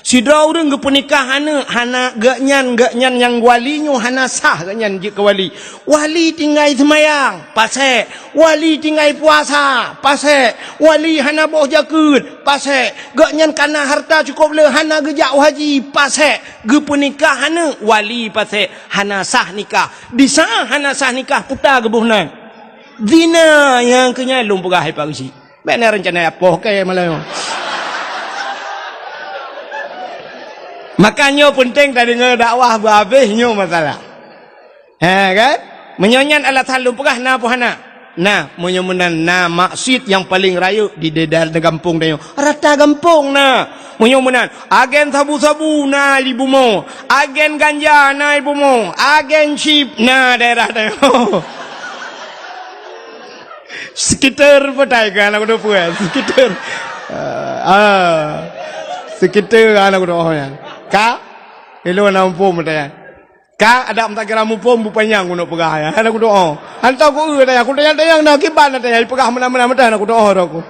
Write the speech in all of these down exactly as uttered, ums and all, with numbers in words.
Sidroe ureuëng geupeunikah aneuk, hana geuhnyan, geuhnyan nyang wali nyoe hana sah geuhnyan jeuet keu wali. Wali tinggai seumayang, pasek. Wali tinggai puasa, pasek. Wali hana boh jakeuet, pasek. Geuhnyan kana harta cukôp le, hana geujak u haji, pasek. Geupeunikah aneuk, wali pasek. Hana sah nikah. Di saat hana sah nikah, puta geuboh nan. Zina nyang keu nyan lôn peugah hai Pak Geuchik. Bèk na reuncana apoh kèe malam nyoe. Maka nyoe peunteng tadeungoe dakwah beuhabéh nyoe masalah. Ha kan? Meunyoe nyan alasan lôn peugah na peue hana? Na, meunyoe meunan na maksiet nyang paleng rayeuk di daerah gampông tanyoe. Rata gampông na. Meunyoe meunan, agen sabu-sabu na di bumoe, agen ganja na di bumoe, agen chip na daerah tanyoe. Sekitar patai ka aneuk dua pue, sekitar. Ah, ah. Sekitar aneuk dua nyan. Ka? Ilôn na muphom patai. Ka ada meutakira muphom bupanyang keuneuk peugah ya. Aneuk dua. Hantom ku eu tanya, ku tanya-tanya na kiban na tanya, peugah meunan-meunan meutan aneuk dua ku.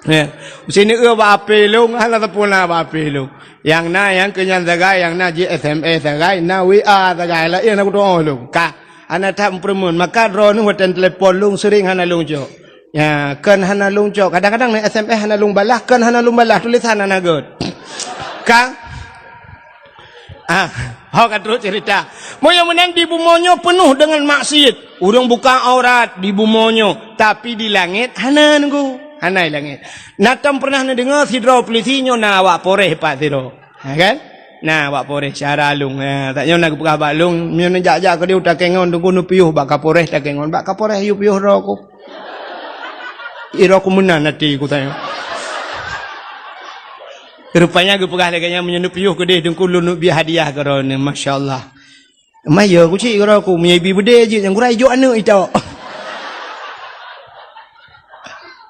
Ya. Sini eu bak ape lôn, hana teupuna bak ape lôn. Nyang na nyang keu nyan sagai, nyang na jih S M S sagai, na W A sagai, laén aneuk dua lôn. Ka. Hana that meupeureumeun, maka droeneuh watèe telepon lôn sering hana lôn cok. Ya, kon hana lôn cok. Kadang-kadang na S M S hana lôn balah, kon hana lôn balah, tulisan hana gèt. Ka? Ah, ho ka trok cerita. Meunyoe meunan di bumoe nyoe peunoh deungon maksiet. Ureuëng buka aurat di bumoe nyoe, tapi di langét hana nunggu. Hana di langét. Na tom pernah neudeungoe sidroe polisi nyoe na awak Polres pat sidroe. Ha kan? Na, bak Polres syara lôn. Ha, tak nyoe na geupeugah bak lôn, meunyoe neujak-jak keudéh u Takengon, teungku neupiôh bak Kapolres Takengon. Bak Kapolres yue piôh droe ku. Droe ku meunan até ku tanyong. Rupanya geupeugah lagèe nyan, meunyoe neupiôh keudéh teungku lôn neubri hadiah keu droeneuh. Masya Allah. Maya ku cit keu droe ku, meunyoe ibi beudé jeuet nyang gura ijok aneuk itok.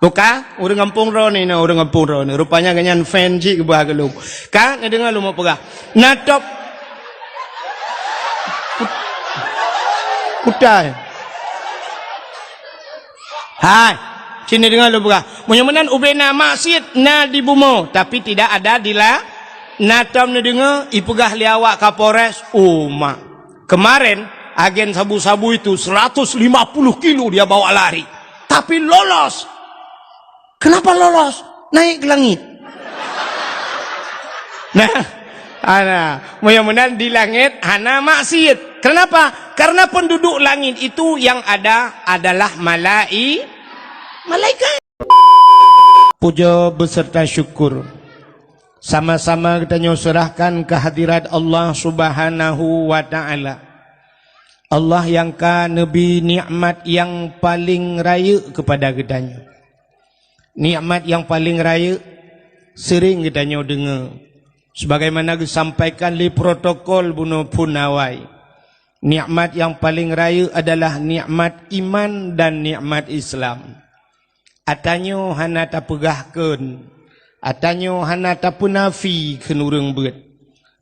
Buka, ureuëng gampông droeneuh, na ureuëng gampông droeneuh. Rupanya geuhnyan fan cit geuba keu lôn. Ka, neudeungoe lôn peugah. Na top. Kutai. Hai, sini deungoe lôn peugah. Meunyoe meunan ubé na maksiet na di bumoe, tapi tidak ada di la-, na tom neudeungoe ipeugah lé awak Kapolres, uma. Kemarin, agen sabu-sabu itu seratus lima puluh kilo dia bawa lari. Tapi lolos. Kenapa lolos? Naik ke langit. Nah, ana, meunyoe meunan di langét hana maksiet. Kenapa? Karena penduduk langit itu yang ada adalah malai-, malaikat. Puja beserta syukur sama-sama geutanyoe serahkan kehadirat Allah Subhanahu wa Ta'ala. Allah nyang ka neubri nikmat nyang paleng rayeuk keupada geutanyoe. Nikmat nyang paleng rayeuk seuring geutanyoe deungoe, sebagaimana geusampaikan lé protokol bunoe phon awai. Nikmat nyang paleng rayeuk adalah nikmat iman dan nikmat Islam. Atanyoe hana tapeugah kheun, atanyoe hana tapeunafi kheun ureuëng beuet.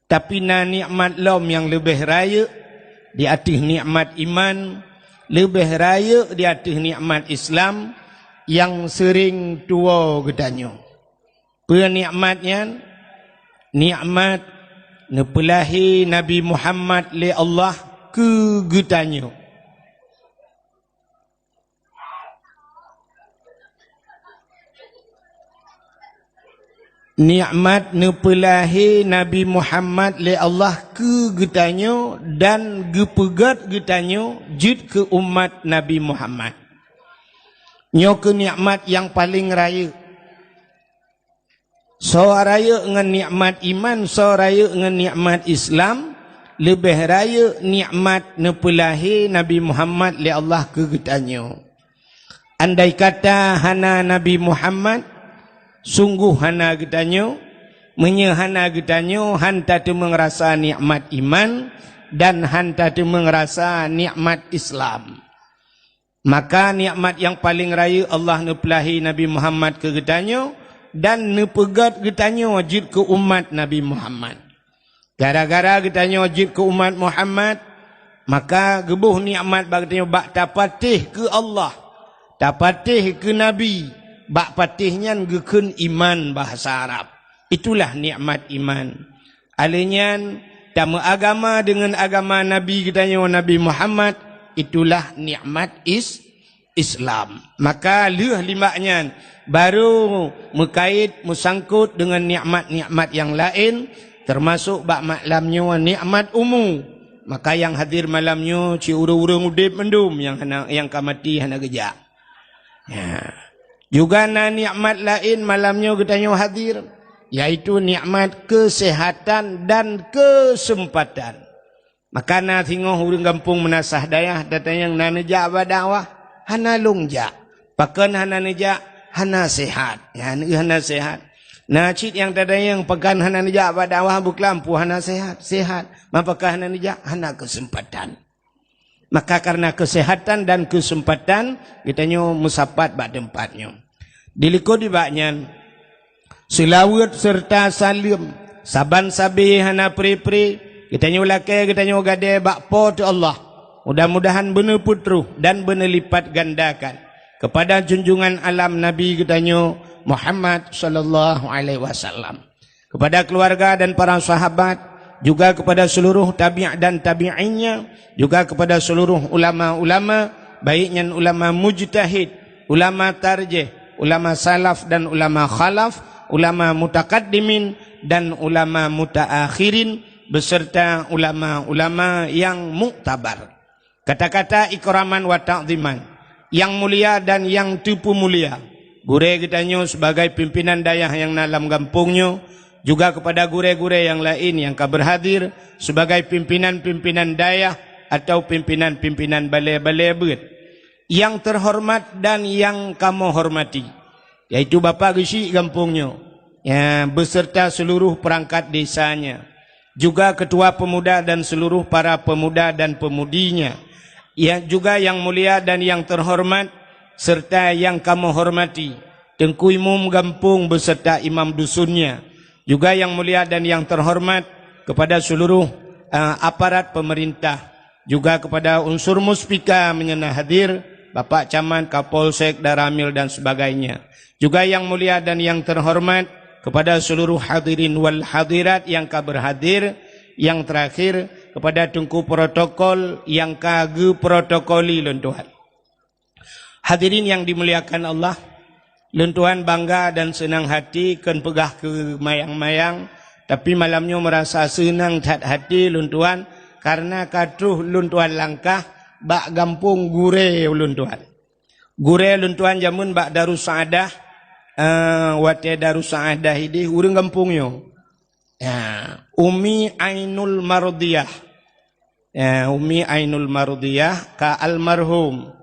Tapi na nikmat lom nyang leubeh rayeuk di ateueh nikmat iman, leubeh rayeuk di ateueh nikmat Islam nyang seuring tuwoe geutanyoe. Peue nikmat nyan? Nikmat neupeulahé Nabi Muhammad lé Allah keu geutanyoe. Nikmat neupeulahé Nabi Muhammad lé Allah keu geutanyoe dan geupeugét geutanyoe jeuet keu umat Nabi Muhammad. Nyoe keuh nikmat nyang paleng rayeuk. Soe rayeuk ngon nikmat iman, soe rayeuk ngon nikmat Islam, leubeh rayeuk nikmat neupeulahé Nabi Muhammad lé Allah keu geutanyoe. Andai kata hana Nabi Muhammad, sunggoh hana geutanyoe, meunyoe hana geutanyoe, han tateumeung rasa nikmat iman dan han tateumeung rasa nikmat Islam. Maka nikmat nyang paleng rayeuk Allah neupeulahé Nabi Muhammad keu geutanyoe dan neupeugét geutanyoe jeuet keu umat Nabi Muhammad. Gara-gara geutanyoe jeuet keu umat Muhammad, maka geuboh nikmat bak geutanyoe bak tapatéh keu Allah, tapatéh keu Nabi, bak patéh nyan geukheun iman bahasa Arab. Itulah nikmat iman. Alheuh nyan, tameuagama deungon agama Nabi geutanyoe, Nabi Muhammad, itulah nikmat is-, Islam. Maka lheueh limbak nyan, barô meukait, meusangkot deungon nikmat-nikmat nyang laén, teumasok bak malam nyoe nikmat umu. Maka nyang hadir malam nyoe cit ureuëng-ureuëng udeb mandum, nyang hana, nyang ka maté hana geujak. Ya. Juga na nikmat laén malam nyoe geutanyoe hadir, yaitu nikmat keuseuhatan dan keuseumpatan. Maka na singoh ureuëng gampông meunasah dayah, tatanyong na neujak bak dakwah, hana lôn jak. Pakon hana neujak? Hana sehat. Ya, hana sehat. Na cit nyang tatanyong pakon hana neujak bak dakwah, beuklam peue hana sehat? Sehat. Ma pakon hana neujak? Hana keuseumpatan. Maka kareuna keuseuhatan dan keuseumpatan, geutanyoe meusapat bak teumpat nyoe. Dilikot nibak nyan, seulaweuet seureuta saleuem saban sabe hana pre-pre geutanyoe lakée geutanyoe gadée bak Po teu Allah. Mudah-mudahan beuneupeutroh dan beuneulipatgandakan keupada junjungan alam Nabi geutanyoe Muhammad sallallahu alaihi wasallam, kepada keluarga dan para sahabat, juga kepada seluruh tabi' dan tabi'innya, juga kepada seluruh ulama-ulama, baik nyan ulama mujtahid, ulama tarjih, ulama salaf dan ulama khalaf, ulama mutakaddimin dan ulama mutaakhirin, beserta ulama-ulama yang muktabar. Kata-kata ikraman wa ta'ziman, yang mulia dan yang teupeumulia, gurée geutanyoe sebagai pimpinan dayah nyang na lam gampông nyoe, juga kepada gurée-gurée nyang laén nyang ka beurhadir sebagai pimpinan-pimpinan dayah atau pimpinan-pimpinan balée-balée beuet. Yang terhormat dan yang kamoe hormati, yaitu Bapak Geuchik gampông nyoe, ya, beserta seluruh perangkat desanya, juga ketua pemuda dan seluruh para pemuda dan pemudinya, ya, juga yang mulia dan yang terhormat, serta yang kamoe hormati, Teungku Imum Gampông beserta imam dusunnya, juga yang mulia dan yang terhormat kepada seluruh, eh, aparat pemerintah, juga kepada unsur muspika meunyoe na hadir, Bapak Camat, Kapolsek, Danramil dan sebagainya. Juga yang mulia dan yang terhormat kepada seluruh hadirin wal hadirat yang ka berhadir, yang terakhir kepada Teungku Protokol yang ka geuprotokoli lôn tuan. Hadirin yang dimuliakan Allah, lôn tuan bangga dan seunang hati, kon peugah keu mayang-mayang, tapi malam nyoe meurasa seunang that hati lôn tuan kareuna ka troh lôn tuan langkah bak gampông gurée lôn tuan. Gurée lôn tuan jameun bak Darussaadah, eh, watée Darussaadah ideh ureuëng gampông nyoe. Ya, Umi Ainul Mardiyah. Ya, Umi Ainul Mardiyah ka almarhum.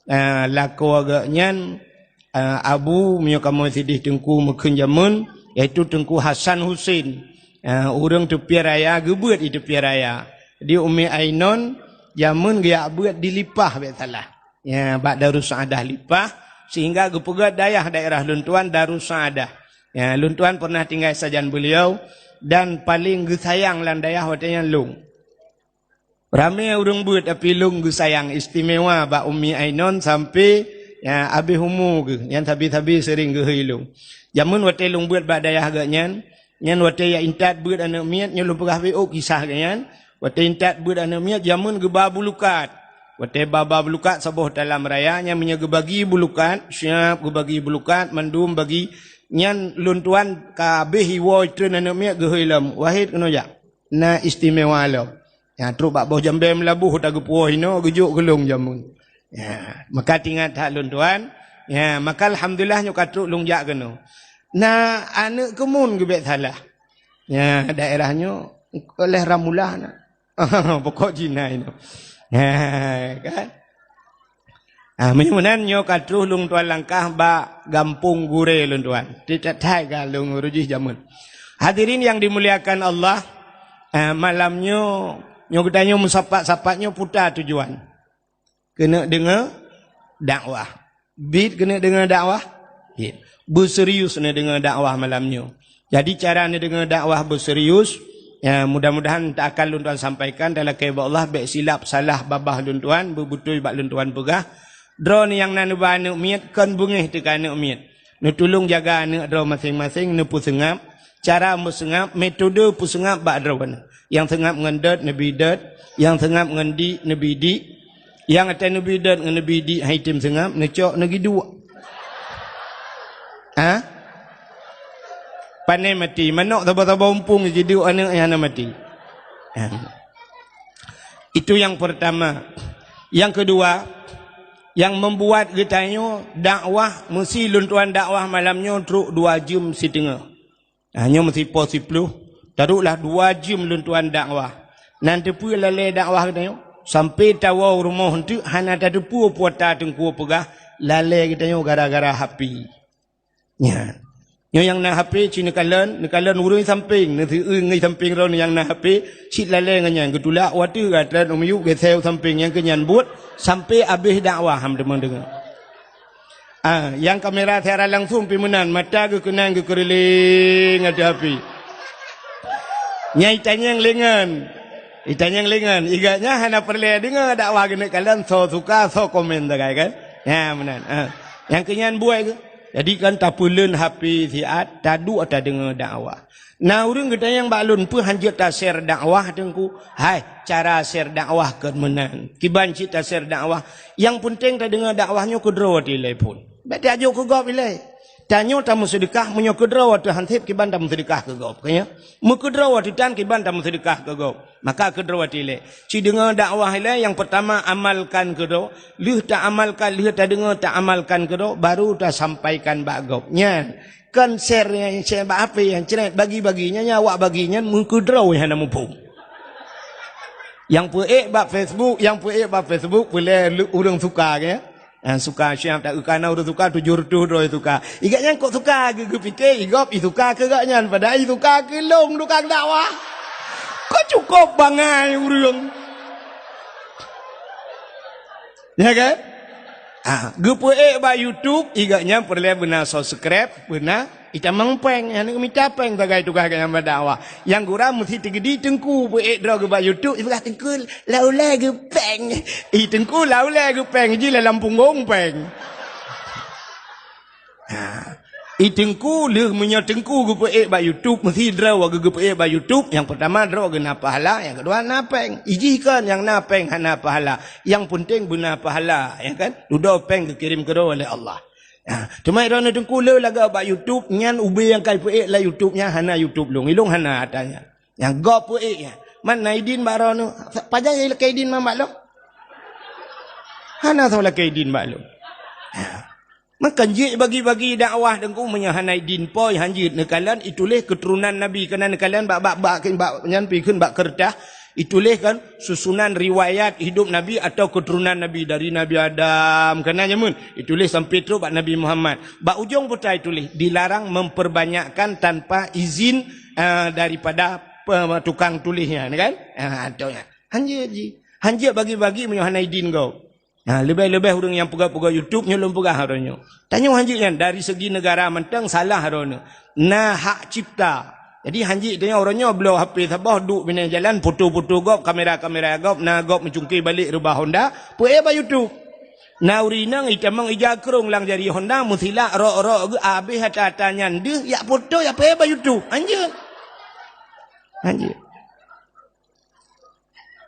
Ya, lakoe geuhnyan, eh, abu meunyoe kamoe sideh Teungku meukheun jameun, yaitu Teungku Hasan Husin. Ya, ureuëng Teupie Raya, geubeuet di Teupie Raya. Di Umi Ainun jameun geujak beuet di Lipah bék salah. Ya, bak Darussaadah Lipah, sehingga geupeugét dayah daerah lôn tuan Darussaadah. Ya, lôn tuan pernah tinggai sajan beliau dan paling geusayang lam dayah watée nyan lôn. Ramé ureuëng beuet, tapi lôn geusayang istimewa bak Umi Ainun sampai, ya, abéh umu geuh, nyan sabe-sabe sering geuhôi lôn. Jameun watée lôn beuet bak dayah geuhnyan, nyan watée jak intat beuet aneuëk miet, nyoe lôn peugah beuet kisah geuhnyan. Watée intat beuet aneuëk miet, jameun geuba bulukat. Watée ba-ba bulukat saboh talam raya, nyan meunyoe geubagi bulukat, siab geubagi bulukat, mandum bagi, nyan lôn tuan ka abéh iwoe treun aneuëk miet geuhôi lom, "Wahid keunoe jak, na istimewa lom." Ya, trok bak boh jambée meulaboh ta geupuwoe inoe geujok keu lôn jameun. Ya, maka tingat that lôn tuan. Ya, maka alhamdulillah nyoe ka trok lôn jak keunoe. Na aneuëk keumun geubek salah. Ya, daerah nyoe oleh Ramulah na. Pokok Cina inoe. Ya, kan? Ah, meunyoe meunan nyoe ka troh lôn tuan langkah bak gampông gurée lôn tuan. Titat thai ka lôn rujih jameun. Hadirin yang dimuliakan Allah, ah, malam nyoe, nyoe geutanyoe meusapat-sapat nyoe peue tujuan. Keuneuk deungoe dakwah. Bit keuneuk deungoe dakwah. Bit. Beuserius neudeungoe dakwah malam nyoe. Jadi cara neudeungoe dakwah beuserius, ya, mudah-mudahan ta akan lôn tuan sampaikan, talakée bak Allah bék silap salah babah lôn tuan, beubeutôi bak lôn tuan peugah. Droeneuh nyang na neuba aneuëk miet, kon beungéh teuka aneuëk miet. Neutulông jaga aneuëk droe maséng-maséng, neupeuseungab. Cara meuseungab, metode peuseungab bak droeneuh. Nyang seungab ngon dot, neubi dot. Nyang seungab ngon dik, neubi dik. Nyang até neubi dot ngon neubi dik, hai tem seungab, neucok, neugiduek. Ha? Pane mati, manok saba-saba umpung jiduek aneuk nyang hana mati. Ha. Itu yang pertama. Yang kedua, yang membuat geutanyoe dakwah, meusi lôn tuan dakwah malam nyoe trok dua jeuem siteungoh. Nah, nyoe meusipoh siploh, taduek lah dua jeuem lôn tuan dakwah. Nan teupeue lalée dakwah geutanyoe? Sampai tawoe u rumoh eunteuk hana tateupeue peue ata teungku peugah, lalée geutanyoe gara-gara H P. Nyan. Nyoe nyang na H P cit neukalon, neukalon ureuëng sampéng, neuseueu ngon sampéng droeneuh nyang na H P, cit lalée ngon nyan geutulak watée gata u miyueb geuseu sampéng nyang keu nyan buet sampai abéh dakwah ham teuma deungoe. Ah, nyang kamera siaran langsung pi meunan, mata geukeunang geukeureuléng ateueh api. Nyang itanyong lengan. Itanyong lengan. Iga nyan hana peureulée deungoe dakwah geuneuk kalon, soe suka, soe komen sagai kan? Nyan meunan. Ah. Nyang keu nyan buet geuh. Jadi kan tapeuleuen H P siat, taduek tadeungoe dakwah. Na ureuëng geutanyong bak lôn, "Peue hanjeuet ta-share dakwah, Teungku?" Hai, cara share dakwah kon meunan. Kiban cit ta-share dakwah. Nyang peunteng tadeungoe dakwah nyoe keudroe watée ilée phon. Bék tajok keu gob ilée. Tanyoe tameuseudeukah meunyoe keudroe watée han seb kiban tameuseudeukah keu gob. Ka nyoe? Meukeudroe watée tan kiban tameuseudeukah keu gob. Maka keudroe watée ilée. Ci deungoe dakwah ilée nyang peurtama amalkan keudroe. Lheueh taamalkan, lheueh tadeungoe taamalkan keudroe, baru tasampaikan bak gob. Nyan. Kan share nyang share bak H P nyang cret bagi-bagi nyan, nyang awak bagi nyan meukeudroe hana muphom. Nyang peuék bak Facebook, nyang peuék bak Facebook peureulée ureuëng suka ke. Ah, suka siap tak kana ureuëng suka tujoh reutôh droe suka. Iga nyan kok suka geu-, geupike igob isuka keu gak nyan padahai isuka keu lôn tukang dakwah. Kok cukup bangai ureuëng. Ya kan? Ah, geupeuék bak YouTube, iga nyan peureulée beuna subscribe, beuna itamong péng, hana mita péng sagai tugaih geuh nyang bak dakwah. Nyang gura meusi teugeudi teungku peuék droe geuh bak YouTube, ipeugah teungku laulée geuh péng. Ih teungku laulée geuh péng, ji lam punggong péng. Ha. I teungku lheueh meunyoe teungku geupeuék bak YouTube, meusi droe geuh geupeuék bak YouTube, nyang peurtama droe geuh na pahala, nyang keudua na péng. Ijih kon nyang na péng hana pahala. Nyang peunteng beuna pahala, ya kan? Dudoe péng geukirém keudroe lé Allah. Ha. Teuma droeneuh teungku le lagak bak YouTube, nyan ubé nyang ka ipeuék lam YouTube nyan hana YouTube lôn. Ilôn hana ata nyan. Nyang gob peuék nyan. Man na idin bak droeneuh. Pajan lakée idin man bak lôn? Hana soe lakée idin bak lôn. Ha. Maka jeuet bagi-bagi dakwah teungku meunyoe hana idin po hanjeuet neukalon ituléh keuturonan Nabi keunan neukalon bak bak bak bak nyan pi kheun bak keureutah ituléh kan susunan riwayat hidup Nabi atau keuturonan Nabi dari Nabi Adam keunan nyamun ituléh sampai trok bak Nabi Muhammad bak ujong buta ituléh dilarang memperbanyakkan tanpa izin uh, daripada pe- tukang tulisnya kan ah tu ya hanjeuet ji hanjeuet bagi-bagi meunyoe hana idin gob Ha, leubeh-leubeh ureuëng nyang peugah-peugah YouTube nyoe lôn peugah uroe nyoe. Tanyoe hanjeuet nyan dari segi negara mantong salah droeneuh. Na hak cipta. Jadi hanjeuet tanyoe uroe nyoe bloe H P saboh duek binéh jalan foto-foto gob, kamera-kamera gob, na gob meucungké balek reubah Honda, peuék bak YouTube. Na ureuëng inong itamong ija krong lam jari Honda meusilak rok-rok geuh abéh ata-ata nyan deuh yak foto yak peuék bak YouTube. Hanjeuet. Hanjeuet.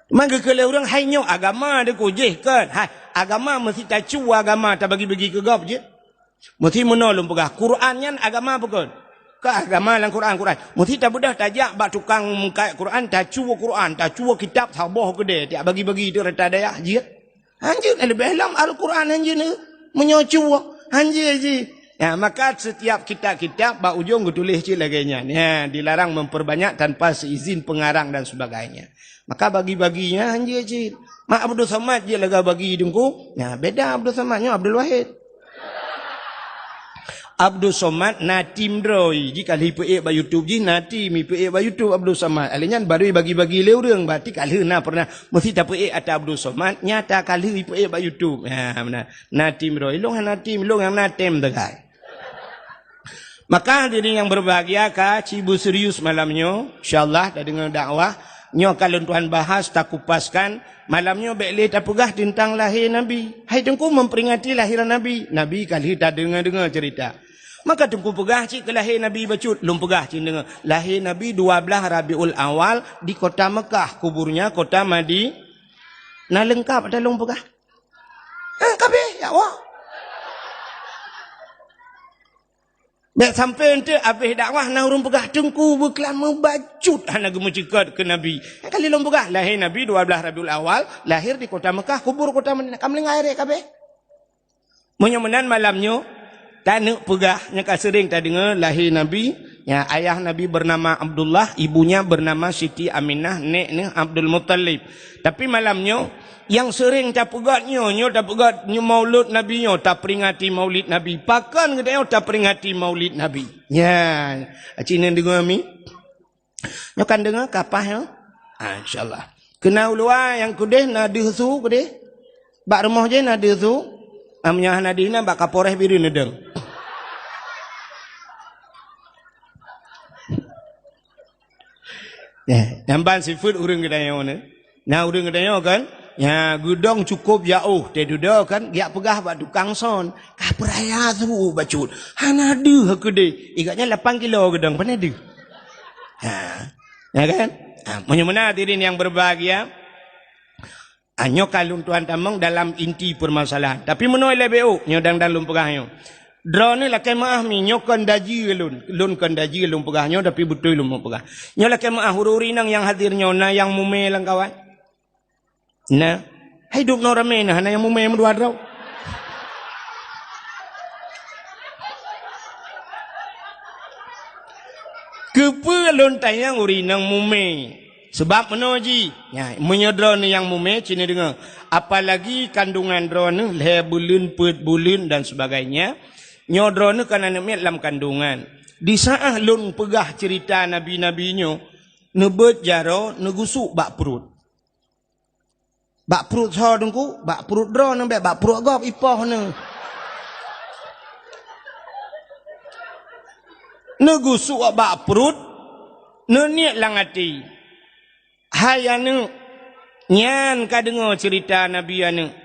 Man geukheun lé ureuëng hai nyoe agama deukujih kon. Hai, agama meusi tacu agama tabagi-bagi keu gob jih. Meusi meunoe lôn peugah, Quran nyan agama bukon? Ka agama lam Quran, Quran. Meusi tabeudoh tajak bak tukang meukat Quran, tacu Quran, tacu kitab saboh keudée, tiak bagi-bagi teuk rata dayah jih. Hanjeuet leubeh lom Al-Quran hanjeuet meunyoe cue hanjeuet jih. Ya, maka setiap kitab-kitab bak ujong geutuléh cit lagée nyan. Ya, dilarang memperbanyak tanpa seizin pengarang dan sebagainya. Maka bagi-bagi nyan hanjeuet cit. Mak Abdul Somad jeuet lagée bagi teungku. Ya, beda Abdul Somad nyoe Abdul Wahid. Abdul Somad na tim droe jih ka lheueh peuék bak YouTube jih na tim peuék bak YouTube Abdul Somad. Alé nyan baru bagi-bagi lé ureuëng berarti ka lheueh na pernah meusi tapeuék ata Abdul Somad nyata ka lheueh peuék bak YouTube. Ha meunan. Na tim droe. Ilong hana tim, ilong nyang na tem tegai. Maka hadirin yang berbahagia ka ci beuserius malam nyoe, insyaallah tadeungoe dakwah nyoe ka lôn tuan bahas takupaskan malam nyoe bék lé tapeugah teuntang lahé Nabi. Hai teungku memperingati lahiran Nabi. Nabi ka lheueh tadeungoe-deungoe cerita. Maka Teungku peugah cit keu lahé Nabi bacut, lôn peugah cit deungoe. Lahé Nabi dua blaih Rabiul Awal di kota Mekah, kuburnya kota Madi-, na leungkap ata lôn peugah. Ha, kabeh, ya Allah. Bèk sampoe eunteuk abéh dakwah na ureueng peugah Teungku beuklam meubacut hana geumeuceukat keu Nabi. Nyang ka lheueh lôn peugah, lahé Nabi dua blaih Rabiul Awal, lahir di kota Mekah, kubur kota Madinah. Ka meulinggai rek kabeh. Meunyoe meunan malam nyoe, taneuk peugah nyang ka seuring tadeungoe lahé Nabi, ya, ayah Nabi bernama Abdullah, ibunya bernama Siti Aminah, nek neuh Abdul Muttalib. Tapi malam nyoe, nyang seuring tapeugöt nyoe, nyoe tapeugöt nyoe maulud Nabi nyoe, taperingati maulid Nabi. Pakon geutanyoe taperingati maulid Nabi? Nyan, aci neudeungoe mi? Nyoe kan deungoe ka paih nyoe? Ah, insya Allah. Keu na u luwa nyang keudeh na deuh su keudeh? Bak rumoh jih na deuh su? Ah, meunyoe hana deuh na bak Kapolres Bireuen neudong. Eh, nyang ban sifeuet ureueng geutanyoe nyoe. Na ureueng geutanyoe kan? Ya, geudong cukôp jaoh, teududoe kan, geujak peugah bak tukang son, ka peuraya su bacut. Hana deuh keudeh. Igatnya lapan kilo geudong, pane deuh. Ha. Ya kan? Ha, meunyoe meunan hadirin yang berbahagia, Ah, nyoe ka lôn tuan tamong dalam inti permasalahan. Tapi meunoe lé B O, nyoe dang-dang lôn peugah nyoe. Droeneuh lakée meuáh mi, nyoe kon daji lôn. Lôn kon daji lôn peugah nyoe, tapi beutôi lôn peugah. Nyoe lakée meuáh ureuëng-ureuëng inong nyang hadir nyoe, na nyang mumé lam kawan? Na. Hai dum noe ramé na, hana nyang mumé meudua droe. Keupeue lôn tanyong ureuëng inong mumé? Sabab meunoe jih, nya, meunyoe droeneuh nyang mumé, ci neudeungoe, apalagi kandungan droeneuh lhée buleuen, peuet buleuen dan sebagainya, nyoe droeneuh kon aneuëk miet lam kandungan. Di saát lôn peugah ceurita nabi-nabi nyoe, neubeuet jaroe neugusuk bak pruet. Bak pruet soe Teungku? Bak pruet droeneuh bék bak pruet gob ipoh neuh. Neugusuk bak pruet, neuniet lam até. Hai aneuëk, nyan ka deungoe ceurita nabi aneuëk.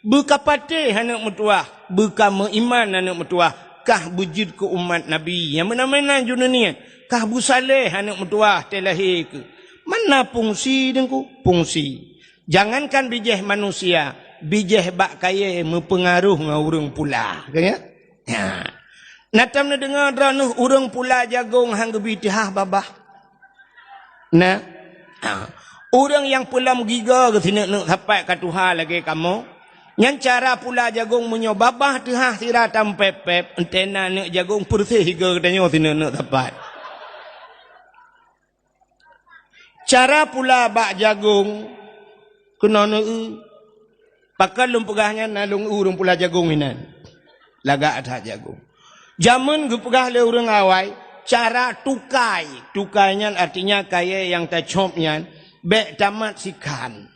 Beukapatéh aneuëk meutuwah, beukameuiman aneuëk meutuwah, kah beujeuet keu umat Nabi nyang meunan-meunan jeuet neuniet, kah beusaléh aneuëk meutuwah teuh lahé keuh. Mana fungsi Teungku? Fungsi. Jangankan bijéh manusia, bijéh bak kayée meupeungaroh ngon ureuëng pula. Ka nyan? Nya. Na tom neudeungoe droeneuh ureuëng pula jagong han geubi teuhah babah? Na. Ha. Ureuëng nyang peulom gigoe geuh sineuk-neuk sapat ka tuha lagée kamoe. Nyan cara pula jagong meunyoe babah teuhah sira tampép-pép, entena neuk jagong peureuseh gigoe geutanyoe sineuk-neuk sapat. Cara pula bak jagong keunoe neu-eu. Pakon lôn peugah nyan na lôn eu ureuëng pula jagong inan. Lagak that jagong. Jameun geupeugah lé ureuëng awai, cara tukai. Tukai nyan artinya kayée nyang tacop nyan bék tamat sikhan.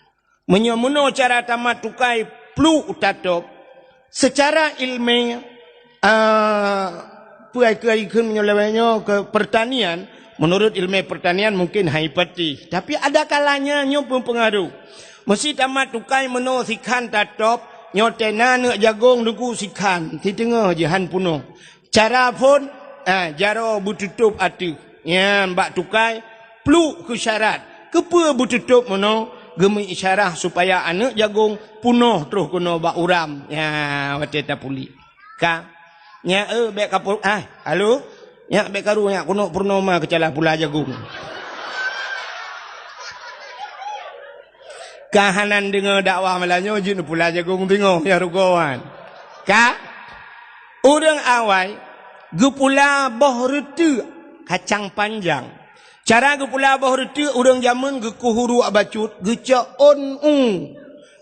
Meunyoe meunoe cara tamat tukai pluek tatôb, seucara iéleumé, ah, peue ai keu ai kheun meunyoe lawét nyoe keu pertanian, menurut iéleumé pertanian mungkin hai pati. Tapi ada kalanya nyoe peumpeungaroh. Meusé tamat tukai meunoe sikhan tatôb, nyoe tena neuk jagong Teungku sikhan, siteungoh jih han peunoh. Cara phon, ah, jaroe beututôb ateueh. Nyan bak tukai, pluek keu syarat. Keupeue beututôb meunoe? Geumeuisyarah supaya aneuëk jagong peunoh troh keunoe bak uram. Nya, watée tapuléh. Ka. Nya, eh, bék ka pu-, ah, halo? Nya, bék karu, nya, keunoe purnoma keucalah pula jagong. Ka hana deungoe dakwah malam nyoe, jeuet pula jagong teungoh, ya rugoe wan. Ka? Ureuëng awai geupula boh reuteuek kacang panjang. Cara geupula boh reuteuek ureuëng jameun geukoh uruek bacut, geucok ôn u.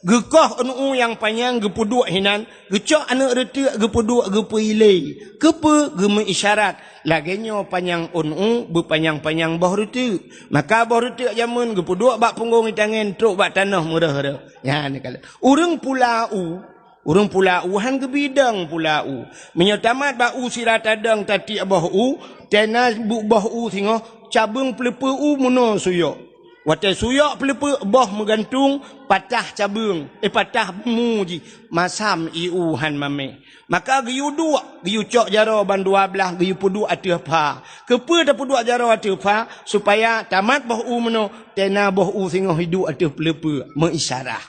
Geukoh ôn u nyang panyang geupeuduek hinan, geucok aneuëk reuteuek geupeuduek geupeuilée. Keupeue geumeuisyarat? Lagée nyoe panyang ôn u beupanyang-panyang boh reuteuek. Maka boh reuteuek jameun geupeuduek bak punggong itangen trok bak tanoh meureuh-reuh. Nyan ka lheueh. Ureuëng pula u, Ureuëng pula u han geubidong pula u. Meunyoe tamat bak u sira tadong tatiek boh u, tena bu-, boh u singoh, cabeueng peuleupeue u meunoe suyok. Watée suyok peuleupeuk boh meugantung, patah cabeueng, eh, patah bumu jih, masam ié u han mamèh. Maka geuyue duek, geuyue cok jaroe ban dua blaih, geuyue peuduek ateueh pha. Keupeue tapeuduek jaroe ateueh pha? Supaya tamat boh u meunoe, tena boh u singoh iduek ateueh peuleupeuk, meuisyarah.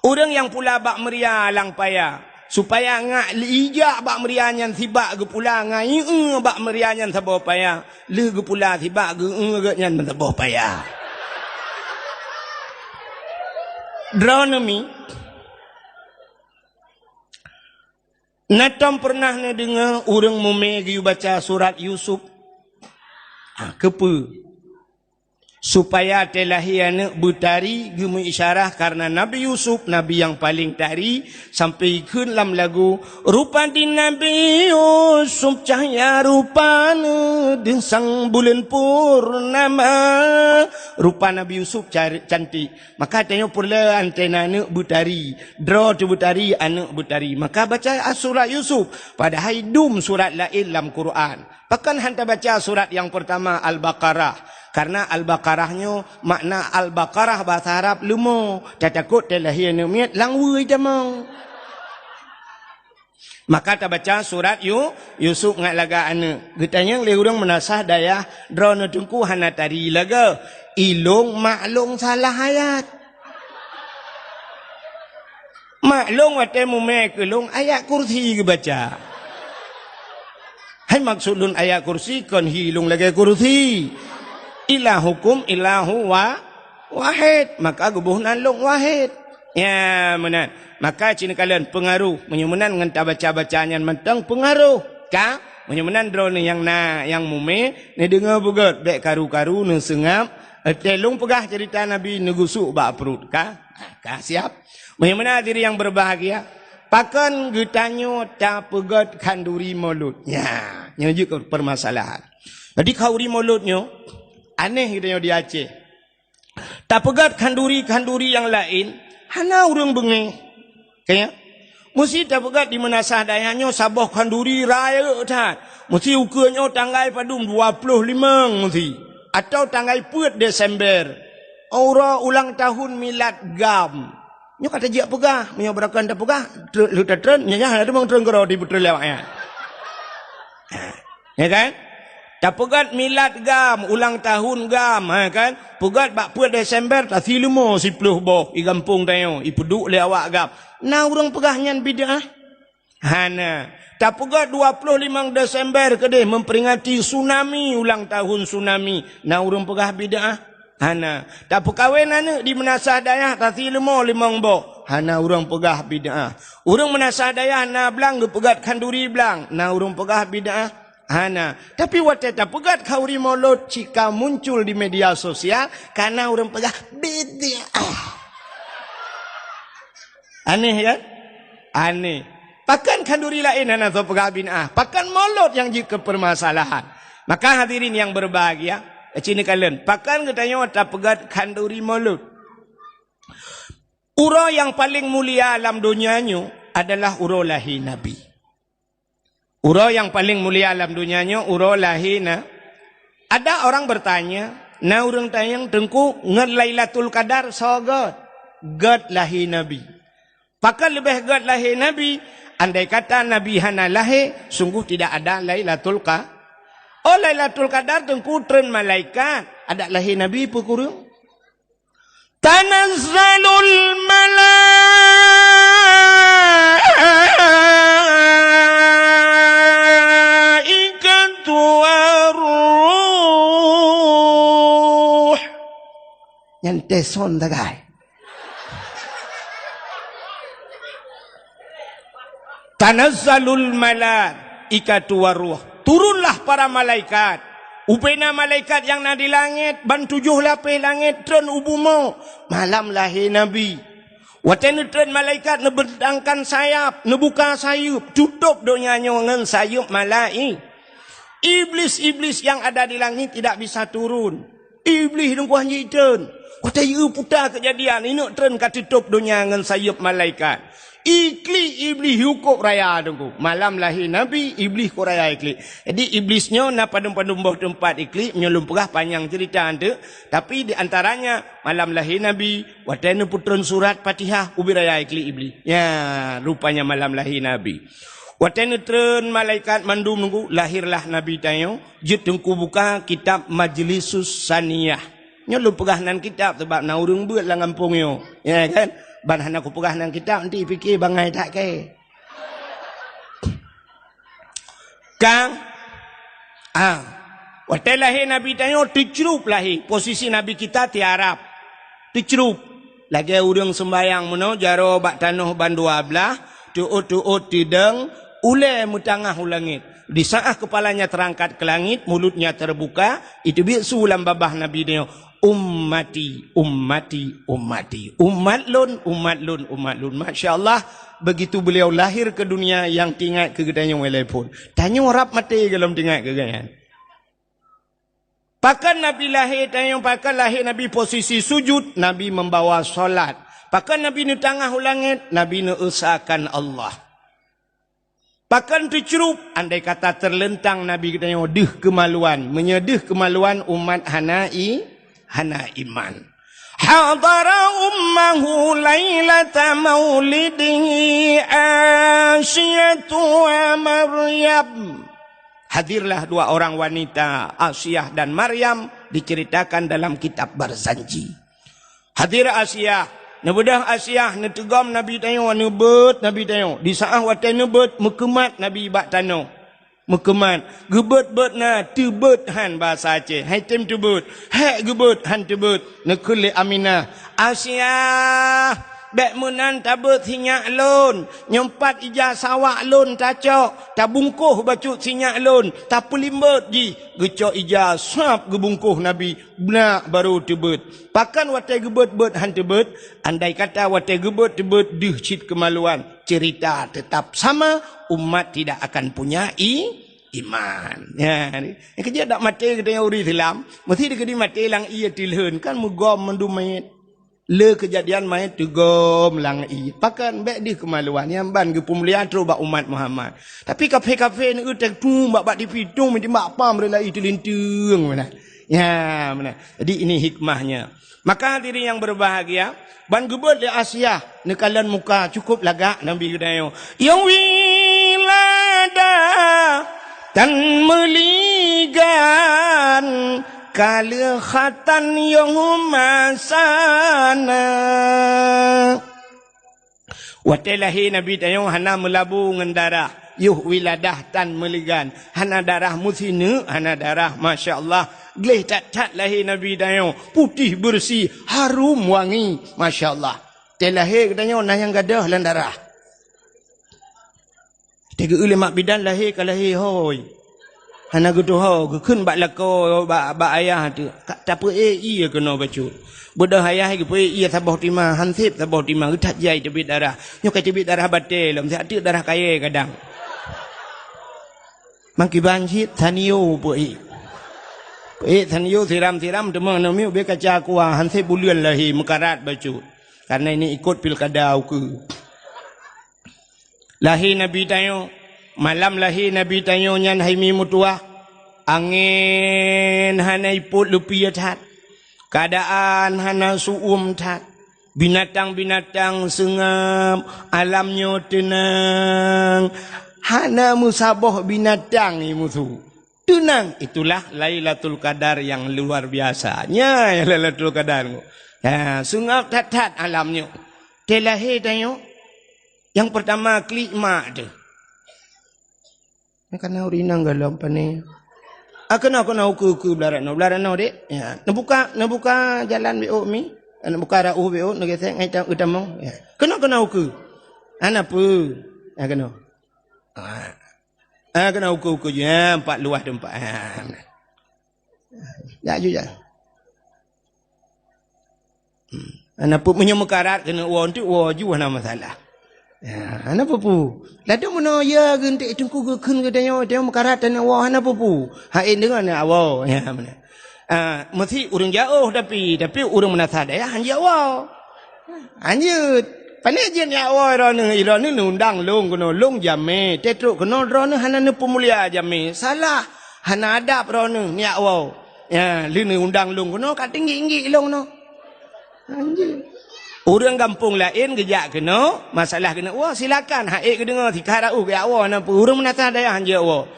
Ureuëng nyang pula bak meuria lam paya, supaya ngak ijak bak meuria nyan sibak geupula ngon ié bak meuria nyan saboh paya, lheueh geupula sibak geu-eu geuh nyan saboh paya. Droeneuh mi, na tom peureunah neudeungoe ureuëng mumè geuyue baca surat Yusuf? Ah, keupeue? Supaya teulahé aneuëk beutari, geumeuisyarah karena Nabi Yusuf, nabi nyang paleng tari, sampai ikheun lam lagu, "Rupa di Nabi Yusuf cahya rupana, deusang buleuen purnama." Rupa Nabi Yusuf car-, cantik. Maka tanyoe peureulée antena aneuëk beutari, droe teuh beutari, aneuëk beutari. Maka baca surat Yusuf, padahai dum surat laén lam Quran. Pakon han tabaca surat nyang peurtama Al-Baqarah? Karena Al-Baqarah nyoe makna Al-Baqarah bahasa Arab leumo, tatakot teulahé aneuëk miet lam weueh tamong. Maka tabaca surat Yu-, Yusuf ngat lagak aneuëk. Geutanyong lé ureuëng meunasah dayah, "Droeneuh Teungku hana tari lagée?" "Ilong maklong salah ayat." Maklong watée mumè keu lôn ayat kursi geubaca. Hai maksud lôn ayat kursi kon hi lôn lagée kursi. Ilahukum ilahu wa-, wahid. Maka geuboh nan lôn wahid. Ya, meunan. Maka cit neukalon peungaroh. Meunyoe meunan ngon tabaca-baca nyan mantong peungaroh. Ka? Meunyoe meunan droeneuh nyang na, nyang mumè, neudeungoe beugét, bék karu-karu, neuseungab. Watée lôn peugah ceurita Nabi neugusuk bak pruet. Ka? Ka siap. Meunyoe meunan hadirin nyang berbahagia, pakon geutanyoe tapeugét khanduri Maulud? Nya, nyoe jeuet keu permasalahan. Jadi khanduri Maulud nyoe aneh geutanyoe di Aceh. Tapeugét khanduri-khanduri nyang laén, hana ureuëng beungéh. Kaya? Meusti tapeugét di meunasah dayah nyoe saboh khanduri rayeuk that. Meusti ukeue nyoe tanggai padum, dua ploh limong meusti. Atawa tanggai peuet Desember. Uroe ulang tahun milad GAM. Nyoe ka tajak peugah, meunyoe beurakan tapeugah, tre-, lheueh tatreun, nyan, nyan, hana teumong treun keudroe di beutreun lé awak nyan. Ya kan? Tapeugét milad GAM, ulang tahun GAM, ha kan? Peugét bak peuet Desember, tasi leumo siploh boh, i gampông tanyoe, ipeuduek lé awak GAM. Na ureuëng peugah nyan bid'ah? Hana. Tapeugét dua ploh limong Desember keudeh memperingati tsunami, ulang tahun tsunami. Na ureuëng peugah bid'ah? Hana. Tapeukawen aneuëk di meunasah dayah, tasi leumo limong boh. Hana ureuëng peugah bid'ah. Ureuëng meunasah dayah na blang geupeugét khanduri blang. Na ureuëng peugah bid'ah? Hana. Tapi watée tapeugét khanduri Maulud, cit ka muncul di media sosial, ka na ureuëng peugah bid'ah. Aneh kan? Aneh. Pakon khanduri laén hana soe peugah bid'ah? Pakon Maulud nyang jeuet keu permasalahan? Maka hadirin nyang berbahagia, cit neukalon, pakon geutanyoe tapeugét khanduri Maulud? Uroe nyang paleng mulia lam donya nyoe adalah uroe lahé Nabi. Uroe nyang paleng mulia lam donya nyoe uroe lahé na. Ada orang bertanya, na ureuëng tanyong, "Teungku, ngon Lailatul Qadar soe gét?" Gét lahé Nabi. Pakon leubeh gét lahé Nabi? Andai kata Nabi hana lahé, sungguh tidak ada Lailatul Qa-, oh, Lailatul Qadar Teungku treun malaikat, adak lahé Nabi peue kureueng? Tanazzalul malaikatu war-ruh. Nyan teson tagai. Tanazzalul malaikatu war-ruh. Turunlah para malaikat. Ubena malaikat nyang na di langét, ban tujoh lapéh langét, treun u bumoe. Malam lahé Nabi. Watée neutreun malaikat, neubentangkan sayap, neubuka sayeuep, tutôb donya nyoe ngon sayeuep malai-, Iblis-iblis yang ada di langit tidak bisa turun. Iblih dungkuah jitreun. Watée jieu puta keujadian, ineuk treun ka teutôb donya ngon sayeuep malaikat. Iklik Iblih yukôb raya teungku. Malam lahé Nabi, Iblih kôb raya iklik. Jadi Iblih nyoe na padum-padum boh teumpat iklik, meunyoe lôn peugah panyang ceurita eunteuk, tapi di antaranya malam lahé Nabi, watée neupeutreun surat Fatihah, ubit raya iklik Iblih. Ya, rupanya malam lahé Nabi. Watée neutreun malaikat mandum teungku, lahirlah Nabi tanyoe, jeuet teungku buka kitab Majlisus Saniyah. Nyoe lôn peugah nan kitab sabab na ureuëng beuet lam gampông nyoe. Ya kan? Ban hana kupeugah nan kitab, nanti pike bangai that kayée. Kang, ah, watée lahé Nabi tanyoe teucrup lahé, posisi Nabi kita tiarap. Teucrup. Lagée ureuëng seumbayang meunoe jaroe bak tanoh bandua blaih, teuôt-teuôt teudong, ulée meutangah u langét. Di saat kepalanya terangkat ke langit, mulutnya terbuka, itu biet su lam babah Nabi nyoe, "Ummati, ummati, ummati." Umat lôn, umat lôn, umat lôn. Masya Allah, begitu beliau lahir ke dunia, nyang teuingat keu geutanyoe lé phon. Tanyoe rab maté gohlom teuingat keu geuhnyan. Pakon Nabi lahé tanyoe, pakon lahé Nabi posisi sujud, Nabi membawa salat. Pakon Nabi neutangah u langét, Nabi neuesakan Allah. Pakon teucrup, andai kata teurleuntang Nabi geutanyoe deuh keumaluan. Meunyoe deuh keumaluan, umat hana i, hana iman. Hadara ummahu lailata maulidihi Asiyatu wa Maryam. Hadirlah dua orang wanita, Asiah dan Maryam, diceritakan dalam kitab Barzanji. Hadir Asiah, neubeudôh Asiah, neuteugom Nabi tanyoe, neubeuet Nabi tanyoe. Di saat watée neubeuet, meukeumat Nabi bak tanoh. Meukeumat, geubeuet-beuet na, teubeuet han bahasa Aceh. Hai tem teubeuet, hék geubeuet han teubeuet. Neukheun lé Aminah, "Asiah, bék meunan tabeuet sinyak lôn. Nyoe pat ija sawak lôn tacok, tabungkôh bacut sinyak lôn, tapeulimbot jih." Geucok ija sab geubungkôh Nabi, beunak barô teubeuet. Pakon watée geubeuet-beuet han teubeuet? Andai kata watée geubeuet-teubeuet deuh cit keumaluan, cerita tetap sama, umat tidak akan punya i-, iman. Ya, ni. Nyang keujeuet dak maté geutanyoe ureuëng Islam, meusti dikeudi maté lam ié tilheun, kan meugom mandum manyét. Le keujadian manyét teugom lam ié. Pakon bék deuh keumaluan, nyan ban geupeumulia trok bak umat Muhammad. Tapi kafé-kafé neueu teutung bak, bak tipi tung, meuti bak pam rela i teulinteung meunan. Ya, meunan. Jadi ini hikmahnya. Maka hadirin yang berbahagia, ban geubeuet lé Asiah neukalon muka cukup lagak Nabi geutanyoe. Ya wilada tan meuligan kaleukhatan yong masana. Watée lahé Nabi tanyoe hana meulabu ngon darah, yoh wiladah tan meuligan, hana darah meusineuk, hana darah, masya Allah. Gleh that-that lahé Nabi tanyoe, putéh beureusi, harum wangi, masya Allah. Tée lahé geutanyoe na nyang gadôh lam darah. Teugeue lé mak bidan lahé ka lahé hôi. Hana geutuho, geukheun bak lakoe, bak, bak ayah tu. Ka tapeuék ié keunoe bacut. Beudôh ayah geupeuék ié saboh tima, hanseb saboh tima, geuthat jai teubiet darah. Nyoe ka teubiet darah batée lom, siat teuk darah kayée kadang. Mangkiban cit, sanio peuék. Peuék sanio siram-siram, teuma namiuk bée kaca kuah, hanseb buleuen lahé, meukarat bacut. Karena ini ikot pilkada ukeue. Lahé Nabi tanyoe, malam lahé Nabi tanyoe nyan hai mi meutuwah, angén hana ipot leupie that, keuadaan hana su'uem that, binatang-binatang seungab, alam nyoe teunang, hana meusaboh binatang i musu. Teunang, itulah Lailatul Qadar yang luar biasa. Nya Lailatul Qadar. Ha, seungab that-that alam nyoe. Tée lahé tanyoe, nyang peurtama klik mak teuh. Nyan kana ureuëng inong gohlom pané. Ah, keunoe, keunoe ukeue-ukeue blah ranoe, blah ranoe, Dek. Ya, neubuka, neubuka jalan beu mi. Neubuka rauh beu, neugesek ngai ta-, geutamong. Ya. Keunoe, keunoe ukeue. Hana peue. Ya, keunoe. Ah. Ah, keunoe ukeue-ukeue jih. Ya, empat luah teumpat. Ah. Jak ju jak. Hmm. Hana peue, meunyoe meukarat keuneuk woe, enteuk woe ju hana masalah. Ya, hana peue-peue. Ladôm meunoe ya geunteuk teungku geukheun geutanyoe, tanyoe meukarat taneuk woe, hana peue-peue. Hai deungon ya woe. Ya, meunan. Ah, meusti ureuëng jaoh tapi, tapi ureuëng meunasah dayah hanjeuet woe. Hanjeuet. Pane jeuet jak woe droeneuh, droeneuh neuundang lôn keunoe, lôn jamé, teutrok keunoe droeneuh hana neupeumulia jamé. Salah, hana adab droeneuh jak woe. Ya, lheueh neuundang lôn keunoe, ka tinggi-tinggi lôn keunoe. Anjing. Ureuëng gampông laén geujak keunoe, masalah keuneuk woe, silakan, han ék geudeungoe, sika raôh geujak woe, na peue ureuëng meunasah dayah han jeuet woe.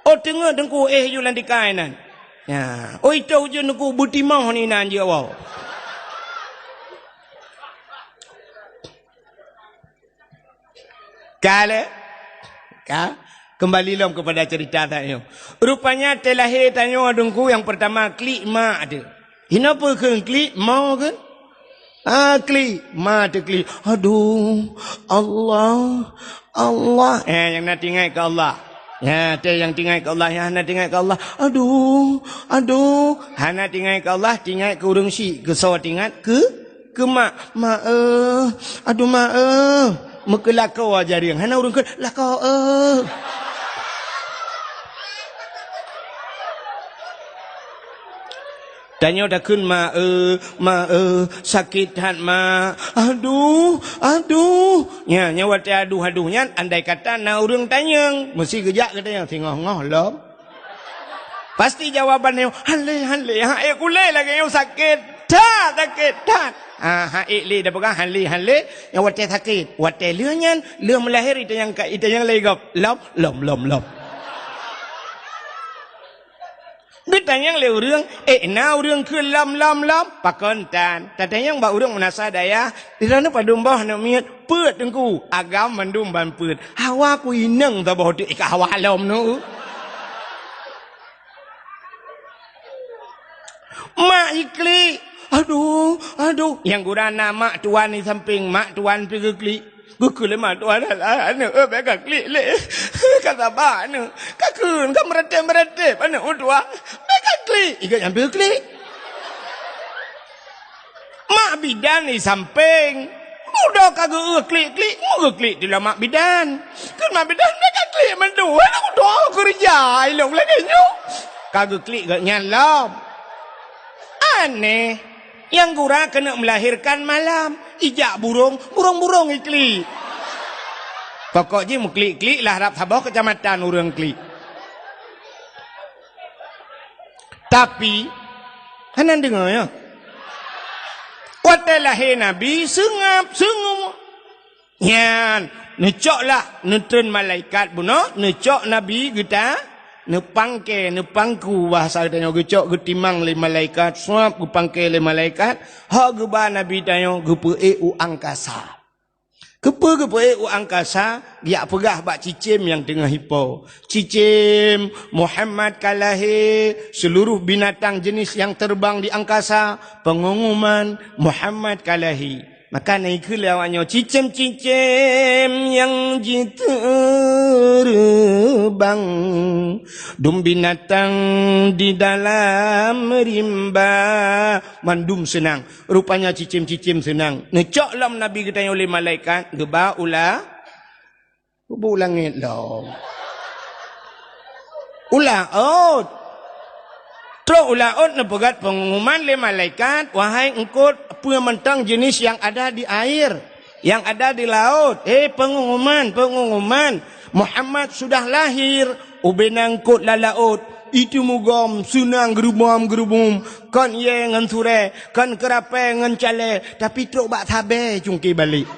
Oh, teungoh teungku éh ju lam tikai nan. Ya, oi toh ujeuen teungku beutimoh ni nan jeuet woe. Ka lé? Ka? Kembali lom kepada cerita tanyoe. Rupanya teuh lahé tanyoe teungku nyang pertama klik mak teuh. Hinoe peue kheun klik, mo kheun? Ah, klik, ma teuh klik. Aduh, Allah, Allah. Eh, nyang na tinggai keu Allah. Ya, teuh nyang tinggai keu Allah, nyang hana tinggai keu Allah. Aduh, aduh, hana tinggai keu Allah, tinggai keu ureuëng syik, keu soe tinggai keu Keu mak, "Mak, eh, aduh, mak, eh." Meukeulakoe jareung, hana ureuëng kheun, "Lakoe, eh." Tanyoe takheun, "Mak, eh, mak, eh, sakét that, mak. Aduh, aduh." Nya, nyan watée aduh-aduh nyan, andai kata na ureuëng tanyong, meusti geujak keu tanyong, singoh-ngoh lom. Pasti jawaban nyoe, "Han lé, han lé, han ék kulé lagée nyoe sakét that, sakét that." Ah, han ék lé, dak peugah han lé, han lé, nyang watée sakét. Watée lheueh nyan, lheueh meulahé itanyong ka, itanyong lé gob. Lom, lom, lom, lom. Geutanyong lé ureuëng, ék na ureuëng kheun lom, lom, lom. Pakon tan. Tatanyong bak ureuëng meunasah dayah, di droeneuh padum boh aneuk miet, peuet teungku, agam mandum ban peuet. Hawa ku inong saboh teuk ka hawa lom nu. Mak jiklik. Aduh, aduh. Nyang gura na mak tuan di samping, mak tuan pi geuklik. Geukheun lé mak tuan, "Alah, aneuk, eh, bék ka klik lé. Ka saba aneuk. Ka kheun, ka meuratéb-meuratéb aneuk tuan. Bék ka klik." Igat nyang pi geuklik. Mak bidan di sampéng. Mudo ka geu-eu klik-klik, mu geuklik di lam mak bidan. Kheun mak bidan, "Bék ka klik mandum, hana kudoa keureuja ilong lagée nyoe." Ka geuklik geuh nyan lom. Aneh. Nyang gura keuneuk meulahirkan malam. Ijak burong, burong-burong iklik. Pokok jih meuklik-klik lah rab saboh keucamatan ureuëng klik. Tapi, hana deungoe, ya. Watée lahé Nabi, seungab, seungab. Nyan, neucok lah, neutreun malaikat bunoe, neucok Nabi geuta, neupangke, neupangku, bahasa geutanyoe geucok geutimang lé malaikat, suab geupangke lé malaikat, hok geuba Nabi tanyoe geupeuék u angkasa. Keupeue geupeuék u angkasa, geujak peugah bak cicém nyang teungoh ipo, "Cicém, Muhammad ka lahé, seuluruh binatang jeuneuh nyang teubang di angkasa, peungumuman, Muhammad ka lahé." Maka na ikheun lé awaknyoe, "Cicém-cicém nyang jiteubang, dum binatang di dalam rimba," mandum seunang. Rupanya cicém-cicém seunang. Neucok lom Nabi geutanyoe lé malaikat, geuba u la-, geuba u langét lom. U laôt. Trok u laôt neupeugét peungumuman lé malaikat, "Wahai eungkôt, peue mantong jeuneuh nyang ada di air, nyang ada di laôt, hé peungumuman, peungumuman, Muhammad sudah lahir." Ubena eungkôt lam laôt, iteumugom, seunang geurubom-geurubom, kon ié ngon surée, kon keurapée ngon calée, tapi trok bak sabée cungké balek.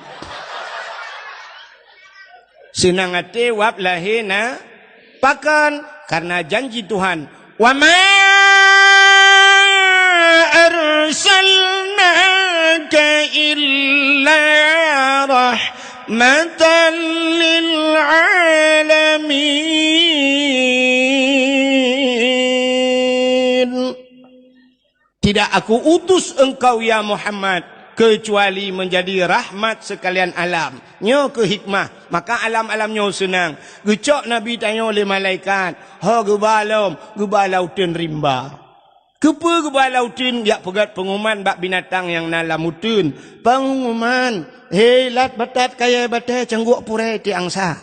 Seunang até wab lahé na, pakon? Kareuna janji Tuhan, "Wa ma arsalnaka illa rahmatan lil alamin." Tidak Aku utus engkau, ya Muhammad, kecuali menjadi rahmat sekalian alam. Nyoe keuh hikmah, maka alam-alam nyoe seunang. Geucok Nabi tanyoe lé malaikat, ho geuba lom, geuba lam uteuen rimba. Keupeue geuba lam uteuen? Jak peugét peungumuman bak binatang nyang na lam uteuen. Peungumuman, "Hé lat batat kayée batée cangguek purée tiek angsa."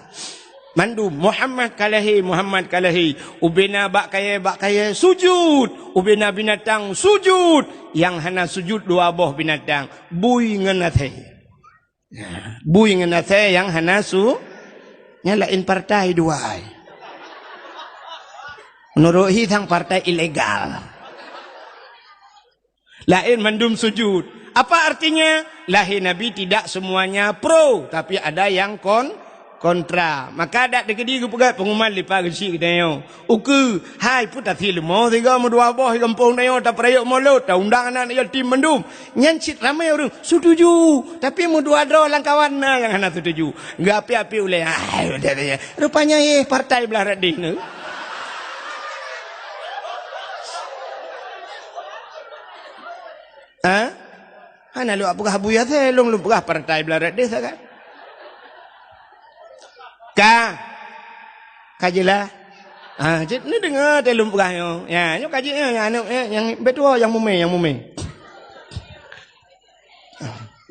Mandum, "Muhammad ka lahé, Muhammad ka lahé." Ubena bak kayée, bak kayée sujut. Ubena binatang sujut. Nyang hana sujut dua boh binatang, bui ngon asée. Bui ngon asèe nyang hana su, nyan laén partai dua ai. Meunurot hi sang partai ilegal. Laén mandum sujud. Apa artinya? Lahé Nabi tidak semuanya pro, tapi ada yang kon-, kontra. Maka dak teukeudi geupeugah pengumuman lipat geuchik geutanyoe. Ukeue, hai peue tasie leumo sigoe meudua boh di gampông tanyoe tapeurayeuk molot, taundang aneuk yatim mandum. Nyan cit ramé ureueng setuju, tapi meudua droe lam kawan na nyang hana setuju. Geuapi-api ulèe, ah, rupanya eh partai blah radeh nyoe. Ha? Hana lôn peugah bui asèe, lôn, lôn peugah partai blah radeh sagai. Ka. Ka jeulaih. Ha, cit neudeungö teuh lôn peugah nyoe. Ya, nyoe ka jeuet nyoe, nyang aneuk, eh, nyang beutôi nyang mumè, nyang mumè.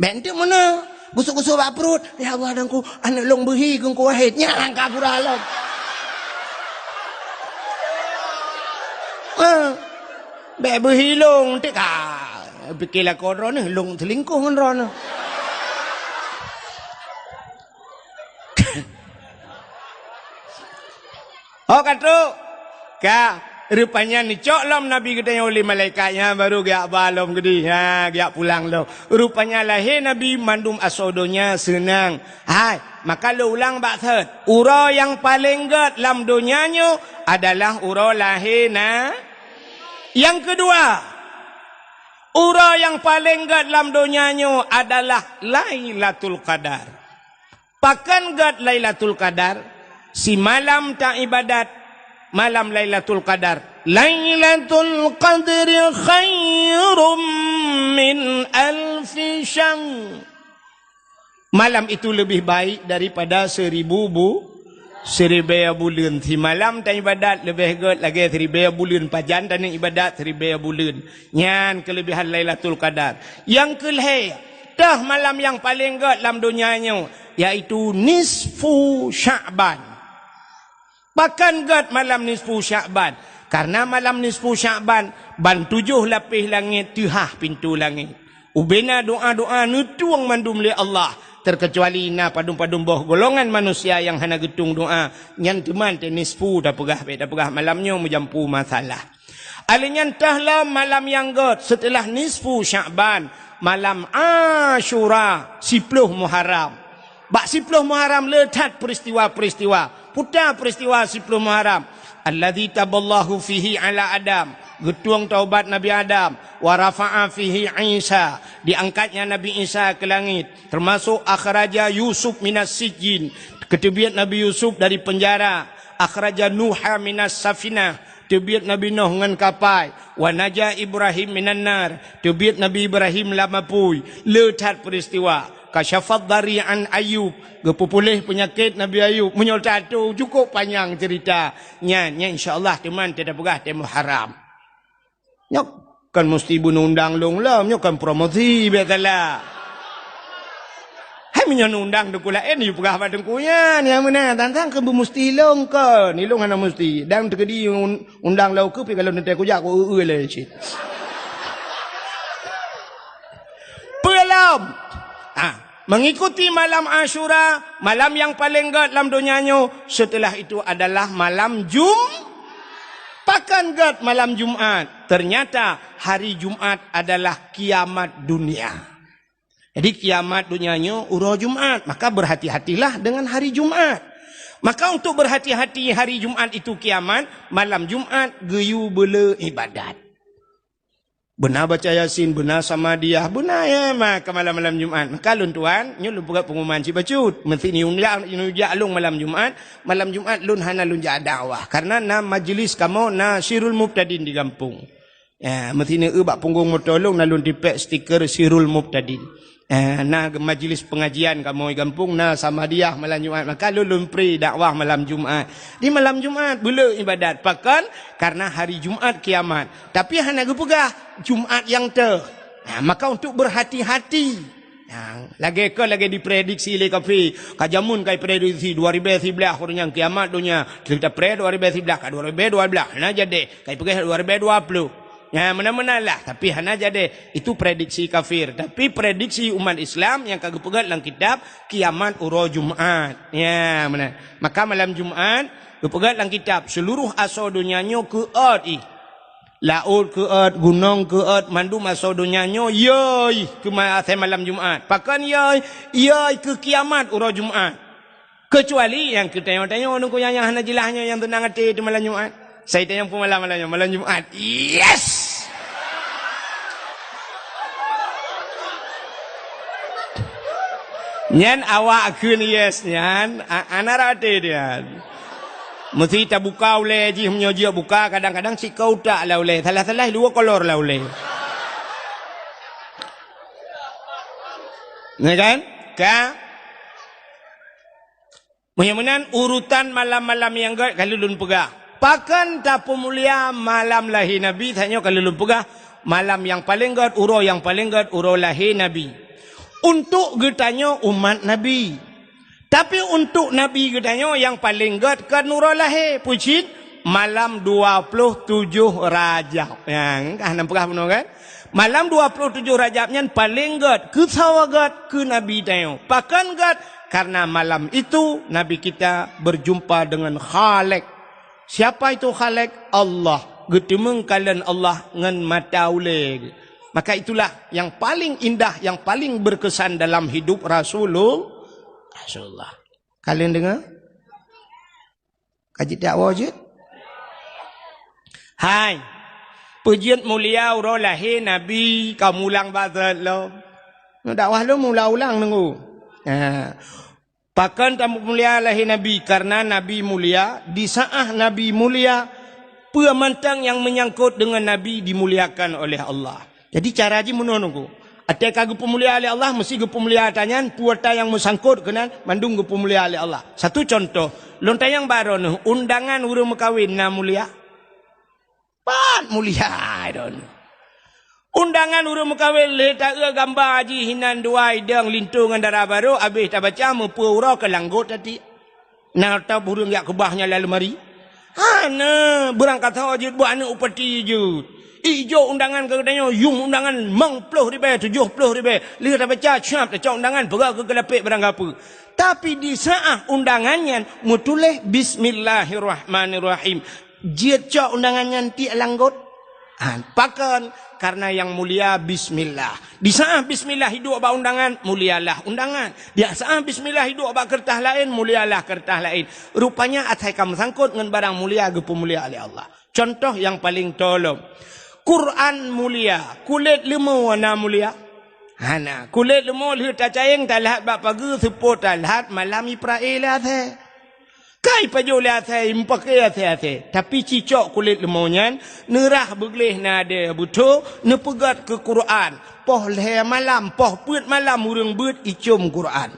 Bèk enteuk meunan. Gusok-gusok bak pruet. "Ya Allah, Teungku, aneuk lôn beuhi Teungku Wahid." Nyan ka pura lom. Ha. Bèk beuhi lôn, enteuk ka. Pike lakoe droeneuh, lôn seulingkoh ngon droeneuh. Ho ka trok. Ka, rupanya neucok lom Nabi geutanyoe lé malaikat nyan, baru geujak ba lom keudeh. Ha, geujak pulang lom. Rupanya lahé Nabi mandum asoe donya seunang. Hai, maka lôn ulang bak thot. Uroe nyang paleng gèt lam donya nyoe adalah uroe lahé na. Nyang keudua, uroe nyang paleng gèt lam donya nyoe adalah Lailatul Qadar. Pakon gèt Lailatul Qadar? Simalam taibadat malam Lailatul Qadar. Lailatul Qadri khairum min alfi syahr. Malam itu lebih baik daripada seribu bu-, siribèe buleuen. Simalam taibadat leubeh gèt lagèe siribèe buleuen. Pajan taneuk ibadat siribèe buleuen. Nyan keuleubehan Lailatul Qadar. Nyang keulhèe, toh malam nyang paleng gèt lam donya nyoe, yaitu nisfu Sya'ban. Pakon gèt malam nisfu Sya'ban? Karena malam nisfu Sya'ban, ban tujoh lapéh langét teuhah pintoe langét. Ubena doa-doa neutueng mandum lé Allah, terkecuali na padum-padum boh golongan manusia nyang hana geutueng doa, nyan teuma teuh nisfu tapeugah, bèk tapeugah malam nyoe meujampu masalah. Alèh nyan toh lom malam nyang gèt seuteulah nisfu Sya'ban, malam Asyura, siploh Muharram. Bak siploh Muharram le that peuristiwa-peuristiwa. Peue peuristiwa siploh Muharram? Alladzi taballahu fihi ala Adam, geutueng taubat Nabi Adam, wa rafa'a fihi Isa, diangkatnya Nabi Isa keu langét, teumasok akhraja Yusuf minas sijjin, geuteubiet Nabi Yusuf dari peunjara, akhraja Nuha minas safinah, teubiet Nabi Nuh ngon kapai, wa naja Ibrahim minan nar, teubiet Nabi Ibrahim lam apui. Le that peuristiwa. Kasyafad dari an Ayub, geupeupuléh peunyakét Nabi Ayub. Meunyoe tato cukôp panyang ceurita. Nyan, nyan insya Allah teuma tapeugah teuh Muharram. Nyoe kon musti beuneundang lôn lom, nyoe kon promosi biasalah. Hai meunyoe neundang teungku laén, yue peugah bak teungku nyan, nyang meunan tantang keu beumusti lôn kon. Ilôn hana musti. Dan teukeudi un-, undang lôn keu pi kalau neutée kujak ku eu-eu lé cit. Peue lom? Ah, mengikuti malam Asyura, malam nyang paleng gét lam donya nyoe, setelah itu adalah malam Jum-, pakon gét malam Jumat. Ternyata hari Jumat adalah kiamat dunia. Jadi kiamat donya nyoe uroe Jumat, maka berhati-hatilah dengan hari Jumat. Maka untuk berhati-hati hari Jumat itu kiamat, malam Jumat geuyue beule ibadat. Beuna baca Yasin, beuna Samadiyah, beuna ya maka malam-malam Jumat. Maka lôn tuan, nyoe lôn peugah pengumuman cit bacut. Meusti ni undang, ni ujak lôn malam Jumat, malam Jumat lôn hana lôn jak dakwah. Karena na majlis kamoe, na Sirul Mubtadin di gampông. Ya, meusti ni eu bak punggong moto lôn na lôn tipék stiker Sirul Mubtadin. Eh, na majlis pengajian kamoe gampông, na Samadiyah malam Jumat. Maka lôn lôn pri dakwah malam Jumat. Di malam Jumat beule ibadat. Pakon? Karena hari Jumat kiamat. Tapi hana geupeugah Jumat nyang teuh. Nah, maka untuk berhati-hati. Nah, lagée kon lagée diprediksi lé kafé. Ka jameun ka diprediksi dua ribée siblaih uroe nyan kiamat donya. Kita pre dua ribée siblaih ka dua ribée dua blaih. Nah, jadi ka dipeugah dua ribée dua ploh. Ya, meunan-meunan lah, tapi hana jadi. Itu prediksi kafir. Tapi prediksi umat Islam nyang ka geupeugah lam kitab, kiamat uroe Jumat. Ya, meunan. Maka malam Jumat, geupeugah lam kitab, seluruh asoe donya nyoe keuôt ih. Laôt keuôt, gunong keuôt, mandum asoe donya nyoe yoi keu ma-, asai malam Jumat. Pakon yoi? Yoi keu kiamat uroe Jumat. Keucuali nyang keu tanyoe-tanyoe nungku nyang, nyang hana jeulaih nyoe nyang teunang até di malam Jumat. Sai tanyong peumalam malam nyoe, malam Jumat. Yes! Nyan awak kheun yes nyan, a-, ana rate nyan. Meusti tabuka ulée jih, meunyoe jeuet buka, kadang-kadang sikoe utak lam ulée, salah-salah dua kolor lam ulée. Ya kan? Ka? Meunyoe meunan, urutan malam-malam nyang gét ka lôn peugah. Pakon tapeumulia malam lahé Nabi, tanyoe ka lôn peugah, malam nyang paleng gét, uroe nyang paleng gét, uroe lahé Nabi. Untuk geutanyoe umat Nabi. Tapi untuk Nabi geutanyoe nyang paleng gét kon uroe lahé, peue cit? Malam dua ploh tujoh Rajab. Nyang ka hana peugah bunoe kan? Malam dua ploh tujoh Rajab nyan paleng gét, keu sawa gét keu Nabi tanyoe. Pakon gét? Karena malam itu Nabi kita berjumpa dengan Khalik. Siapa itu Khalik? Allah. Geuteumeung kalon Allah ngon mata ulée. Maka itulah yang paling indah, yang paling berkesan dalam hidup Rasulul-, Rasulullah. Kalian dengar? Ka jeuet dakwah jeuet? Hai. Peue jeuet mulia uroe lahé Nabi ka mulang bak zat lom. Nyoe dakwah lom ulang-ulang nunggu. Ha. Pakon tamulia lahé Nabi? Karena Nabi mulia, di saat Nabi mulia, peue mantong nyang menyangkut dengan Nabi dimuliakan oleh Allah. Jadi cara jih meunoe nunggu. Até ka geupeumulia lé Allah, meusti geupeumulia ata nyan, peue ata nyang meusangkot keunan, mandum geupeumulia lé Allah. Satu contoh, lôn tanyong bak droeneuh, undangan ureuëng meukawen na mulia? Pat mulia droeneuh. Undangan ureuëng meukawen lé taeu gamba jih hinan dua idong linto ngon dara barô, abéh tabaca meupeu uroe keu langgot tati. Na tab ureuëng jak keubah nyan lam leumari? Hana, beurangkasoe jeuet buet aneuëk upati jeuet. Ijok undangan keu geutanyoe, yum undangan limong ploh ribée, tujoh ploh ribée. Lheueh tabaca, siap tacok undangan, peugah keu keulapék barang gapeue. Tapi di saat undangan nyan meutuléh Bismillahirrahmanirrahim. Jeuet cok undangan nyan tiek langgot. Ha, pakon? Karena yang mulia bismillah. Di saat bismillah iduek bak undangan, mulialah undangan. Di saat bismillah iduek bak keureutah laén, mulialah keureutah laén. Rupanya asai ka meusangkot ngon barang mulia geupeumulia lé Allah. Contoh nyang paleng tolom. Quran mulia, kulét leumô na mulia? Hana. Kulét leumô lheueh tacayeng talhat bak pageue, seupôt talhat malam iprae lé asée. Kai pajoh lé asée, meupaké asée-asée. Tapi cicok kulét leumô nyan, neurah beugleh nadée beutho, neupeugét keu Quran. Poh lhée malam, poh peuet malam ureuëng beuet icom Quran.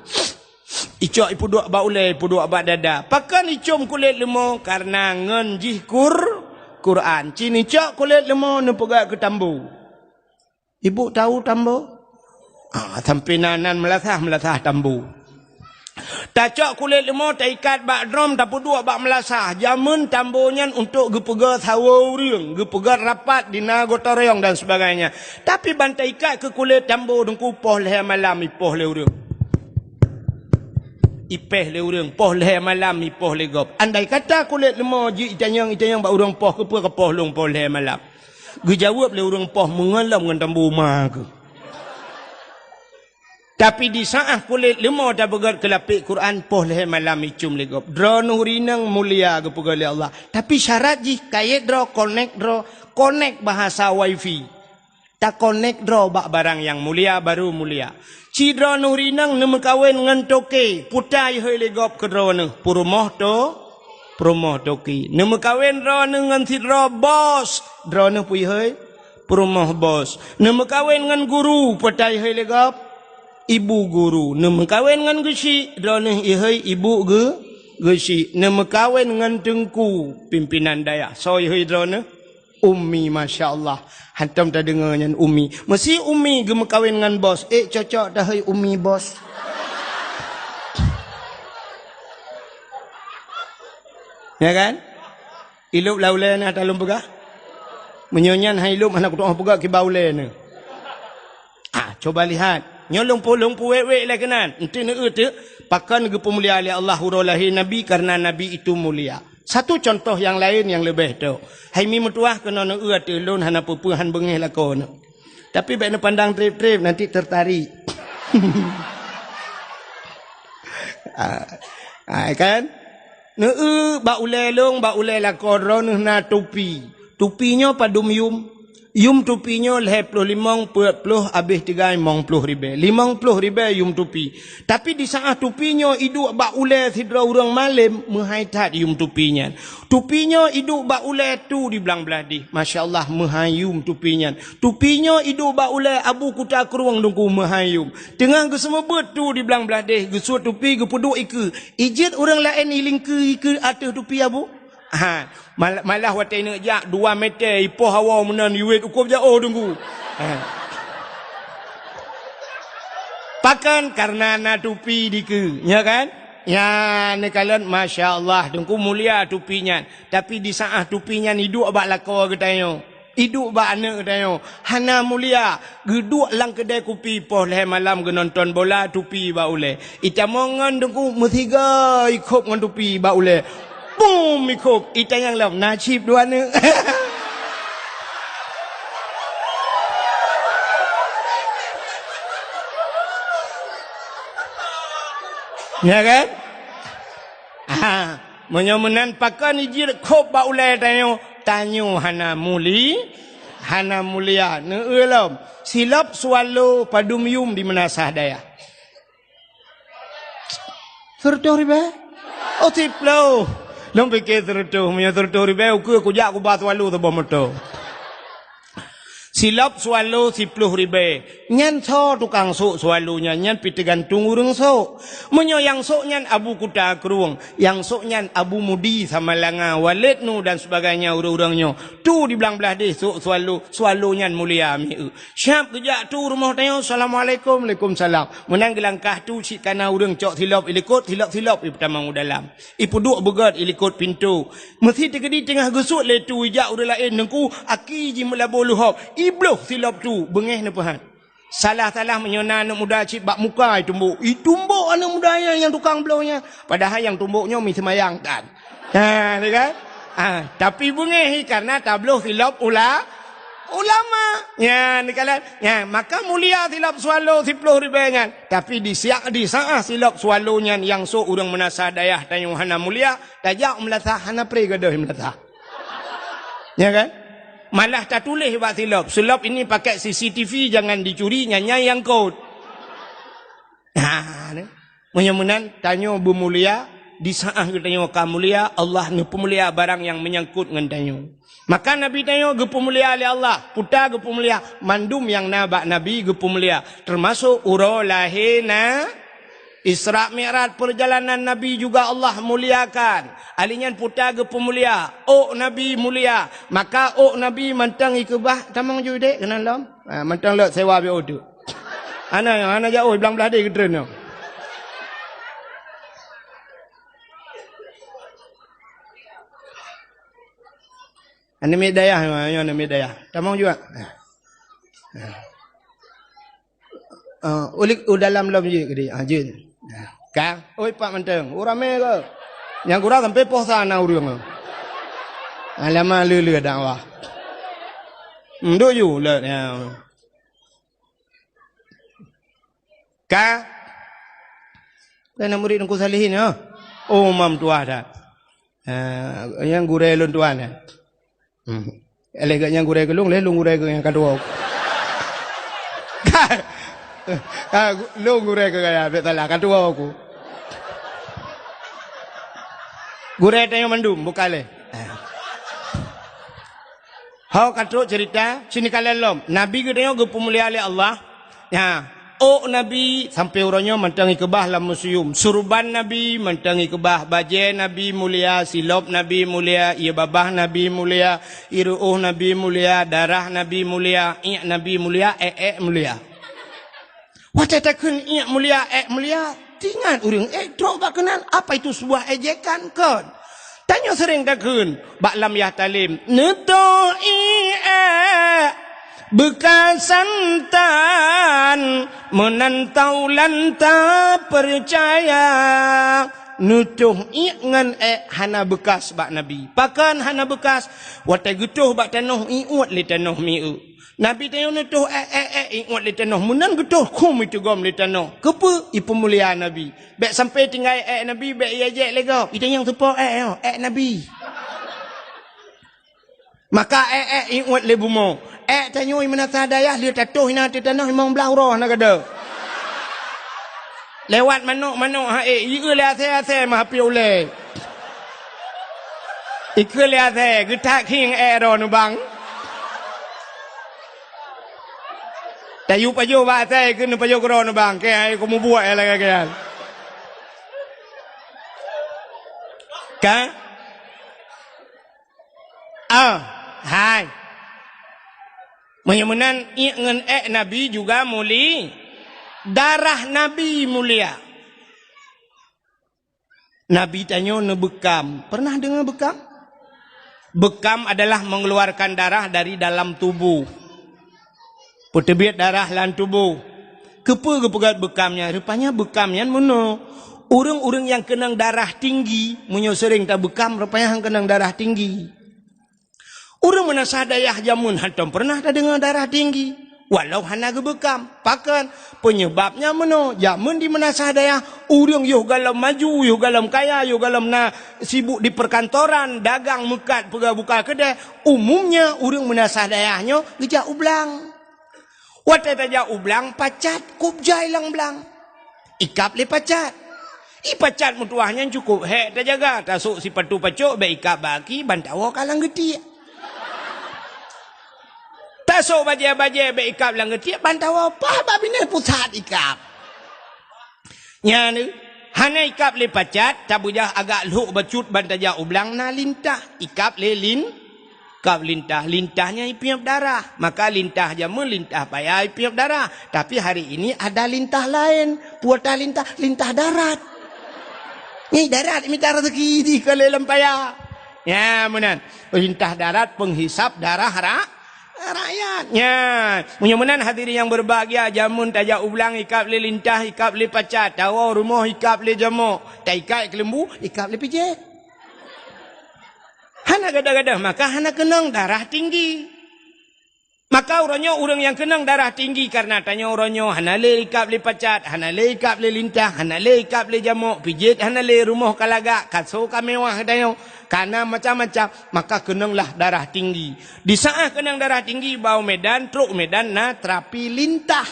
Icok ipeuduek bak ulée, ipeuduek bak dada. Pakon icom kulét leumô? Karena ngon jih Qur-, Quran. Ci neucok kulét leumô neupeugét keu tambo. Ibu tahu tambo? Ah, sampai nan, nan meulasah, meulasah tambo. Tacok kulét leumô, taikat bak drom, tapeuduek bak meulasah. Jameun tambo nyan untuk geupeugét sawoe ureuëng, geupeugét rapat di na gotong royong dan sebagainya. Tapi ban taikat keu kulét tambo teungku poh lhée malam ipoh lé ureuëng. Ipéh lé ureuëng, poh lhée malam ipoh lé gob. Andai kata kulét leumô jih itanyong-itanyong bak ureuëng poh, keupeue ka poh lôn poh lhée malam? Geujaweueb lé ureuëng poh meungon lom ngon tambo ma keuh. Tapi di saat kulét leumô tapeugét keu lapék Quran, poh lhée malam icom lé gob. Droeneuh rineueng mulia geupeugét lé Allah. Tapi syarat jih kayét droe, konek droe, konek bahasa wifi. Takonek droe bak barang nyang mulia, baru mulia. Ci droeneuh rineueng neumeukawen ngon toke, peue ta ihôi lé gob keu droeneuh? Peurumoh to-, peurumoh toke. Neumeukawen droeneuh ngon sidroe bos, droeneuh peue ihôi? Peurumoh bos. Neumeukawen ngon guru, peue ta ihôi lé gob? Ibu guru. Neumeukawen ngon geuchik, droeneuh ihôi ibu geu-, geuchik. Neumeukawen ngon teungku, pimpinan dayah, soe ihôi droeneuh? Umi, masya Allah. Hantom tadeungoe nyan umi. Meusi umi geumeukawen ngon bos. Ék cocok tahôi umi bos. Ya kan? Ilop lam ulée na talom peugah. Meunyoe nyan hai lom hana kutu'oh peugah kiban ulée nyoe. Ah, coba lihat. Nyoe lôn pu-, lôn puwék-wék lé keunan. Enti neueu teuk, pakon geupeumulia lé Allah uroe lahé Nabi, karena Nabi itu mulia. Satu contoh nyang laén nyang leubeh tok. Hai mi meutuwah keunoe neueu ateueh lôn hana peue-peue han beungéh lakoe nyoe. Tapi bék neupandang treb-treb, nanti tertarik. Ah, ah, kan? Neueu bak ulée lôn, bak ulée lakoe droeneuh na tupi. Tupi nyoe padum yum? Yum tupi nyoe lhée ploh limong peuet ploh abéh tigai limong ploh ribée. Limong ploh ribée yum tupi. Tapi di saát tupi nyoe iduek bak ulée sidroe ureuëng malém, meuhai that yum tupi nyan. Tupi nyoe iduek bak ulée tu di blang blaih deh. Masya Allah, meuhai yum tupi nyan. Tupi nyoe iduek bak ulée Abu Kuta Krueng Teungku, meuhai yum. Teungoh geuseumeubeuet tu di blang blaih deh, geusuet tupi geupeuduek ikeue. Ijeuet ureuëng laén ilingkeue ikeue ateueh tupi Abu? Ha, mal-, malah watée neuk jak dua meter ipoh hawa meunan iwet ukob jaoh Teungku. Ha. Pakon? Karena na tupi dikeue, nya kan? Nya neukalon, masya Allah, Teungku, mulia tupi nyan. Tapi di saát tupi nyan iduek bak lakoe geutanyoe. Iduek bak aneuëk geutanyoe, hana mulia, geuduek lam keudée kupi poh lhée malam geunonton bola, tupi bak ulée. Itamong ngon Teungku meusiga ikhop ngon tupi bak ulée. Bum ikhop, itanyong lom, na cit dua aneuëk. Ya kan? Ah, meunyoe meunan pakon ijeuet khop bak ulée tanyoe, tanyoe hana muli-, hana mulia. Neueu lom, silop swallow padum yum di meunasah dayah? Seureutôh ribée? Oh, siploh. Lôn pike seureutôh, meunyoe seureutôh ribée, ukeue kujak kuba swallow saboh moto. Silop swallow siploh ribée. Nyan soe tukang sôk swallow nyan, nyan pih teugantung ureuëng sôk. Meunyoe nyang sôk nyan Abu Kuta Krueng, nyang sôk nyan Abu Mudi Samalanga, Walid Nu dan sebagainya ureuëng-ureuëng nyoe. Tu di blang blaih deh sôk swallow, swallow nyan mulia mieu. Siab geujak tu rumoh tanyoe, "Assalamualaikum." "Waalaikumsalam." Meunan geulangkah tu cit kana ureuëng cok silop ilikot, silop-silop ipeutamong u dalam. Ipeuduek beugét ilikot pintoe. Meusi teukeudi teungoh geusuet lé tu ijak ureuëng laén, "Teungku, aki jih meulabô leuhob." Ibloh silop tu, beungéh neupeuhat. Salah-salah meunyoe na aneuëk muda cit bak muka itumbok. Itumbok aneuëk muda nyan nyang tukang bloh nyan. Padahai nyang tumbok nyoe mi seumayang tan. Ha, ni kan? Ha, tapi beungéh karena tabloh silop ula-, ulama. Nya, ni kan? Nya, maka mulia silop swallow siploh ribée nyan. Tapi di siak, di saát silop swallow nyan nyang sôk ureuëng meunasah dayah tanyoe hana mulia, tajak meunasah hana pré gadôh meunasah. Ya kan? Malah tatuléh bak silop, "Silop ini pakai C C T V, jangan dicuri, nyan nyang kot." Ha, ni. Meunyoe meunan, tanyoe beumulia, di saát geutanyoe ka mulia, Allah neupeumulia barang nyang meunyangkot ngon tanyoe. Maka Nabi tanyoe geupeumulia lé Allah, peue ta geupeumulia, mandum nyang na bak Nabi geupeumulia, teumasok uroe lahé na-, Isra Mi'raj, perjalanan Nabi juga Allah muliakan. Ali nyan peue ta geupeumulia, ôk Nabi mulia. Maka ôk Nabi mantong ikeubah, tamong ju dek keunan lom. Ha, mantong lok sewa biôh tu. Hana, hana jaoh, blang blaih deh geutreun nyoe. Aneuk miet dayah, nyoe aneuk miet dayah. Tamong juga. Ha. Ah, ulik u dalam lom jeuet keudeh. Ah, jeuet. Ah, ka? Oi, pak mantong. Oh, ramé ke? Nyang gura sampai poh sa na ureuëng. Alamak, le-le dakwah. Hmm, duk ju, le, ya. Ka? Kan murid Teungku Salihin, ya? Oh, mam tuah dah. Ah, nyang gurée lôn tuan, ya. Hmm. Lé geuh nyang gurée keu lôn, lé lôn gurée keu nyang ka tuwoe. Ka, ka, lôn gurée keu gaya, bèk salah, ka tuwoe ku. Gurée tanyoe mandum, bukan lé. Ho ka trok cerita, sini ka lom. Nabi geutanyoe geupeumulia lé Allah. Nya, ôk Nabi sampoe uroe nyoe mantong ikeubah lam museum. Surban Nabi mantong ikeubah, bajée Nabi mulia, silop Nabi mulia, ié babah Nabi mulia, ié ruôh Nabi mulia, darah Nabi mulia, iék Nabi mulia, ék-ék mulia. Watée takheun iék mulia, ék mulia, teuingat ureuëng ék trok bak keunan, apa itu sebuah ejekan? Kon. Tanyoe seuréng takheun bak lam yah talem, "Neutoh ié ék beukasan tan, meunan taulan tapeucaya." Neutoh ié ngon ék hana beukas bak Nabi. Pakon hana beukas? Watée geutoh bak tanoh, ié uet lé tanoh mié. Nabi tanyoe neutoh ék, ék, ék, ié uet lé tanoh. Meunan geutoh khum iteugom lé tanoh. Keupeue? Ipeumulia Nabi. Bék sampai tinggai ék Nabi, bék ié jek lé gob. Itanyong teupo ék nyoe, ék Nabi. Maka ék, ék ié uet lé bumoe. Ék tanyoe meunasah dayah lheueh tatoh inan ateueh tanoh limong blaih uroe na gada. Lewat manok-manok ha ék, ié lé asée-asée meuhapé ulée. Ikeu lé asée, geutak khieng ék droe neubang. Tayue pajoh bak asée, ikeu neupajoh keudroe neubang. Keu hai keu mubuet ék lagée nyan. Ka? Ah, hai. Meunyoe meunan, ié ngon ék Nabi juga muli-, darah Nabi mulia. Nabi tanyoe neubeukam. Pernah deungoe beukam? Beukam adalah mengeluarkan darah dari dalam tubuh. Peuteubiet darah lam tuboh. Keupeue geupeugét beukam nyan? Rupanya beukam nyan meunoe. Ureuëng-ureuëng nyang keunong darah tinggi, meunyoe seuréng tabeukam, rupanya han keunong darah tinggi. Ureuëng meunasah dayah jameun hantom peureunah tadeungoe darah tinggi, walau hana geubeukam. Pakon? Peunyeubab nyan meunoe, jameun di meunasah dayah, ureuëng yoh gohlom maju, yoh gohlom kaya, yoh gohlom na sibuk di perkantoran, dagang meukat, peugah buka keudée, umumnya ureuëng meunasah dayah nyoe geujak u blang. Watée tajak u blang, pacat kub jai lam blang. Ikab lé pacat. I pacat meutuwah nyan cukôp hék tajaga, tasôk sipatu pacok bék ikab bak aki, ban tawoe ka lam geutiek. Tasôk bajée-bajée bék ikab lam geutiek, ban tawoe paih bak binéh pusat ikab. Nyan, hana ikab lé pacat, tabeujah agak lhok bacut ban tajak u blang na lintah, ikab lé lin-, kab lintah. Lintah nyan ipiep darah. Maka lintah jameun lintah paya ipiep darah. Tapi hari ini ada lintah laén. Peue ata lintah? Lintah darat. Nyan darat mita rezeki di keu lé lam paya. Nyan meunan. Lintah darat penghisap darah ra-, rakyat. Nyan. Meunyoe meunan hadirin yang berbahagia, jameun tajak u blang ikab lé lintah, ikab lé pacat, tawoe rumoh ikab lé jamok, taikat keuleumbu, ikab lé pijet. Hana gadoh-gadoh, maka hana keunong darah tinggi. Maka uroe nyoe ureuëng nyang keunong darah tinggi kareuna tanyoe uroe nyoe hana lé ikab lé pacat, hana lé ikab lé lintah, hana lé ikab lé jamok, pijet hana lé, rumoh ka lagak, kaso ka mewah tanyoe, ka na macam-macam, maka keunonglah darah tinggi. Di saát keunong darah tinggi, ba u Medan, trok u Medan na terapi lintah.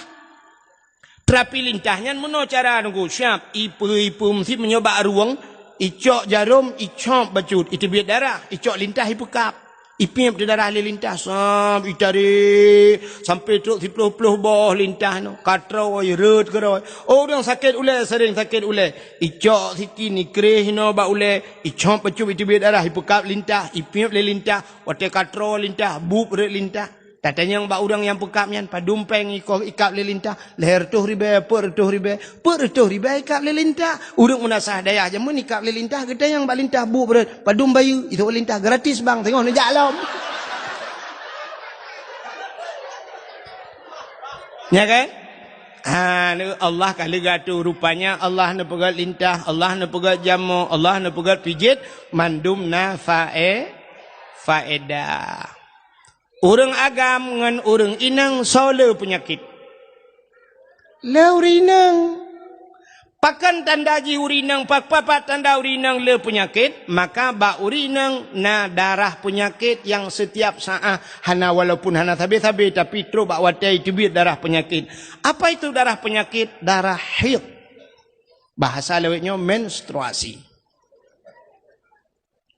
Terapi lintah nyan meunoe cara nunggu siab, ipe-ipe meusi meunyoe bak rueng, icok jarom, icop bacut, iteubiet darah, icok lintah ipeukab. Ipiep di darah lé lintah, sab, itarék, sampai trok siploh-ploh boh lintah nyoe, ka troe, rhot keudroe. Oh, ureuëng sakét ulée, seuréng sakét ulée. Icok siti, ikreh inoe bak ulée, icop bacut, iteubiet darah, ipeukab lintah, ipiep lé lintah, watée ka troe lintah, bueb rhot lintah. Tatanyong bak ureuëng nyang peukab nyan, padum péng iko ikab lé lintah, lhée reutôh ribée, peuet reutôh ribée, peuet reutôh ribée ikab lé lintah. Ureuëng meunasah dayah jameun ikab lé lintah, geutanyong bak lintah bueb rhot, padum bayeue, itu lintah gratis bang, teungoh neujak lom. Ya kan? Ha, Allah ka lheueh geuatoe, rupanya Allah neupeugét lintah, Allah neupeugét jamok, Allah neupeugét pijet, mandum na fae-, faedah. Ureuëng agam ngon ureuëng inong soe le peunyakét? Le ureuëng inong. Pakon tanda jih ureuëng inong, pa-, pa-, pat tanda ureuëng inong le peunyakét? Maka bak ureuëng inong na darah peunyakét nyang setiap saát hana, walaupun hana sabe-sabe, tapi trok bak watée iteubiet darah peunyakét. Apa itu darah peunyakét? Darah haid. Bahasa lawét nyoe menstruasi.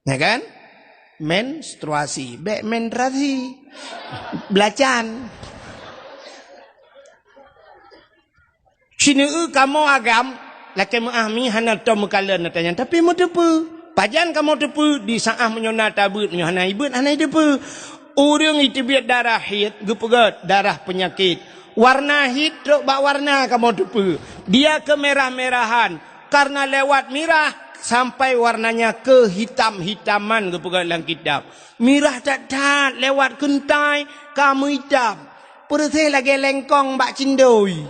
Ya kan? Menstruasi. Bék menstruasi. Belacan. Sineue kamoe agam, lakée meuáh mi hana tom meukalon ata nyan, tapi meuteupeue. Pajan kamoe teupeue? Di saát meunyoe na tabeuet, meunyoe hana ibeuet, hana iteupeue. Ureuëng iteubiet darah haid geupeugét darah peunyakét. Warna haid trok bak warna kamoe teupeue. Dia kemerah-merahan. Karena lewat mirah, Sampai warnanya kehitam-hitaman geupeugah lam kitab. Mirah that-that lewat keuntai ka meuitam. Peureuséh lagée lengkong bak cindoi.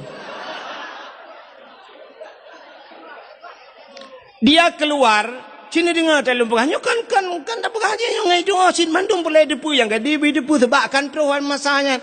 Dia keluar, cina deungoe taleueng peugah, nyoe kan, kan, kan tapeugah jih nyoe ngai doa cit mandum peureulée teupeu nyang ka dibi teupeu seubab kan troh wan masa nyan.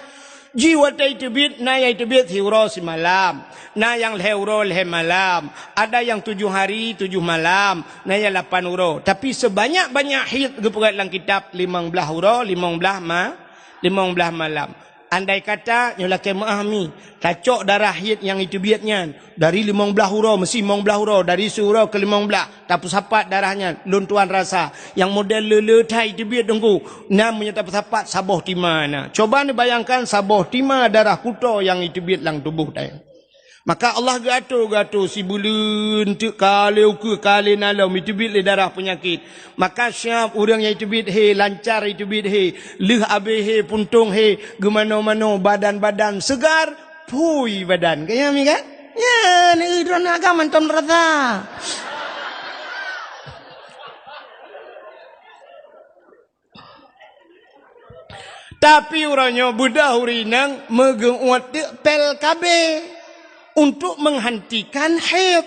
Ji watée iteubiet, na nyang iteubiet siuroe simalam, na nyang lhée uroe lhée malam, ada nyang tujoh hari tujoh malam, na nyang lapan uroe. Tapi seubanyak-banyak haid geupeugah lam kitab limong blaih uroe, limong blaih ma-, limong blaih malam. Andai kata nyoe lakée meuah mi, tacok darah haid nyang iteubiet nyan dari limong blaih uroe, meusi limong blaih uroe, dari siuroe keu limong blaih, tapeusapat darah nyan, lôn tuan rasa nyang model le-le that iteubiet teungku. Nam meunyoe tapeusapat saboh tima na. Coba neubayangkan saboh tima darah kuto nyang iteubiet lam tuboh tanyoe. Maka Allah geuatur-geuatur sibuleuen teuk ka lé ukeue ka lé na lom iteubiet lé darah peunyakét. Maka siab ureuëng nyang iteubiet hé, lancar iteubiet hé, lheueh abéh hé, puntông hé, geumanoe-manoe, badan-badan seugar, phui badan. Ka nyan mi kan? Nyan, eh, droeneuh agam mantong rasa. Tapi uroe nyoe beudôh ureuëng inong meugeuuet teuk pil K B untuk menghentikan haid.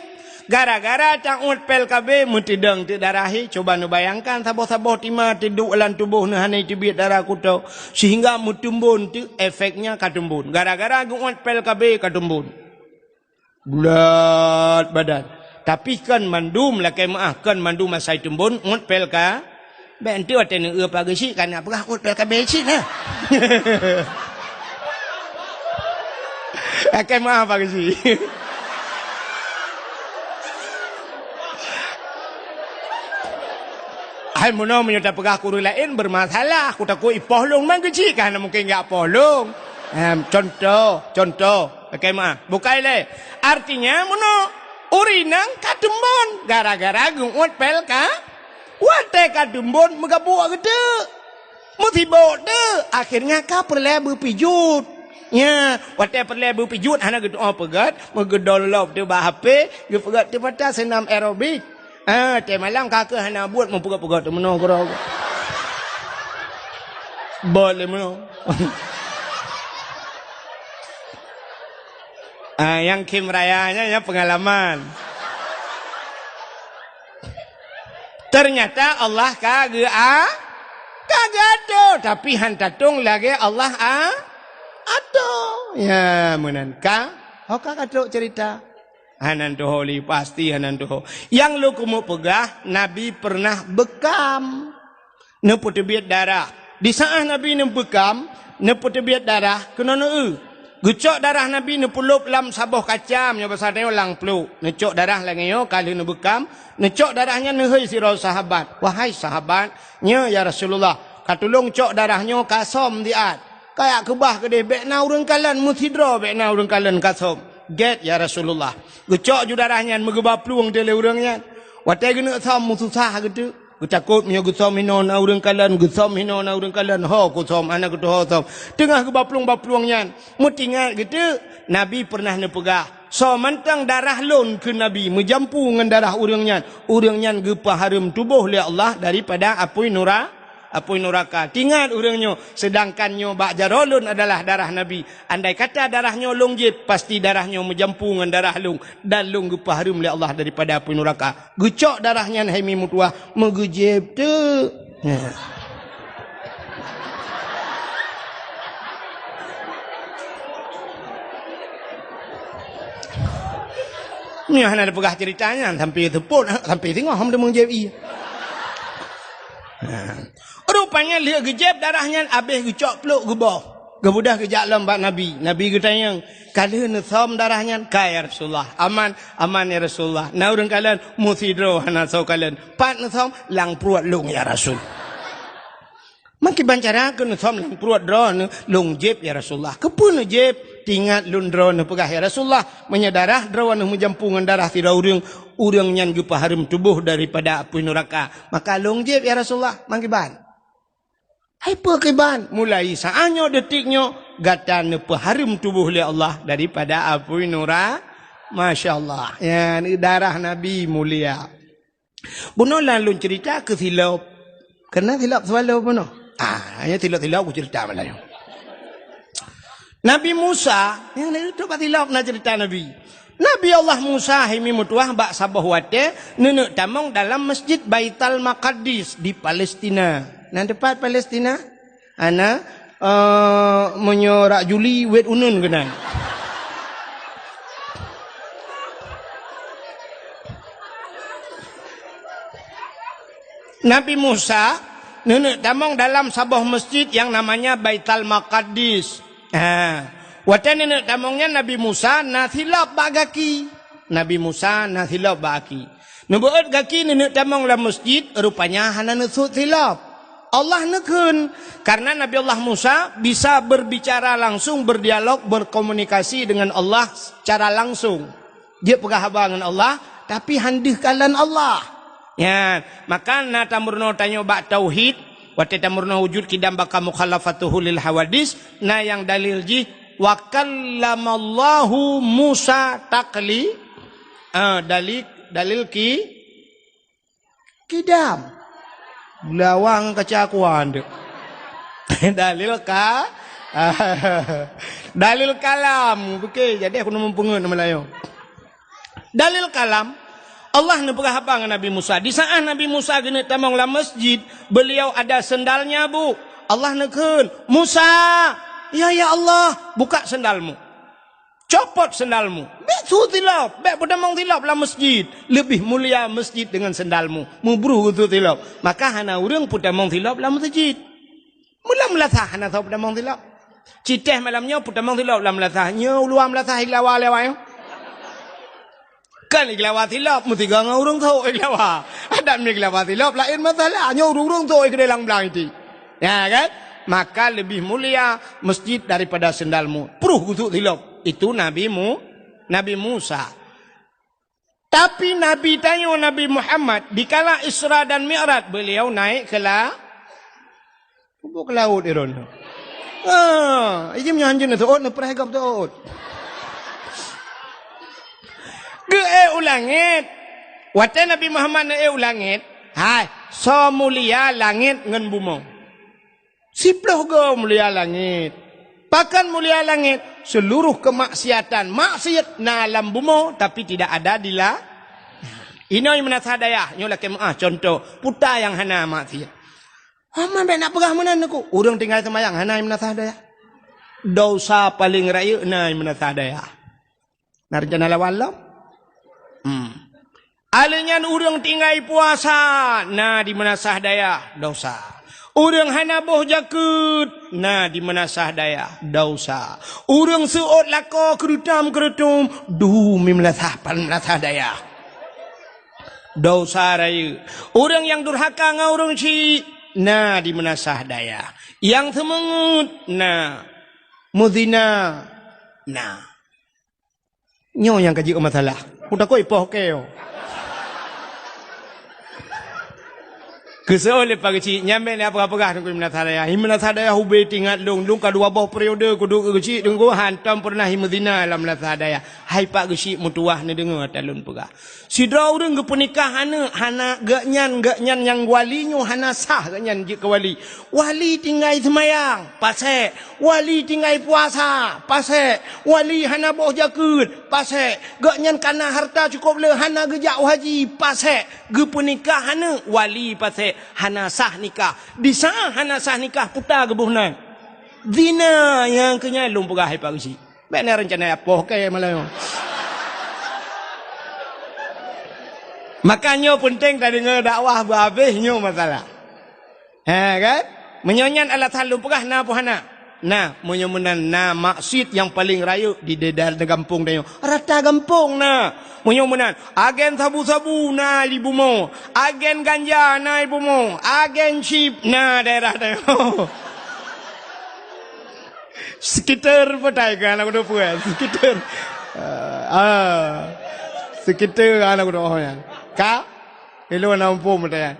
Gara-gara taôt pil K B meuteudong teuk darah hé, cuba neubayangkan saboh-saboh tima teuduek lam tuboh neuh hana iteubiet darah kuto, sehingga meutumbon teuk efeknya ka tumbon. Gara-gara geuuet pil K B ka tumbon. Bulat badan. Tapi kon mandum lakée meuah, kon mandum asai tumbon, uet pil K B. Bék enteuk watée neueu pageue syiek ka na peugah uet pil K B syiek na. Lakée meuah pageue syiek. Hai meunoe meunyoe tapeugah keu ureuëng laén bermasalah, kutakot ipoh lôn man geuchik ka hana mungken jak poh lôn. Em, contoh, contoh, lakée meuah. Bukai lé. Artinya meunoe, ureuëng inong ka teumbon gara-gara geuuet pil K B. Watée ka teumbon meugabuk geuteuk. Meusibok teuk, akhirnya ka peureulée beupijuet. Nya, watée peureulée beupijuet hana geutuoh peugét, meugeudong lom teuk bak H P, geupeugét teuk mata seunam aerobik. Ah, teumalam ka keuh hana buet meupeugét-peugét teuk meunoe keudroe. Bot lé meunoe. Ah, nyang khém raya nyan, nyan peungalaman. Ternyata Allah ka geu-, a-, ka geuatur, tapi han tatong lagée Allah a-, atur. Ya, meunan ka. Ho ka ka trok cerita. Hana tuho lé, pasti hana tuho. Nyang lôn keumeung peugah, Nabi pernah beukam. Neupeuteubiet darah. Di saát Nabi neubeukam, neupeuteubiet darah, keunoe neueu. Geucok darah Nabi neupeulob lam saboh kacam nyoe basa tanyoe lam pluek. Neucok darah lagée nyoe ka lheueh neubeukam, neucok darah nyan neuhôi sidroe sahabat. "Wahai sahabat, nyoe ya Rasulullah, ka tulông cok darah nyoe ka som siat. Kajak keubah keudeh bék na ureuëng kalon meusidroe bék na ureuëng kalon ka som." "Gét ya Rasulullah." Geucok ju darah nyan meugeuba plueng teuh lé ureuëng nyan. Watée geuneuk som meususah geuteuk. Geutakot meunyoe geusom hinoe na ureuëng kalon, geusom hinoe na ureuëng kalon, ho kusom, hana geutuho som. Teungoh geuba plueng-ba plueng nyan, meutingat geuteuk, Nabi pernah neupeugah, "Soe mantong darah lôn," kheun Nabi, "meujampu ngon darah ureuëng nyan, ureuëng nyan geupeuhareuem tuboh lé Allah daripada apui nura-, apui nuraka." Tingat ureuëng nyoe, seudangkan nyoe bak jaroe lôn adalah darah Nabi. Andai kata darah nyoe lôn jieb, pasti darah nyoe meujampu ngon darah lôn, dan lôn geupeuhareuem lé Allah daripada apui nuraka. Geucok darah nyan hai mi meutuwah, meugeujieb teuk. Nyoe hana tapeugah cerita nyan sampai seupôt, sampai singoh hom teumeung jieb ie. Rupanya lheueh geujieb darah nyan abéh geucok pluek geuboh. Geubeudôh geujak lom bak Nabi. Nabi geutanyong, "Ka lheueh neusom darah nyan?" "Ka, ya Rasulullah." "Aman?" "Aman, ya Rasulullah." "Na ureuëng kalon?" "Meusidroe hana soe kalon." "Pat neusom?" "Lam pruet lôn, ya Rasul." "Meukiban cara keu neusom lam pruet droeneuh?" "Lôn jieb, ya Rasulullah." "Keupeue neujieb?" "Tingat lôn droeneuh peugah, ya Rasulullah, meunyoe darah droeneuh meujampu ngon darah sidroe ureuëng, ureuëng nyan geupeuhareuem tuboh daripada apui nuraka. Maka lôn jieb, ya Rasulullah." "Meukiban?" "Hai peue kiban?" "Mulai saát nyoe, detik nyoe, gata neupeuhareuem tuboh lé Allah daripada apui nura-," Masya Allah. Nyan darah Nabi mulia. Bunoe lôn ceurita keu silop. Keureuna silop swallow bunoe. Ah, hanya silop-silop kuceurita malam nyoe. Nabi Musa, nyang na teupeu bak silop na ceurita Nabi. Nabi Allah Musa himeutuwah bak saboh watée neuneuk tamong dalam Masjid Baitul Maqdis di Palestina. Na teupat Palestina? Ana, eh, meunyoe rak Juli, wet uneun keunan. Nabi Musa neuneuk tamong dalam saboh masjid nyang namanya Baitul Maqdis. Ha. Watée neuneuk tamong nyan Nabi Musa na silop bak gaki. Nabi Musa na silop bak gaki. Neubeuet gaki neuneuk tamong lam masjid, rupanya hana neusut silop. Allah neukheun, karena Nabi Allah Musa bisa berbicara langsung, berdialog, berkomunikasi dengan Allah secara langsung. Jeuet peugah haba ngon Allah, tapi han deuh kalon Allah. Nyan, maka na tameurunoe tanyoe bak tauhid, watée tameurunoe wujud qidam baqa mukhalafatuhu lil hawadis, na nyang dalil jih, "Wa kallamallahu Musa takli-," ah, dalil, dalil ki-, Qidam. Beulawang kaca kuan tu. Dalil ka-, dalil kalam. Oke, jadi aku neumeupeungeut nama layoe. Dalil kalam, Allah neupeugah haba ngon Nabi Musa. Di saat Nabi Musa geuneuk tamong lam masjid, beliau ada sendalnya, Bu. Allah neukheun, "Musa, ya, ya Allah, buka sendalmu." Copot sendalmu. Bék su silop, bék peutamong silop lam masjid. Leubeh mulia masjid deungon sendalmu. Mubruh geusu silop. Maka hana ureuëng peutamong silop lam masjid. Meulam meulasah hana soe peutamong silop. Citeh malam nyoe peutamong silop lam meulasah. Nyoe uluwa meulasah iglawa lewat nyoe. Kan iglawa silop, meusigoe ngon ureuëng sôk iglawa. Adak mi iglawa silop, laén masalah. Nyoe ureuëng-ureuëng sôk i keudéh lam blang iti. Ya kan? Maka lebih mulia masjid daripada sendalmu. Pruh gusuk silop. Itu Nabi Mu-, Nabi Musa. Tapi Nabi tanyoe, Nabi Muhammad, dikala Isra dan Mi'raj, beliau naik ke la-, Pupuk ke laôt, Iron. Ah, ijim nyan hanjeut na teuôt, na preh gop teuôt. Geuék u langét. Watée Nabi Muhammad neuék u langét, hai, soe mulia langét ngon bumoe? Siploh goe mulia langét. Pakon mulia langét? Seluruh kemaksiatan, maksiat na lam bumoe, tapi tidak ada di la-, Inoe meunasah dayah, nyoe lakée meuáh contoh, puta nyang hana maksiat. Hama bék na peugah meunan neuku. Ureuëng tinggai seumayang hana meunasah dayah. Dosa paleng rayeuk na meunasah dayah. Na reuncana lawan lom? Hmm. Aleuh nyan ureuëng tinggai puasa na di meunasah dayah, dosa. Ureuëng hana boh jakeuet na di meunasah dayah, dosa. Ureuëng seuôt lakoe keureutam-keureutum, dum meunasah pan meunasah dayah. Dosa rayeuk. Ureuëng nyang durhaka ngon ureuëng syik na di meunasah dayah. Nyang seumeungeut na. Meuzina na. Nyoe nyang ka jeuet masalah. Kutakot ipoh keu. Keusoe lé Pak Geuchik, nyang bék lé peugah-peugah Teungku di meunasah dayah. Di meunasah dayah ubé teuingat lôn, lôn ka dua boh periode kuduek keu Geuchik Teungku, hantom peureunah meuzina lam meunasah dayah. Hai Pak Geuchik meutuwah neudeungoe ata lôn peugah. Sidroe ureuëng geupeunikah aneuëk hana geuhnyan, geuhnyan nyang wali nyoe hana sah geuhnyan jeuet keu wali. Wali tinggai seumayang, pasék. Wali tinggai puasa, pasék. Wali hana boh jakeuet, pasék. Geuhnyan kana hareuta cukôp le hana geujak u haji, pasék. Geupeunikah aneuëk wali, pasék. Hana sah nikah. Di saát hana sah nikah puta geuboh nan. Zina nyang keu nyan lôn peugah hai Pak Geuchik. Bék na reuncana poh keu malam nyoe. Maka nyoe peunteng tadeungoe dakwah beuhabéh nyoe masalah. Ha kan? Meunyoe nyan alasan lôn peugah na peue hana? Na, meunyoe meunan na maksiet nyang paleng rayeuk di daerah gampông tanyoe. Rata gampông na. Meunyoe meunan, agen sabu-sabu na di bumoe, agen ganja na di bumoe, agen chip na daerah tanyoe. Sekitar petai ke anak kuda puan? Sekitar. Ah, ah. Sekitar anak kuda oh ya. Ka? Ilo na muphom petai.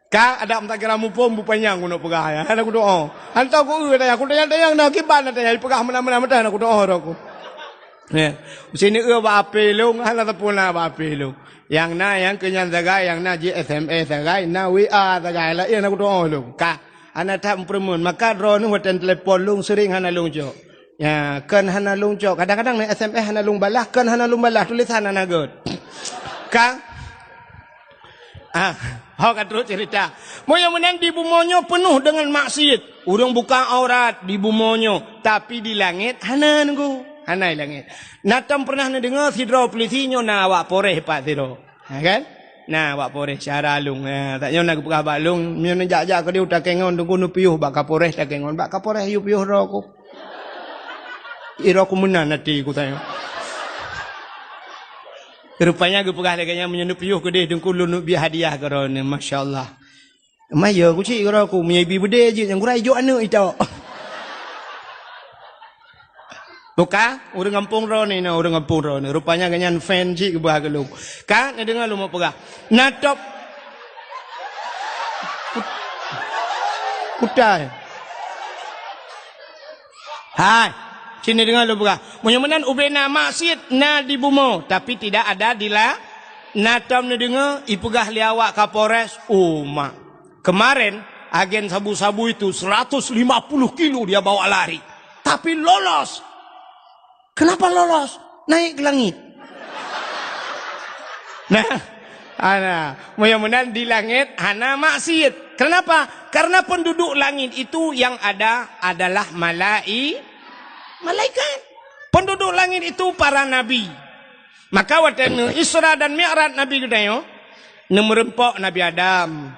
Ka ada meutakira muphom bupanyang kuno peugah ya. Anak kuda oh. Hantar ku eh tanya, ku tanya-tanya na kiban tanya peugah mena-mena mata anak kuda oh aku. Ya. Sineuk eu bak H P lôn, hana teupeu na bak H P lôn. Nyang na, nyang keu nyan sagai, nyang na jih S M S sagai, na W A sagai, laén na kutu'oh lôn. Ka, hana that meupeureumeun. Maka droeneuh watèe telepon lôn sering hana lôn cok. Ya, kon hana lôn cok. Kadang-kadang na S M S hana lôn balah, kon hana lôn balah, tulisan hana göt. Ka? Ah, ho ka trok cerita. Meunyoe meunan di bumoe nyoe peunoh deungon maksiet. Ureueng buka aurat di bumoe nyoe, tapi di langét hana nunggu. Hana di langét. Na tom pernah neudeungoe sidroe polisi nyoe na awak Polres pat sidroe. Ha, kan? Na awak Polres syara lôn. Ha, tak nyoe na geupeugah bak lôn, meunyoe neujak-jak keudeh u Takengon, Teungku, neupiôh bak Kapolres Takengon. Bak Kapolres yue piôh droe ku. Iro ku meunan até ku tanyoe. Rupanya geupeugah lagèe nyan, meunyoe neupiôh keudeh Teungku, lôn neubiet hadiah keu droeneuh. Masya Allah. Maya ku cit keu droe ku, meunyoe ibi beudé jeuet nyang gura ijok aneuk itok. Buka, ureueng gampông droeneuh, na ureueng gampông droeneuh. Rupanya gobnyan fan cit geuba keu lôn. Ka, neudeungoe lôn peugah. Na top. Kut-, kutai. Hai, sini deungoe lôn peugah. Meunyoe meunan ubé na maksiet na di bumoe, tapi tidak ada di la-, na tom neudeungoe ipeugah lé awak Kapolres, "Oh, mak. Kemarin agen sabu-sabu itu seratus lima puluh kilo dia bawa lari. Tapi lolos." Kenapa lolos? Naik ke langit. Nah, ana, meunyoe meunan di langét hana maksiet. Kenapa? Karena penduduk langit itu yang ada adalah malai-, malaikat. Penduduk langit itu para nabi. Maka watèe neu Isra dan Mi'raj Nabi geutanyoe, neumeureumpok Nabi Adam,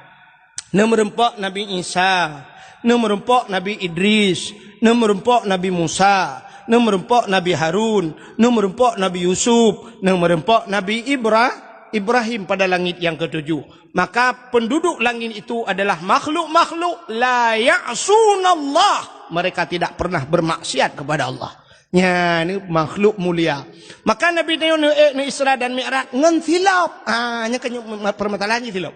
neumeureumpok Nabi Isa, neumeureumpok Nabi Idris, neumeureumpok Nabi Musa, neumeureumpok Nabi Harun, neumeureumpok Nabi Yusuf, neumeureumpok Nabi Ibra-, Ibrahim pada langit yang ketujuh. Maka penduduk langit itu adalah makhluk-makhluk la ya'sunallah. Mereka tidak pernah bermaksiat kepada Allah. Nyan makhluk mulia. Maka Nabi tanyoe neuék neu Isra dan Mi'raj ngon silop. Ha, nyan keuh permasalahan jih silop.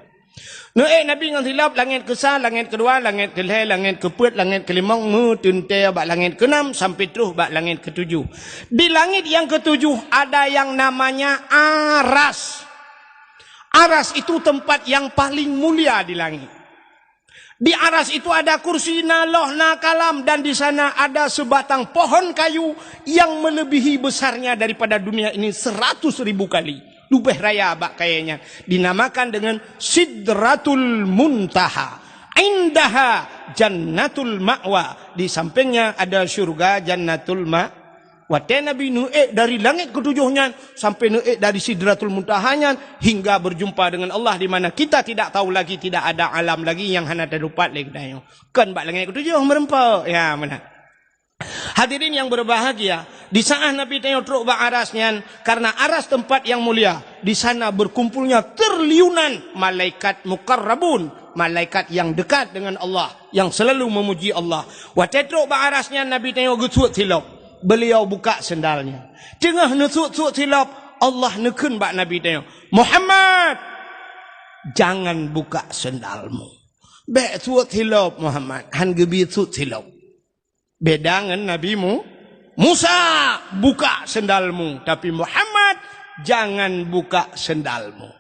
Neuék Nabi ngon silop, langét keusa, langét keudua, langét keulhèe, langét keupeuet, langét keulimong, meuteuntèe bak langét keunam sampai troh bak langét keutujoh. Di langét nyang keutujoh ada yang namanya Aras. Aras itu tempat yang paling mulia di langit. Di Aras itu ada kursi, na loh, na kalam, dan di sana ada sebatang pohon kayu yang melebihi besarnya daripada dunia ini seratus ribu kali. Leubeh raya bak kayèe nyan, dinamakan dengan Sidratul Muntaha. Indaha Jannatul Ma'wa. Di sampingnya ada syurga Jannatul Ma-, Watèe Nabi neuék dari langét keutujoh nyan sampai neuék dari Sidratul Muntaha nyan hingga berjumpa dengan Allah, di mana kita tidak tahu lagi, tidak ada alam lagi nyang hana teutupat lé geutanyoe. Kon bak langét keutujoh meureumpok. Ya, meunan. Hadirin yang berbahagia, di saat Nabi tanyoe trok bak Aras nyan, karena Aras tempat yang mulia, di sana berkumpulnya triliunan malaikat muqarrabun, malaikat yang dekat dengan Allah, yang selalu memuji Allah. Watèe trok bak Aras nyan, Nabi tanyoe geusuet silop. Beliau buka sendalnya. Teungoh neusuet-suet silop, Allah neukheun bak Nabi tanyoe, "Muhammad, jangan buka sendalmu." Bèk suet silop, Muhammad. Han geubi suet silop. Beda ngon Nabi Mu-, Musa, "Buka sendalmu." Tapi Muhammad, "Jangan buka sendalmu."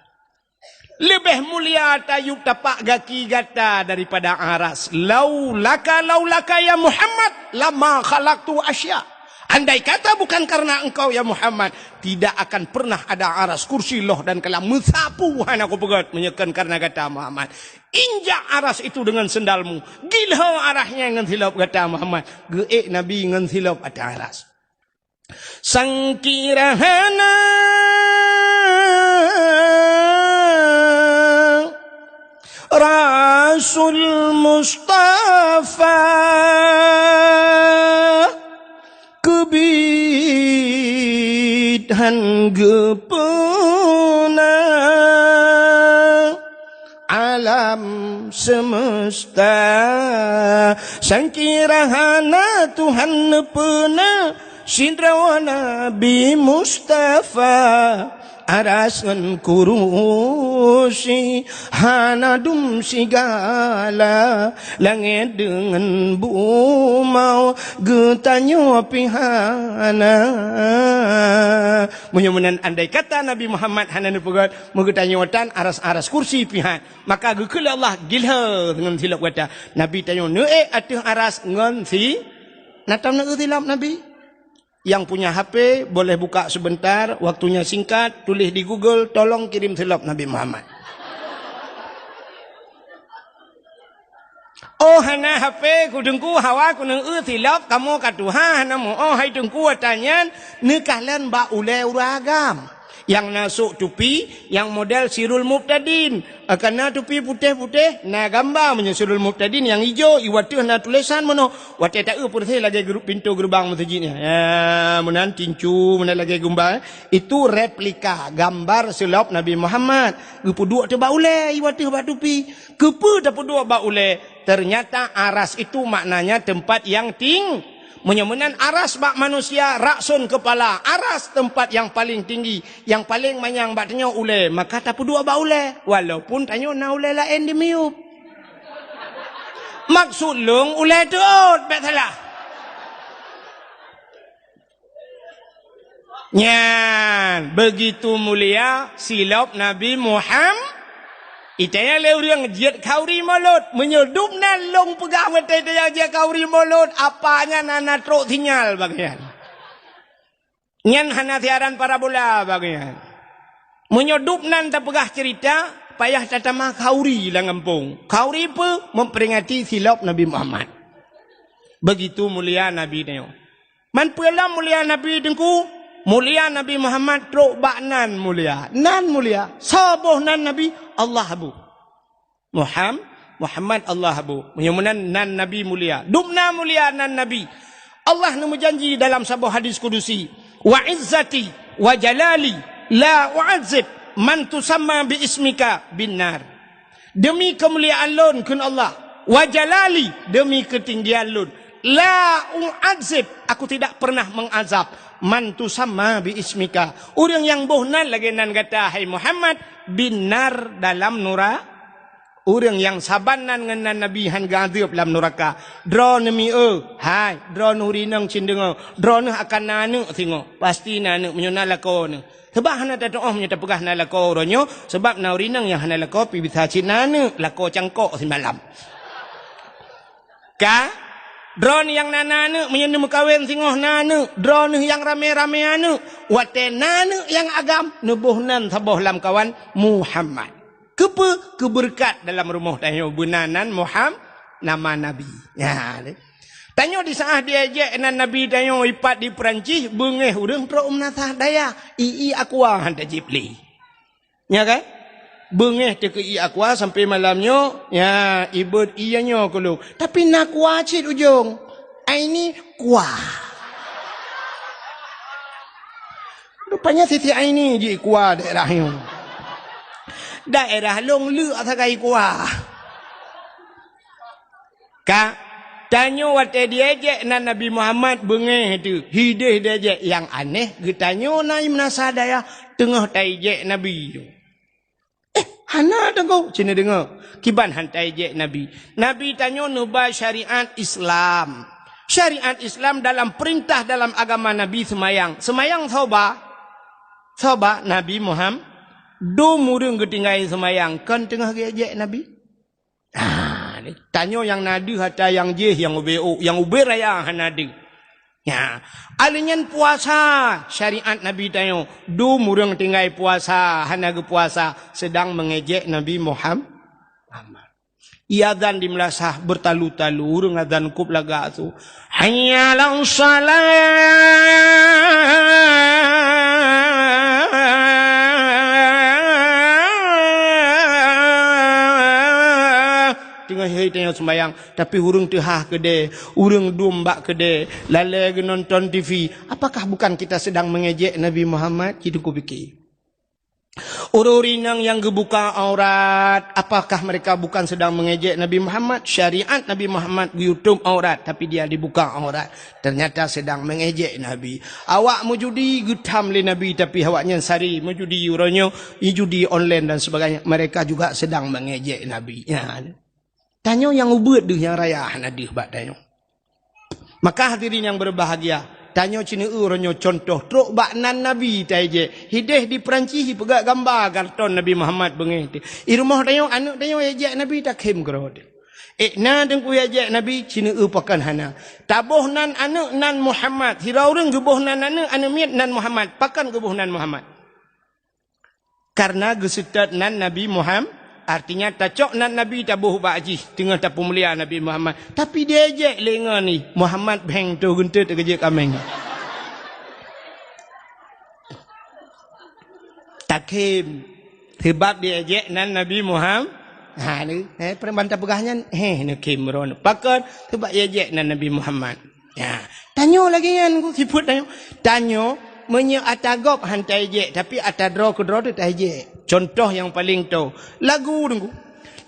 Leubeh mulia tayue tapak gaki gata daripada Aras. Laulaka, laulaka ya Muhammad, lama khalaqtu asya. Andai kata bukan karena engkau ya Muhammad, tidak akan pernah ada Aras, kursi, loh dan kalam. Meusapeue hana kupeugöt meunyoe kon karena gata Muhammad. Injak Aras itu dengan sendalmu. Gilho Aras nyan ngon silop gata Muhammad. Geuék Nabi ngon silop ateueh Aras. Sangkira hana Rasul Mustafa keubiet han geupeuna alam semesta. Sangkira hana Tuhan neupeuna sidroe Nabi Mustafa. Aras ngon kurusi hana dum sigala, langét deungon bumoe geutanyoe pih hana. Meunyoe meunan, andai kata Nabi Muhammad hana neupeugét, meugeutanyoe tan aras-aras kursi pih han, maka geukheun lé Allah gilhée ngon silop gata. Nabi tanyoe neuék ateueh aras ngon si, na tam neuék silop Nabi? Yang punya H P boleh buka sebentar, waktunya singkat, tulis di Google, "Tolong kirim silop Nabi Muhammad." Oh, hana H P ku Teungku, hawa ku neueu silop kamoe ka tuha, hana muoh hai Teungku, ata nyan neukalon bak ulée ureuëng agam. Nyang na sôk tupi, nyang model Sirul Mubtadin. Ah, ka na tupi putéh-putéh, na gamba meunyoe Sirul Mubtadin nyang ijo, i wateueh na tulésan meunoe. Watée taeu peureséh lagée gru-, pintoe geureubang meuseujid nyan. Ya, meunan tincu, meunan lagée gumba, eh. Itu replika gambar silop Nabi Muhammad. Geupeuduek teuh bak ulée, i wateueh bak tupi. Keupeue tapeuduek bak ulée? Ternyata aras itu maknanya tempat yang ting-, Meunyoe meunan aras bak manusia, rakson keupala, aras teumpat nyang paleng tinggi, nyang paleng manyang bak tanyoe ulée, maka tapeuduek bak ulée, walaupun tanyoe na ulée laén di miyueb. Maksud lôn ulée teuôt, bék salah. Nyan, begitu mulia silop Nabi Muham-, itaya lé ureuëng jeuet khauri mulod. Meunyoe dum nan lôn peugah meutai-taya jeuet khauri mulod, apa nyan hana trok sinyal bagian. Nyan hana siaran parabola bagian. Meunyoe dum nan tapeugah cerita, payah tatamah khauri lam gampông. Khauri peue? Memperingati silop Nabi Muhammad. Begitu mulia Nabi nyoe. Man peue lom mulia Nabi Teungku? Mulia Nabi Muhammad trok bak nan mulia. Nan mulia. Soe boh nan Nabi? Allah boh. Muham-, Muhammad Allah boh. Meunyoe meunan nan Nabi mulia. Dum na mulia nan Nabi. Allah neumeujanji dalam saboh hadis kudusi, "Wa izzati wa jalali la u'adzib man tusamma bi ismika bin nar." Demi keumuliaan lôn, kheun Allah, wa jalali, demi keutinggian lôn, la u'adzib, aku tidak pernah mengazab, man tusamma bi ismika, ureuëng nyang boh nan lagée nan gata, hai Muhammad, bin nar, dalam nura-, ureuëng nyang saban nan ngon nan Nabi han geuazab lam nuraka. Droeneuh mieu, hai, droeneuh rinong cit deungoe, droeneuh akan na aneuëk singoh, pasti na aneuëk meunyoe na lakoe neuh. Sabab hana tatuoh meunyoe tapeugah na lakoe uroe nyoe, sabab na ureuëng inong nyang hana lakoe pih bisa cit na aneuëk, lakoe cangkok simalam. Ka? Droeneuh nyang na, na aneuëk, meunyoe neumeukawen singoh na aneuëk, droeneuh nyang ramé-ramé aneuëk, watée na aneuëk nyang agam, neuboh nan saboh lamkawan Muhammad. Keupeue? Keubeureukat dalam rumoh tanyoe beuna nan Muham-, nama Nabi. Nyan. Tanyoe di saát diejek nan Nabi tanyoe ipat di Peurancih, beungéh ureuëng trok u meunasah dayah, ié aqua han tajép lé. Nya kan? Beungéh teuh keu ié aqua sampai malam nyoe, nya, ibeuet ié nyoe keu lôn. Tapi na aqua cit ujong. Aini aqua. Rupanya Siti Aini jih aqua daerah nyoe. Daerah lôn leuk sagai aqua. Ka, tanyoe watée diejek nan Nabi Muhammad beungéh teuh, hideh diejek nyang aneh geutanyoe na i meunasah dayah teungoh taijek Nabi nyoe. Eh, hana deungoe, cit neudeungoe. Kiban han taijek Nabi. Nabi tanyoe neuba syariat Islam. Syariat Islam dalam peurintah dalam agama Nabi seumayang. Seumayang soe ba? Soe ba? Nabi Muhammad. Dum ureuëng geutinggai seumayang kon teungoh geuejek Nabi. Ah, ni, tanyoe nyang na deuh ata nyang jéh nyang ubé ôk, nyang ubé raya hana deuh. Nya, alèh nyan puasa, syariat Nabi tanyoe, dum ureuëng tinggai puasa, hana geupuasa, seudang meungejek Nabi Muham-, Muhammad. Iazan di meulasah beutalu-talu, ureuëng azan kôb lagak su, "Hayya 'alas shalah!" Teungoh hai tanyoe seumayang, tapi ureuëng teuhah keudè, ureuëng dum bak keudè, lalè geunonton T V. Apakah bukan kita sedang mengejek Nabi Muhammad? Cit Teungku pike. Ureuëng inong nyang geubuka aurat, apakah mereka bukan sedang mengejek Nabi Muhammad? Syariat Nabi Muhammad geuyutob aurat, tapi dia dibuka aurat. Ternyata sedang mengejek Nabi. Awak meujudi geutham lé Nabi, tapi awaknyan sari meujudi uroe nyoe, judi online dan sebagainya. Mereka juga sedang mengejek Nabi. Ya. Tanyoe nyang ubeuet deuh nyang raya hana deuh bak tanyoe. Maka hadirin yang berbahagia, tanyoe ceuneuk uroe nyoe contoh trok bak nan Nabi taejek. Hideh di Perancis ipeugah gamba karton Nabi Muhammad beungéh teuh. I rumoh tanyoe, aneuëk tanyoe ejek Nabi takhém keudroe teuh. Eh, na teungku ejek Nabi ceuneuk pakon hana. Taboh nan aneuëk nan Muhammad. Sira ureuëng geuboh nan aneuëk, aneuëk miet nan Muhammad. Pakon geuboh nan Muhammad. Karena geuseutôt nan Nabi Muhammad, artinya tacok nan Nabi taboh bak jih, teungoh tapeumulia Nabi Muhammad. Tapi diejek lé ngon ni, Muhammad bheng toh geunteut keujeuet kaméng. Takhém, sebab diejek nan Nabi Muhammad. Ha, ni, eh, peureuman tapeugah nyan, heh, neukhém droeneuh. Pakon, sebab diejek nan Nabi Muhammad. Ya, tanyoe lagée nyan, ku sifeuet tanyoe. Tanyoe, meunyoe ata gob han taejek, tapi ata droe keudroe teuh taejek. Contoh nyang paleng toe, lagu teungku.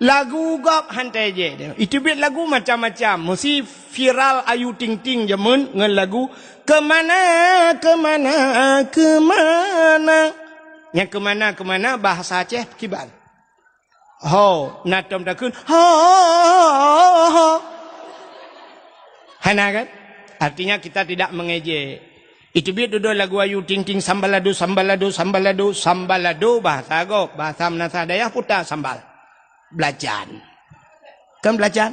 Lagu gob han taejek. Iteubiet lagu macam-macam. Meusi viral Ayu Ting Ting jameun ngon lagu Kemana, Kemana, Kemana. Nyang Kemana, Kemana bahasa Aceh kiban. Ho, na tom takheun, ho, ho, ho. Hana kan? Artinya kita tidak mengejek. Iteubiet dudoe lagu Ayu Ting Ting, sambalado, sambalado, sambalado, sambalado, bahasa gob, bahasa meunasah dayah puta sambal. Belacan. Kan belacan?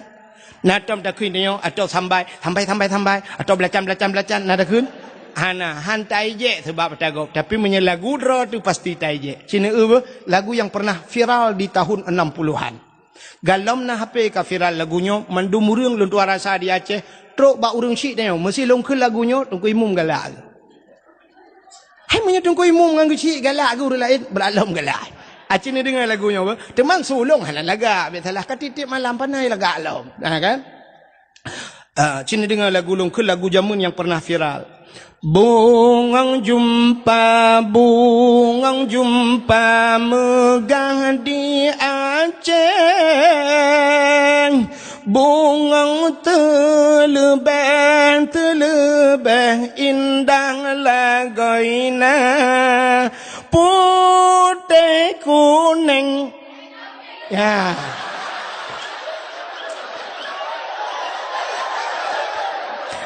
Na tom takheun tanyoe, atau sambai, sambai, sambai, sambai, atau belacan, belacan, belacan, na takheun? Hana, han taejek sebab ata gob. Tapi meunyoe lagu droe teuh pasti taejek. Ceuneuk beuh, lagu yang pernah viral di tahun enam puluhan. Galom na H P ka viral lagu nyoe, mandum ureuëng lôn tuan rasa di Aceh, trok bak ureuëng syiek tanyoe, meusi lôn kheun lagu nyoe, Teungku Imum galak. Hai meunyoe Teungku Imum ngon geuchik galak geuh ureuëng laén, beulat lom galak. Aci neudeungoe lagu nyoe beuh. Teuma su lôn hana lagak, biasalah ka tieb-tieb malam panai lagak lom. Ha kan? Ah, ci neudeungoe lagu lôn kheun lagu jameun nyang pernah viral. Bungong jumpa, bungong jumpa meugah di Aceh. Bungong teuleubeh, teuleubeh indah lagoina, putéh kuneng. Ya.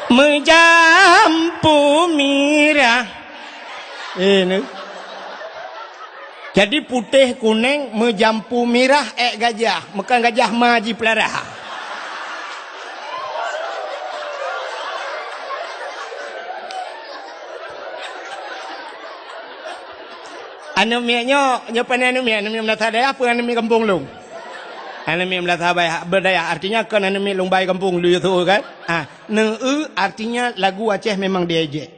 Meujampu mirah. Eh, ni. Jadi putéh kuneng meujampu mirah ék gajah, meukan gajah ma jipeulara. Aneuk miet nyoe, nyoe pane aneuk miet, aneuk miet meunasah dayah peue aneuk miet gampông lôn? Aneuk miet meunasah dayah, beuradayah, artinya kon aneuk miet lôn bai gampông lôn yue tho kan? Ah, neueu artinya lagu Aceh memang diejek.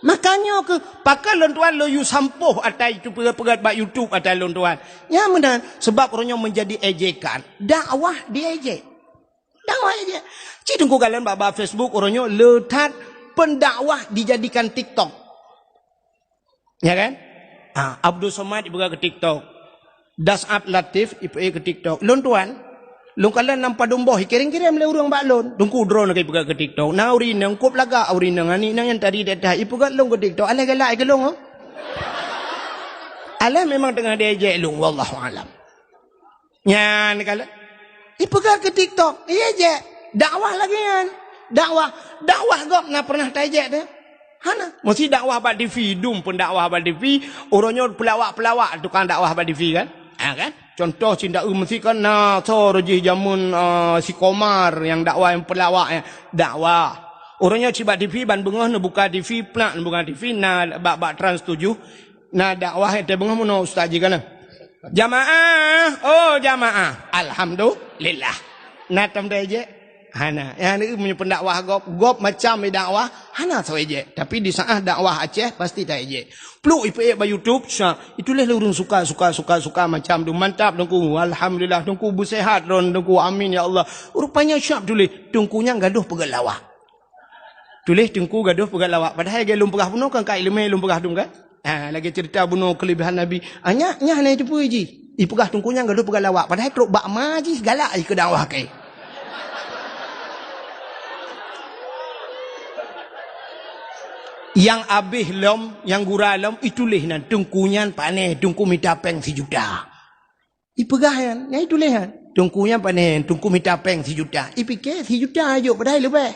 Makanya keuh, pakon lôn tuan lôn yue sampôh ata itu peugét-peugét bak YouTube ata lôn tuan. Nyan meunan, sebab uroe nyoe menjadi ejekan. Dakwah diejek. Dakwah ejek. Cit teungku kalon bak, bak Facebook uroe nyoe le that pendakwah dijadikan TikTok. Ya kan? Ha, Abdul Somad ipeugah keu TikTok. Das'ab Latif ipeugah keu TikTok. Lôn tuan, lôn kalon lam padum boh, ikirém-kirém lé ureuëng bak lôn. Teungku droeneuh ka ipeugah keu TikTok. Na ureuëng inong, kop lagak ureuëng inong, aneuk inong nyang tadi that-that, ipeugah lôn keu TikTok. Alah galak ikeu lôn, oh. Alah memang teungoh diejek lôn, wallahu alam. Nyan kalon. Ipeugah keu TikTok, iya jek. Dakwah lagée nyan. Dakwah, dakwah gob na pernah taejek teuh? Hana. Meusi dakwah bak TV, dum pun dakwah bak TV, uroe nyoe peulawak-peulawak tukang dakwah bak TV kan? Ha kan? Contoh cit dakwah meusi kan na soe jih jameun, ah, si Komar nyang dakwah nyang peulawak nyan. Dakwah. Uroe nyoe cit bak TV ban beungoh neubuka TV, plak neubuka TV, na bak, bak Trans tujuh, na dakwah nyang teubeungoh meunoe ustaz jih kana. Jamaah, oh jamaah. Alhamdulillah. Na tom taejek? Hana. Nyang ni meunyoe pendakwah gob, gob macam dakwah, hana soe ejek. Tapi di saat dakwah Aceh, pasti taejek. Pluk ipeujek bak YouTube, sya, itulah ureuëng suka, suka, suka, suka macam tu. Mantap, Teungku. Alhamdulillah, Teungku beusehat droen, Teungku. Amin, ya Allah. Rupanya siap tuléh, Teungku nyang gadoh peugah lawak. Tuléh Teungku gadoh peugah lawak. Padahai lagée lôn peugah bunoe kan ka iéleumé lôn peugah dum kan? Ha, lagèe cerita bunoe kelebihan Nabi. Ah, nyak, nyak hana jiteupeue jih. Ipeugah teungku nyan gadoh peugah lawak. Padahai trok bak ma jih galak jih keu dakwah kèe. Nyang abéh lom, nyang gura lom, ituléh nan, teungku nyan pané, teungku mita péng sijuta. Ipeugah nyan, nyan ituléh nyan. Teungku nyan pané, teungku mita péng sijuta. Ipike sijuta jok padahai leubeh.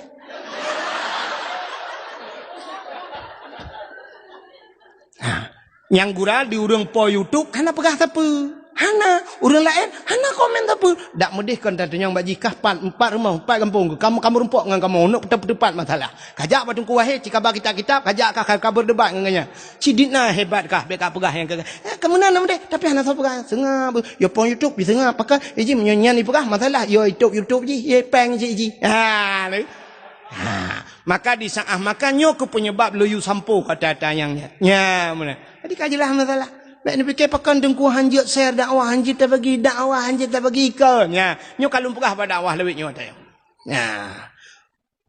Ha. Nyang gura di ureueng po YouTube hana peugah sapeue. Hana. Ureueng laén hana komen sapeue. Dak meudeh kon tatunyong bak jih kah pat, empat rumoh, empat gampông. Kamoe, kamoe meurumpok ngon kamoe. Neuk peuteupat masalah. Kajak bak Teungku Wahé, cikaba kitab-kitab, kajak kah ka, ka berdebat ngon gobnyan. Cit dit na hebat kah, bèk kapeugah nyang keu, eh, kamoe na, na meudeh, tapi hana soe peugah. Seungab, ya po YouTube diseungab, pakon, eh, jih meunyoe nyan ipeugah masalah, ya YouTube, YouTube jih, ya péng cit jih. Ha, lé. Ha, maka di saat maka nyoe keuh penyebab lôn yue sampoe kata-kata nyang nyan. Nya, meunan. Jadi ka jeulaih masalah. Bèk neupike pakon teungku hanjeuet share dakwah, hanjeuet tabagi dakwah, hanjeuet tabagi ikon. Nya, nyoe ka lôn peugah bak dakwah lawét nyoe tayong. Nya.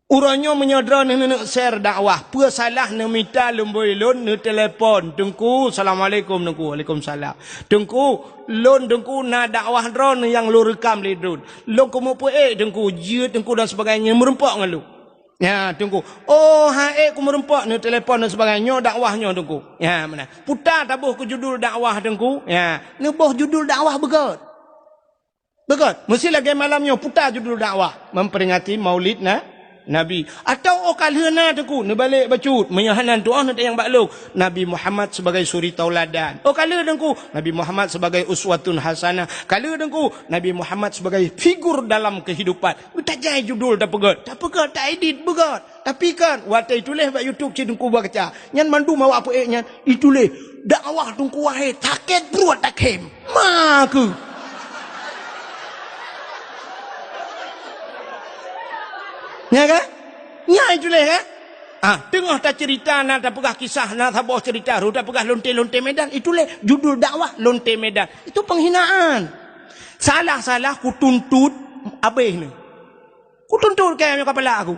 Uroe nyoe meunyoe droeneuh neuneuk share dakwah, peue salah neumita lumbôi lôn neutelepon, "Teungku, assalamualaikum, Teungku." "Waalaikumsalam." "Teungku, lôn, Teungku, na dakwah droeneuh nyang lôn reukam lé droeneuh. Lôn keumeupeuék, Teungku, jeuet, Teungku, dan sebagainya, meurumpok ngon lôn." Ya, Teungku. "Oh, han ék keu meurumpok," neutelepon dan sebagainya. "Nyoe dakwah nyoe, Teungku." Ya, meunan. Puta taboh keu judul dakwah, Teungku. Ya, neuboh judul dakwah beugöt. Beugöt, meusti lagèe malam nyoe puta judul dakwah, memperingati Maulid Na-, Nabi. Atawa, oh, ka lheueh na Teungku, neubalek bacut, meunyoe hana tu'oh neutanyong bak lôn, Nabi Muhammad sebagai suri tauladan. Oh, ka lheueh Teungku, Nabi Muhammad sebagai uswatun hasanah. Ka lheueh Teungku, Nabi Muhammad sebagai figur dalam kehidupan. Tajai judul tapeugöt, tapeugöt, taedit beugöt. Tapi kan, watèe ituléh bak YouTube cit Teungku baca, nyan mandum awak peuék nyan ituléh, "Dakwah Teungku Wahé sakét pruet takhém." Makeu. Nya kan? Nya ituléh kan? Ah, teungoh tacerita na tapeugah kisah na saboh cerita, ru tapeugah lonte-lonte Medan, ituléh judul dakwah lonte Medan. Itu penghinaan. Salah-salah kutuntut abéh ni. Kutuntut kèe nyoe ka palak aku.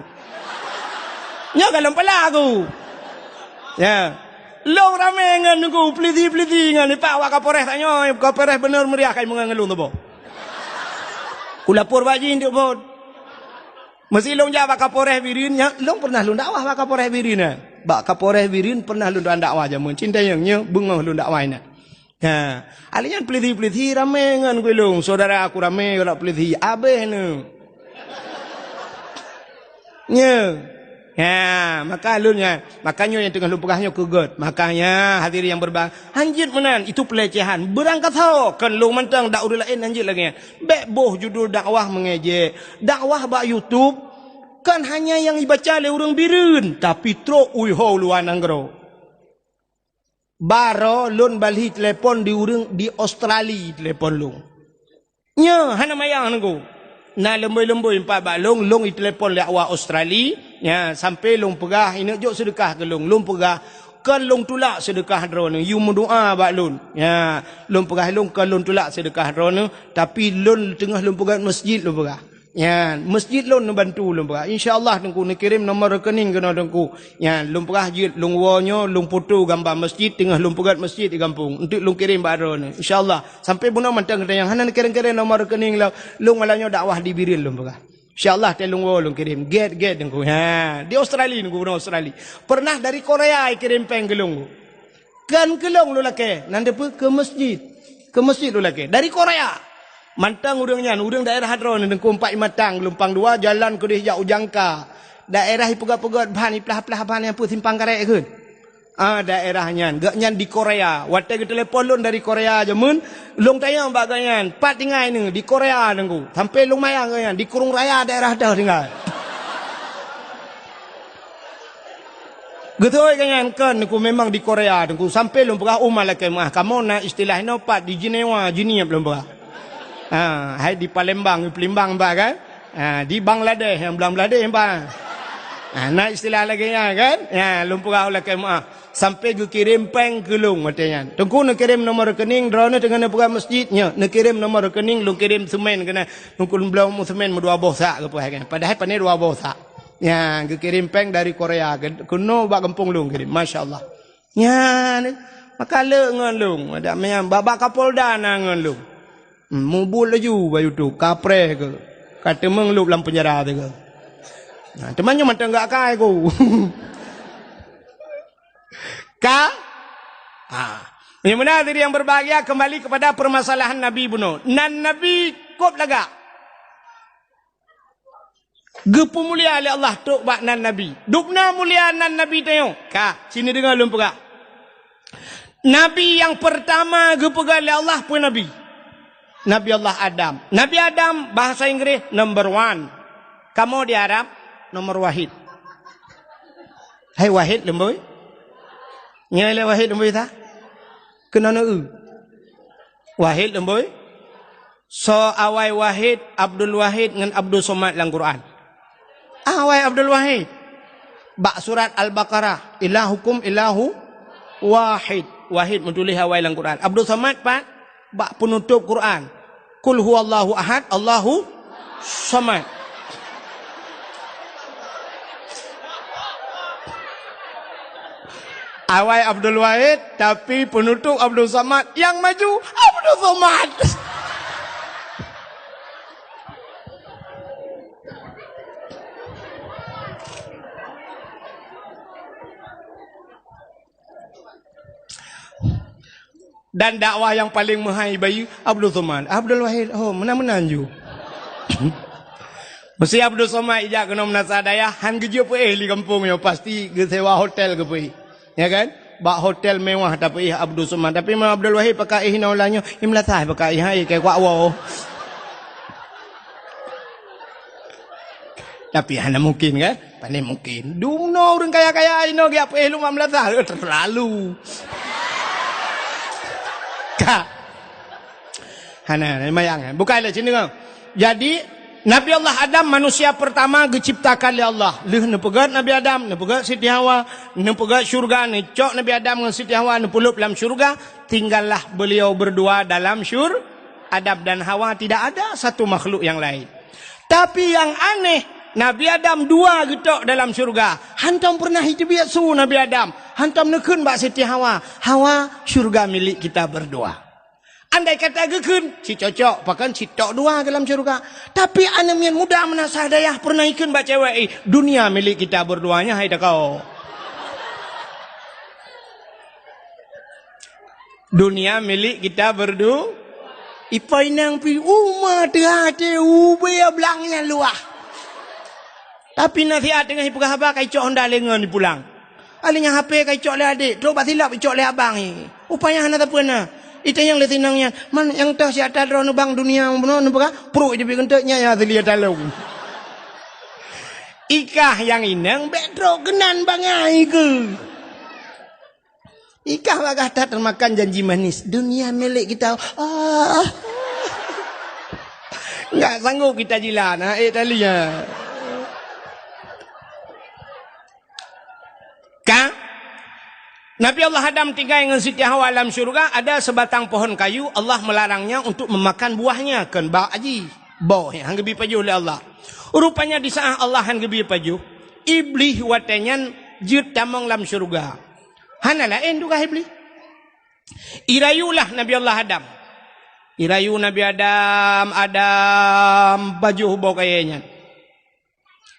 Nyoe ka lom palak aku. Ya. Lôn ramé ngon Teungku, peulisi-peulisi ngon, ipak wak Kapolres tanyoe, Kapolres beuneuh meuriah kai meungon ngon lôn tuboh. Kulapor bak jih untuk bot. Meusi lôn jak bak Kapolres Bireuen, nyan lôn pernah lôn dakwah bak Kapolres Bireuen, eh. Bak Kapolres Bireuen pernah lôn dakwah jameun. Cinta nyang nyoe beungoh lôn dakwah inan. Ha, alèh nyan peulisi-peulisi ramé ngon gulong, syedara aku ramé ngon peulisi, abéh neu. Nyoe. Ha, maka lôn nyan, maka nyoe nyang teungoh lôn peugah nyoe keu gèt. Makanya hadirin yang berba-, hanjeuet meunan, itu pelecehan. Beurangkasoe, kon lôn mantong dak ureueng laén hanjeuet lagèe nyan. Bèk boh judul dakwah meungejek. Dakwah bak YouTube, kon hanya nyang ibaca lé ureueng Bireuen, tapi trok u luwa nanggroe. Baroe lôn balhi telepon di ureueng di Australia telepon lôn. Nyoe hana manyang Teungku. Na leumbôi-leumbôi pat bak lôn, lôn itelepon lé awak Australia. Nya, sampai lôn peugah, ineuk jok seudeukah keu lôn. Lôn peugah, kon lôn tulak seudeukah droeneuh, yue meudoa bak lôn. Nya, lôn peugah lôn, kon lôn tulak seudeukah droeneuh, tapi lôn teungoh lôn peugöt masjid lôn peugah. Nyan, masjid lôn neubantu lôn peugah. Insya Allah Teungku neukirém nomor rekening keunoe Teungku. Nyan, lôn peugah jeuet, lôn woe nyoe, lôn foto gamba masjid, teungoh lôn peugöt masjid di gampông. Enteuk lôn kirém bak droeneuh. Insya Allah. Sampai bunoe mantong geutanyoe hana neukirém-kirém nomor rekening lôn. Lôn malam nyoe dakwah di Bireuen lôn peugah. Insya Allah, watèe lôn woe lôn kirém. Gèt-gèt Teungku. Ha, di Australia Teungku, bunoe Australia. Pernah dari Korea ikirém péng keu lôn. Kon keu lôn lôn lakèe, nan teupeue keu masjid. Keu masjid lôn lakèe. Dari Korea. Mantong ureueng nyan, ureueng daerah droeneuh Teungku, Empat Imatang, Geulumpang Dua, jalan keudéh jak u Jangka. Daerah ipeugöt-peugöt ban, iplah-plah ban nyang peue simpang karet kheun. Ah, daerah nyan. Gobnyan di Korea. Watèe geutelepon lôn dari Korea jameun, lôn tanyong bak gobnyan, "Pat tinggai neuh?" "Di Korea, Teungku." Sampai lôn manyang gobnyan, "Di Krueng Raya daerah deuh tinggai." Geutôi keu nyan kon Teungku memang di Korea Teungku, sampai lôn peugah u ma lakèe meuah, kamoe na istilah inoe pat di Jenewa, Jeunieb lôn peugah. Ha, hai di Palembang, Palembang bah kan? Ha, di Bangladesh, nyang Bangladesh bah. Ha, na istilah lagèe nyan kan? Ha, lôn peugah u lakèe meuah. Sampai geukirém péng keu lôn watèe nyan. Teungku neukirém nomor rekening, droeneuh teungoh neupeugah masjid nyoe, neukirém nomor rekening, lôn kirém seumén keunan. Teungku lôn bloe seumén meudua boh sak geupeugah kan. Padahai pané dua boh sak. Nya, geukirém péng dari Korea, ke-, keunoe bak gampông lôn kirém. Masya Allah. Nyan, maka le ngon lôn. Adak meunan, bak-bak Kapolda na ngon lôn. Hmm, mubuet laju bak YouTube, kapreh keu. Ka teumeung lôb lam peunjara sigoe. Nah, teuma nyoe mantong gak kai ku. Ka? Ha. Nyang meunan diri yang berbahagia, kembali kepada permasalahan Nabi bunoe. Nan Nabi kôb lagak. Geupeumulia lé Allah trok bak nan Nabi. Dubna mulia nan Nabi tanyoe. Ka, sini deungoe lôn peugah. Nabi nyang peurtama geupeugah lé Allah peue Nabi? Nabi Allah Adam. Nabi Adam, bahasa Inggris, number one. Kamoe di Arab, nomor wahid. Hai wahid leumbôi. Nyoe lé wahid leumbôi ta? Keunoe neu-eu. Wahid leumbôi. Soe awai Wahid, Abdul Wahid ngon Abdul Somad lam Quran? Awai Abdul Wahid. Bak surat Al-Baqarah, "Ilahukum ilahu wahid." Wahid meutuléh awai lam Quran. Abdul Somad pat? Bak peunutôb Quran. "Qul huwallahu ahad, Allahu somad." Awai Abdul Wahid, tapi peunutôb Abdul Somad, nyang maju Abdul Somad. Dan dakwah nyang paleng meuhai bayeue Abdul Somad. Abdul Wahid, oh, meunan-meunan ju. Meusé Abdul Somad ijak keunoe meunasah dayah, han geujeuet peuéh lé gampông nyoe, pasti geusewa hotel geupeuéh. Ya kan? Bak hotel mewah tapeuéh Abdul Somad. Tapi meunyoe Abdul Wahid pakai éh inoe ulang nyoe, i meulasah pakai éh, hai, keu kuat woe. Tapi hana mungkin kan? Pane mungkin. Dumnoe ureuëng kaya-kaya inoe geujak peuéh lom lam meunasah, eh, terlalu. Ka. Hana, hana mayang, eh. Bukai lé sini kan. Jadi, Nabi Allah Adam manusia pertama geuciptakan lé Allah. Lheueh neupeugét Nabi Adam, neupeugét Siti Hawa, neupeugét syurga, neucok Nabi Adam ngon Siti Hawa, neupeulheueb lam syurga, tinggallah beliau berdua dalam syur-, Adam dan Hawa, tidak ada satu makhluk yang lain. Tapi nyang aneh, Nabi Adam dua geutok dalam syurga. Hantom peureunah jiteubiet su Nabi Adam. Hantom neukheun bak Siti Hawa, "Hawa, syurga milik kita berdua." Andai kata geukheun, cit cocok, pakon cit tok dua dalam syurga. Tapi aneuk miet muda meunasah dayah peureunah ikheun bak cewek, "Eh, dunia milik kita berdua nyan, hai takau." Dunia milik kita berdu-, ipo inong pi uma teuhah teu ubé blang nyang luwah. Tapi nasihat teungoh ipeugah haba ka icok honda lé ngon ipulang. Aléh nyan H P ka icok lé adék, trok bak silop icok lé abang i. Upaya hana sapeue na. Itanyong lé sinong nyan, "Man nyang toh siat droeneuh bang dunia bunoe neupeugah, pruek jeuet geunteuk nyan nyang asli talong." Ikah nyang inong bék trok keunan bangai keu. Ikah bagah that teumakan janji manis, dunia milik kita. Ah. Enggak sanggup kita jila, na, eh, tali, ya. Ka? Nabi Allah Adam tinggai ngon Siti Hawa lam syurga, ada sebatang pohon kayu, Allah melarangnya untuk memakan buahnya, kon bak aji. Boh nyang han geubi pajoh lé Allah. Rupanya di saat Allah han geubi pajoh, Iblih watée nyan jeuet tamong lam syurga. Hana laén tugaih Iblih. Irayulah Nabi Allah Adam. Irayu Nabi Adam, Adam, pajoh boh kayée nyan.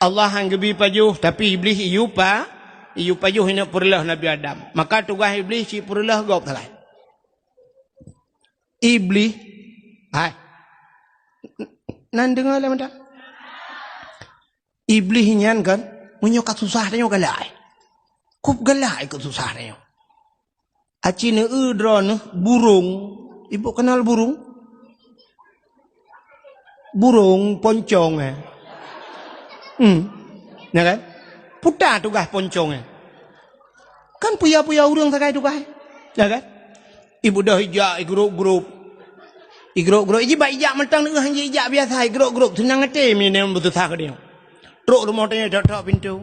Allah han geubi pajoh, tapi Iblih iyue pa-, iyue pajoh ineuk peureuleuh Nabi Adam. Maka tugaih Iblih cit peureuleuh gob sagai. Iblih, hai. Nan deungoe lé mantong. Iblih nyan kan, meunyoe ka susah tanyoe galak. Kub galak ikot susah tanyoe. Aci neu-eu droeneuh burung. Ibu kenal burung? Burung poncong, eh. Hmm. Ya kan? Puta tugaih poncong, eh. Kan puya-puya ureuëng sagai tugaih. Ya kan? Ibu dah ijak, igrop-grop. Igrop-grop. Iji bak ijak mantong neu-eu hanji ijak biasa, igrop-grop. Seunang até mi nem beususah keu dia. Trok rumoh tanyoe tok-tok pintoe.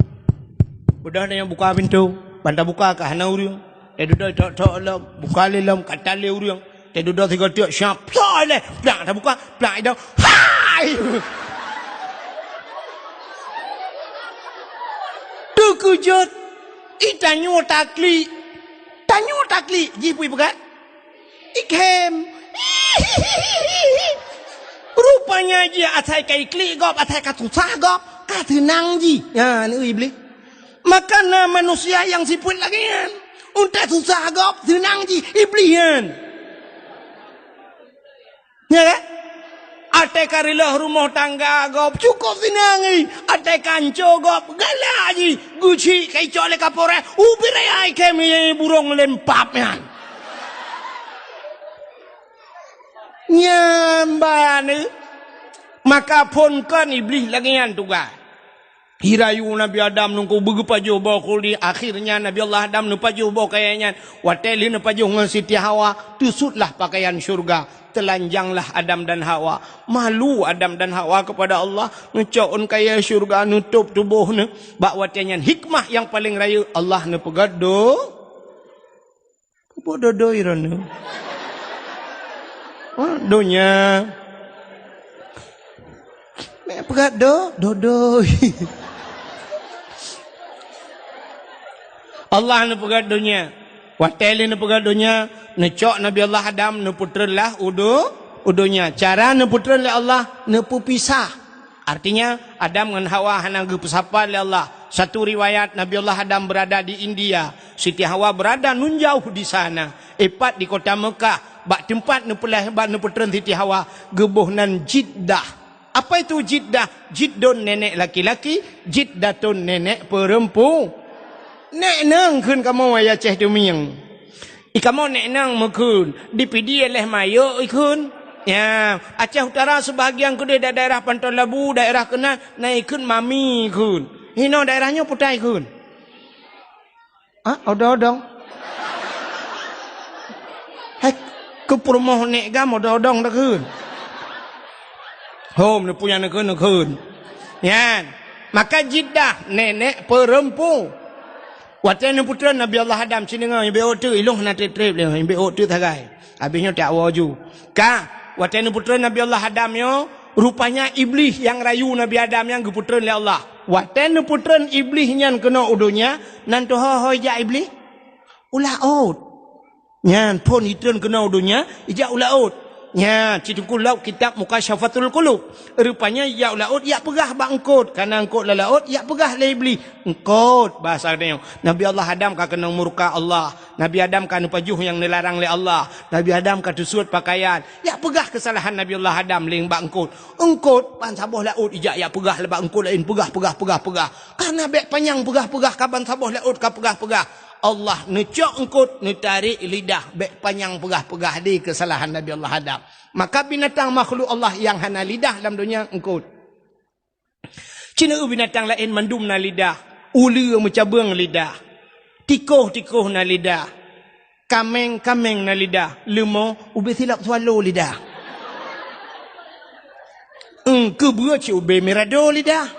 Beudôh tanyoe buka pintoe, ban tabuka ka hana ureuëng. Teududoe tok-tok lom, buka lé lom, ka tan lé ureuëng. Teududoe sigoe teuk, syap, plak lé, plak tabuka, plak idong. Hai! Teukeujot, itanyoe taklik. Tanyoe taklik, jih peue peugah? Ikhem. Rupanya jih asai ka iklik gob, asai ka susah gob, ka seunang jih. Nyan, Iblih. Maka na manusia nyang sifeuet lagèe nyan. Untèe susah gob, seunang jih, Iblih nyan. Ya kan? Watèe ka reuloh rumoh tangga gob, cukôp seunang jih. Watèe ka hanco gob, galak jih. Geuchik ka icok lé kapolres, ubit raya ikhem burông lempap nyan. Nyan ban, maka phon kon Iblih lagèe nyan tugaih. Jirayu Nabi Adam nungku beugeupajoh boh khuldi, akhirnya Nabi Allah Adam neupajoh boh kayèe nyan. Watèe lheueh neupajoh ngon Siti Hawa, teusutlah pakaian syurga. Teulanjanglah Adam dan Hawa. Malu Adam dan Hawa kepada Allah. Neucok ôn kayèe syurga, neutôp tuboh neuh. Bak watèe nyan hikmah nyang paleng rayeuk, Allah neupeugah do-, Peue dodoi droeneuh? Ha, donya. Meupeugah do-, dodoi. Allah neupeugah donya. Watèe lheueh neupeugah donya, neucok Nabi Allah Adam, neupeutreun lah u do-, u donya. Cara neupeutreun lé Allah, neupeupisah. Artinya, Adam ngon Hawa hana geupeusapat lé Allah. Satu riwayat, Nabi Allah Adam berada di India, Siti Hawa berada nun jauh di sana. Ipat di kota Mekah, bak teumpat neupeulahé, bak neupeutreun Siti Hawa, geuboh nan Jiddah. Apa itu Jiddah? Jiddun nenek laki-laki, Jiddatun nenek perempu-, Nek nang kheun kamoe, ya Aceh Tumieng. I kamoe nek nang meukheun, di Pidie lhèe mayok ikheun. Ya, Aceh Utara sebahagian keudeh, da-, daerah Panton Labu, daerah keunan, na ikheun mami ikheun. Hinoe daerah nyoe peue ta ikheun? Ah, odong-odong. Hai, keu peurumoh nek gam odong-odong takheun. Hom, neupue nyang neukheun, neukheun. Nyan. Maka Jiddah, nenek perempu-, Watèe neupeutreun Nabi Allah Adam, ci deungö, ibe ôk teuk, ilong hana trép-trép lé, ibe ôk teuk sagai. Habéh nyoe tak woe ju. Ka, watèe neupeutreun Nabi Allah Adam nyoe, rupanya Iblih nyang rayu Nabi Adam nyan geupeutreun lé Allah. Watèe neupeutreun Iblih nyan keunoe u donya, nan teuho-ho ijak Iblih? U laôt. Nyan phon itreun keunoe u donya, ijak u laôt. Nyan, ci teungku lom kitab Mukasyafatul Qulub. Rupanya ijak u laôt, ijak peugah bak eungkôt. Kana eungkôt lam laôt, ijak peugah lé Iblih. Eungkôt, bahasa geutanyoe. Nabi Allah Adam ka keunong murka Allah. Nabi Adam ka neupajoh nyang neularang lé Allah. Nabi Adam ka teusut pakaian. Ijak peugah keusalahan Nabi Allah Adam lé bak eungkôt. Eungkôt, ban saboh laôt ijak, ijak peugah lé bak eungkôt laén. Peugah, peugah, peugah, peugah. Kana bèk panyang peugah-peugah, ka ban saboh laôt ka peugah-peugah. Allah neucok eungkôt, neutarek lidah, bèk panyang peugah-peugah di keusalahan Nabi Allah Adam. Maka binatang makhluk Allah nyang hana lidah lam donya eungkôt. Ci na binatang laén mandum na lidah, uleue meucabeueng lidah, tikôh-tikôh na lidah, kaméng-kaméng na lidah, leumo ubé silop swallow lidah. Eungkôt beue ci ubé mirado lidah.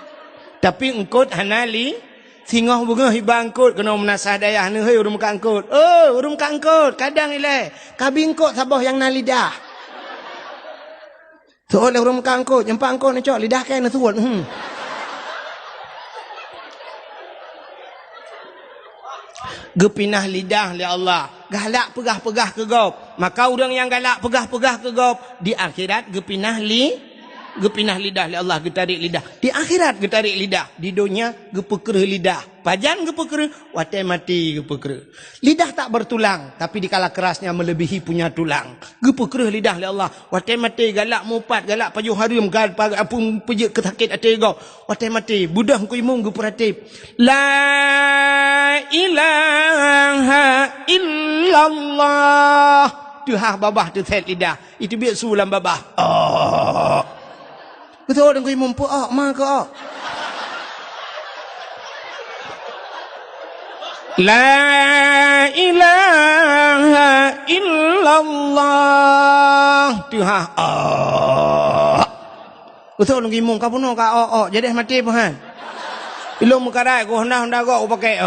Tapi eungkôt hana li-, singoh beungoh iba eungkôt keunoe meunasah dayah neuh, "Hei, ureueng meukat eungkôt. Oh, ureueng meukat eungkôt, kadang ilèe, kabi eungkôt saboh nyang na lidah." Seuôt lé ureueng meukat eungkôt, nyang pat eungkôt neucok lidah kèe neusuet. Hmm. Geupinah lidah lé Allah. Galak peugah-peugah keu gob. Maka ureueng nyang galak peugah-peugah keu gob, di akhirat geupinah li-, geupinah lidah lé Allah, geutarek lidah. Di akhirat geutarek lidah, di donya geupeukreuh lidah. Pajan geupeukreuh? Watèe maté geupeukreuh. Lidah tak bertulang, tapi dikala kerasnya melebihi punya tulang. Geupeukreuh lidah lé Allah. Watèe maté galak mupat, galak pajoh hareuem, gal-, pa-, apui peujeuet keu sakét até gob. Watèe maté, beudôh Teungku Imum geupeuratéb, "La ilaha illallah." Teuhah babah teusét lidah. Iteubiet su lam babah. Oh. Beutôi Teungku Imum, peu-ok ma keu-ok. La ilaha illallah. Teuhah, ok. Beutôi Teungku Imum, ka bunoe ka ok-ok, jadi maté peuhan. Ilong meukarat, ku honda-honda gok ku pakai.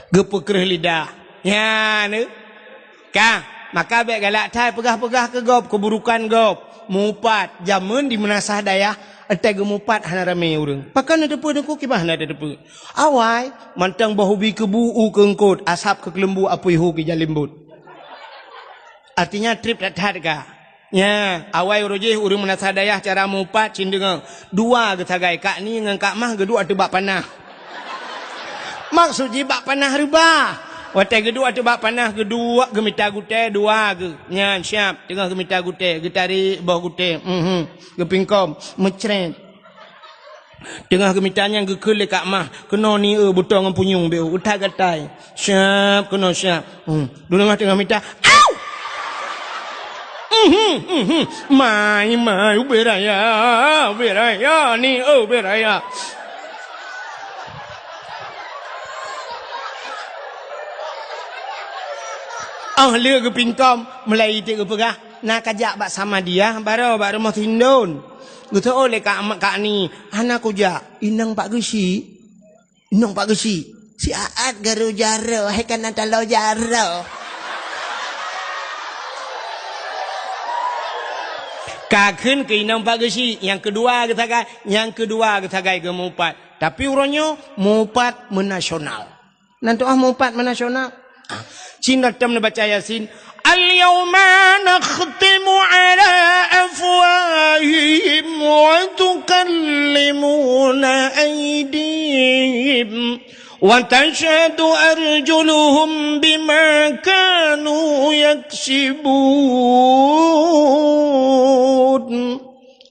Geupeukreuh lidah. Nyan, eh. Ka. Maka bék galak that peugah-peugah keu gob keuburukan gob. Mupat, jameun di meunasah dayah, watée geumupat hana ramé ureuëng. Pakon na teupeu teungku, kiban hana teupeu. Awai, mantong boh ubi keubu u keu eungkot, asab keu keuleumbu apui hu keu jalimbot. Artinya treb that-that ka. Nya, awai uroe jih ureuëng meunasah dayah cara mupat cit deungoe. Dua geusagai, kak ni ngon kak mah geuduek ateueh bak panah. Maksud jih bak panah reubah. Watée geuduek ateueh bak panah geuduek geumita gutée dua geuh. Nyan siab teungoh geumita gutée, geutarek boh gutée. Mhm. Geupingkom, meucret. Teungoh geumita nyan geukheun lé kak mah, keunoe ni eu butong ngon punyueng beu, utai gatai. Siab keunoe siab. Hmm. Dulu teungoh mita, au! Mhm, mhm. Mai, mai, ubé raya, ubé raya, ni, oh, ubé raya. Oh, lé geupingkom, mulai iték geupeugah, na kajak bak Samadiyah, baroe bak rumoh Sindon. Geuseuôt lé kak, kak ni, hana kujak, inong Pak Geuchik. Inong Pak Geuchik, siat garu jaroe, hai kana talo jaroe. Ka kheun keu inong Pak Geuchik, nyang keudua geusagai, nyang keudua geusagai geumupat. Tapi uroe nyoe mupat meunasional. Nan tuah mupat meunasional. Cina tem neubaca Yasin. Al-yawma nakhtimu ala afwahihim wa tukallimuna aydihim wa tashhadu arjuluhum bima kanu yaksibun.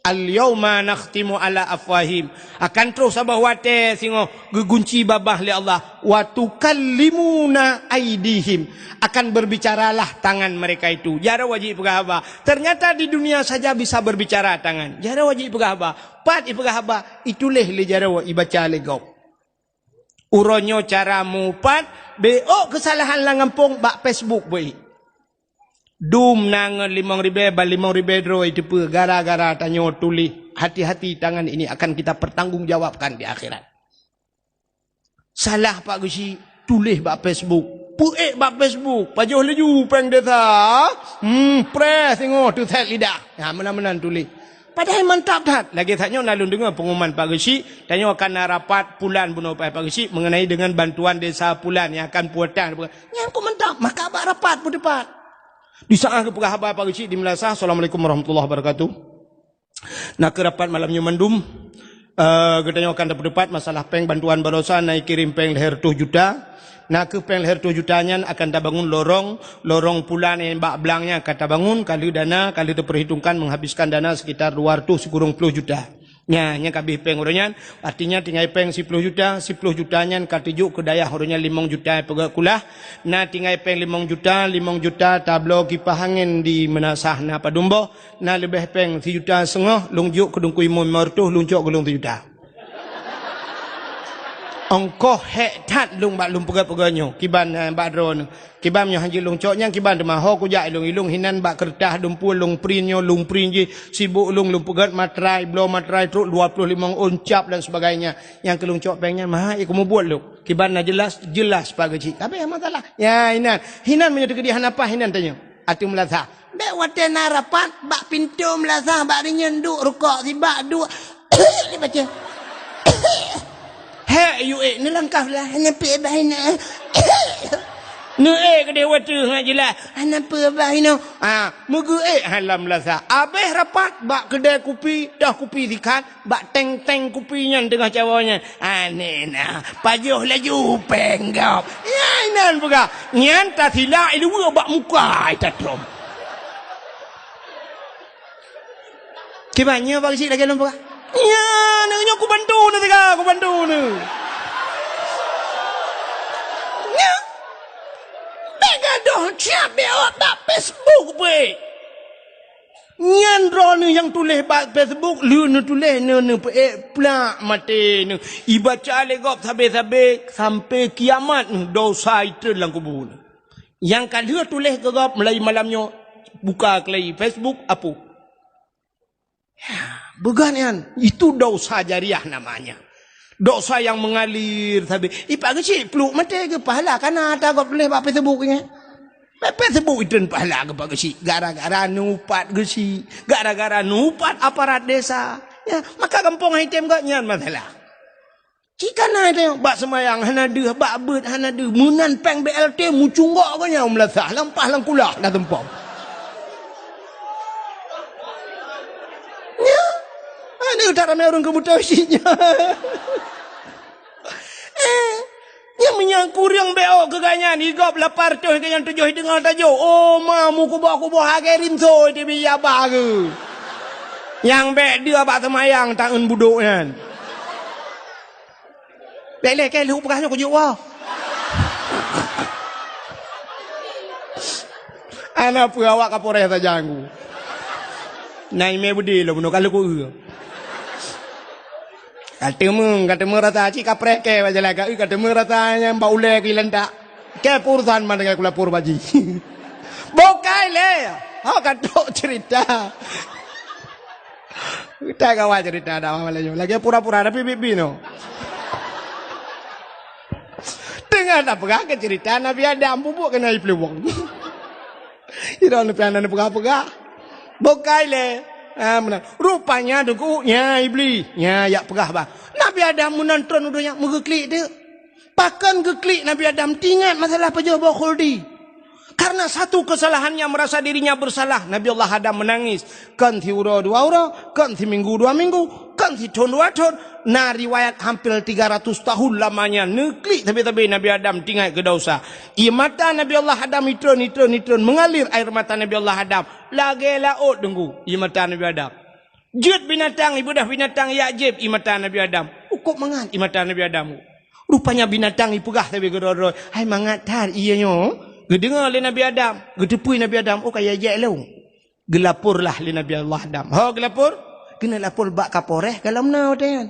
Al-yauma nakhtimu ala afwahim. Akan troh saboh watée singoh geugunci babah lé Allah. Wa tukallimuna aidihim. Akan berbicaralah tangan mereka itu. Jaroe wajib peugah haba. Ternyata di dunia saja bisa berbicara tangan. Jaroe wajib peugah haba. Pat ipeugah haba, ituléh lé jaroe ibaca lé gob. Uroe nyoe cara mupat, bék keusalahan lam gampông bak Facebook beuék. Dum na ngon limong ribée, ban limong ribée droe iteupeue gara-gara tanyoe tuléh, hati-hati tangan ini akan kita pertanggungjawabkan di akhirat. Salah Pak Geuchik, tuléh bak Facebook. Peuék bak Facebook, pajoh laju péng desa. Hmm, preh singoh teusét lidah. Ha, meunan-meunan tuléh. Padahai mantap that. Lagée that nyoe na lôn deungoe pengumuman Pak Geuchik, tanyoe akan na rapat pulan bunoe Pak Geuchik mengenai dengan bantuan desa pulan yang akan puatan. Nyan kok mantap, maka bak rapat peuteupat. Di saat geupeugah haba Pak Geuchik di Meulasan, Assalamualaikum warahmatullahi wabarakatuh. Na keuh rapat malam nyoe mandum, eh, geutanyoe akan tapeuteupat masalah péng bantuan baroesa na ikirém péng lhée reutôh juta. Na keuh péng lhée reutôh juta nyan akan tabangun lorong, lorong pulan nyang bak blang nyan ka tabangun, ka lheueh dana, ka lheueh teupeurhitungkan menghabiskan dana sekitar dua reutôh sikureueng ploh juta. Nya, nyang ka abéh péng uroe nyan, artinya tinggai péng siploh juta, siploh juta nyan ka teujok keu dayah uroe nyan limong juta peugét kulah, na tinggai péng limong juta, limong juta tabloe kipah angén di Meunasah na padum boh, na leubeh péng sijuta seungoh lôn jok keu Teungku Imum limong reutôh, lôn cok keu lôn sijuta. Ongkoh hék that lôn bak lôn peugét-peugét nyoe, kiban, eh, bak droeneuh. Kiban nyoe han jeuet lôn cok nyan kiban teuma ho kujak ilong-ilong hinan bak keureutah dumpue lôn print nyoe lôn print jih sibok lôn lôn peugét matrai bloe matrai trok dua ploh limong ôn cap dan sebagainya. Nyang keu lôn cok péng nyan maha ikeu mubuet lôn. Kiban na jeulaih, jeulaih Pak Geuchik. Tapi masalah. Ya hinan. Hinan meunyoe teukeudi hana paih hinan tanyoe. Ateueh Meunasah. Bék watée na rapat bak pintoe Meunasah bak rinyeun duek rukok sibak duek. Dibaca. Hek yue neulangkah lah hana peue bah inoe. Neuék keudeh watée ngat jeulaih hana peue bah inoe. Ha, meugeuék halam lasa. Abéh rapat bak keudée kupi, dah kupi sikat, bak teng-teng kupi nyan teungoh cawoe nyan. Aneh na, pajoh laju péng gob. Nyan inan peugah. Nyan tasilak iluwa bak muka itatom. Kiban nyoe bak cik lagée lôn peugah. Nyan nyoe kubantu neuh teuga, kubantu neuh. Nyan. Bék gadoh siab bék awak bak Facebook beuék. Nyan droeneuh nyang tuléh bak Facebook, lheueh neutuléh neuh neupeuék plak maté neuh. Ibaca lé gob sabe-sabe sampoe kiamat neuh dosa itreun lam kubu neuh. Nyang ka lheueh tuléh keu gob mulai malam nyoe buka keulai Facebook apu. Ya, beugan nyan, itu dosa jariah namanya. Dosa yang mengalir sabe. Ipak geuchik pluek maté geupahala kana ata gob tuléh bak Facebook nyan. Pepet sibuk itreun pahala keu Pak Geuchik, gara-gara neuupat Geuchik, gara-gara neuupat aparat desa. Ya, maka gampông hai tem gobnyan masalah. Cit kana teuh, bak seumayang hana deuh, bak beuet hana deuh, meunan péng B L T meucunggok gobnyan u meulasah, lam paih lam kulah na teumpông. Nyan, aneuk that ramé ureueng keu beutôi cit nyan. Eh, nyang meunyoe kureueng B O keu gobnyan, i gob lapan reutôh, gobnyan tujoh deungoe tajok. Oh, ma, meukuboh-kuboh lagèe rinso, di bi yaba geuh. Nyang bèk deuh bak seumayang taeun budok nyan. Lé-lé kèe lheueh peugah nyoe kujok woe. Hana peue awak Kapolres sajan ku. Na imè beudé lom bunoe ka lheueh ku eu. Ka teumé, ka teumé rasa cit kapreh kèe bak jalan ka eu, ka teumé rasa nyang bak ulèe keu ilantak. Kèe peurusan mandum kèe kulapor bak jih. Bukai lé. Ha, ka trok cerita. Kita kawan cerita dakwah malam nyoe. Lagèe pura-pura tapi bibi no. Teungoh tapeugah keu cerita Nabi Adam, bubuk keunan ipluwong. Idong neupian neupeugah-peugah. Bukai lé. Ha, meunan. Rupanya deungon nyan Iblis. Nyan jak peugah bah. Nabi Adam meunan tron u donya meugeuklik teuk. Pakon geuklik Nabi Adam teuingat masalah pajoh boh khuldi. Karena satu kesalahannya merasa dirinya bersalah, Nabi Allah Adam menangis. Kon siuroe dua uroe, kon siminggu dua minggu, kon sithon dua thon. Na riwayat hampir tiga ratus tahun lamanya neuklik sabe-sabe Nabi Adam teuingat keu dosa. Ie mata Nabi Allah Adam itreun, itreun, itreun, mengalir air mata Nabi Allah Adam. Lagèe laôt deungon ie mata Nabi Adam. Jeuet binatang, ibeudoh binatang jak jieb ie mata Nabi Adam. Ukôb mangat ie mata Nabi Adam. Rupanya binatang ipeugah sabe keudroe-droe, "Hai mangat that ie nyoe." Geudeungoe lé Nabi Adam, geuteupeue Nabi Adam, "Oh, ka ijak-jak lôn." Geulaporlah lé Nabi Allah Adam. Ho geulapor? Keuneuk lapor bak Kapolres ka lom na watèe nyan.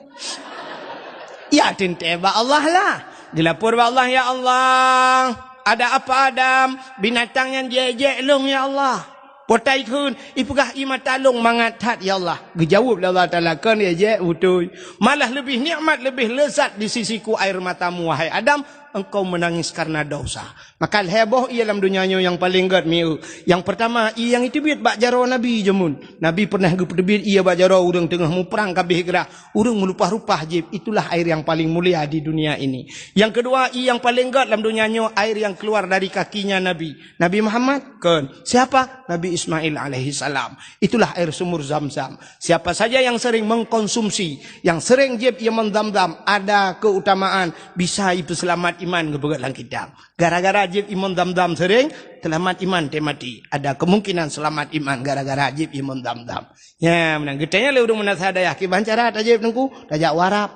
Ya teuntèe bak Allah lah. Geulapor bak Allah, "Ya Allah, ada apa Adam? Binatang nyan jijak-jak lôn ya Allah." Potai kheun, ipeugah ie mata lôn mangat that ya Allah. Geujaweueb lé Allah Taala, "Kon ijak-jak beutôi. Malah leubeh nikmat, leubeh leuzat di sisiku air matamu, wahai Adam, engkau menangis karena dosa." Maka lhèe boh ie lam donya nyoe nyang paleng gèt mieu. Nyang peurtama, ie nyang iteubiet bak jaroe Nabi jameun. Nabi peureunah geupeuteubiet ie bak jaroe ureueng teungoh muprang ka abéh grah. Ureueng meulupah-lupah jieb, itulah air yang paling mulia di dunia ini. Yang kedua, ie nyang paleng gèt lam donya nyoe, air yang keluar dari kakinya Nabi. Nabi Muhammad? Kon. Siapa? Nabi Ismail alaihissalam. Itulah air sumur Zam-Zam. Siapa saja yang sering mengkonsumsi, yang sering jieb ie mon Zam-Zam, ada keutamaan bisa ipeuseulamat iman geupeugah lam kitab. Gara-gara jieb ie mon Zam-Zam sering, seulamat iman teuh maté. Ada kemungkinan seulamat iman gara-gara jieb ie mon Zam-Zam. Nyan meunan. Geutanyong lé ureueng meunasah dayah, "Kiban cara tajieb Teungku?" "Tajak u Arab."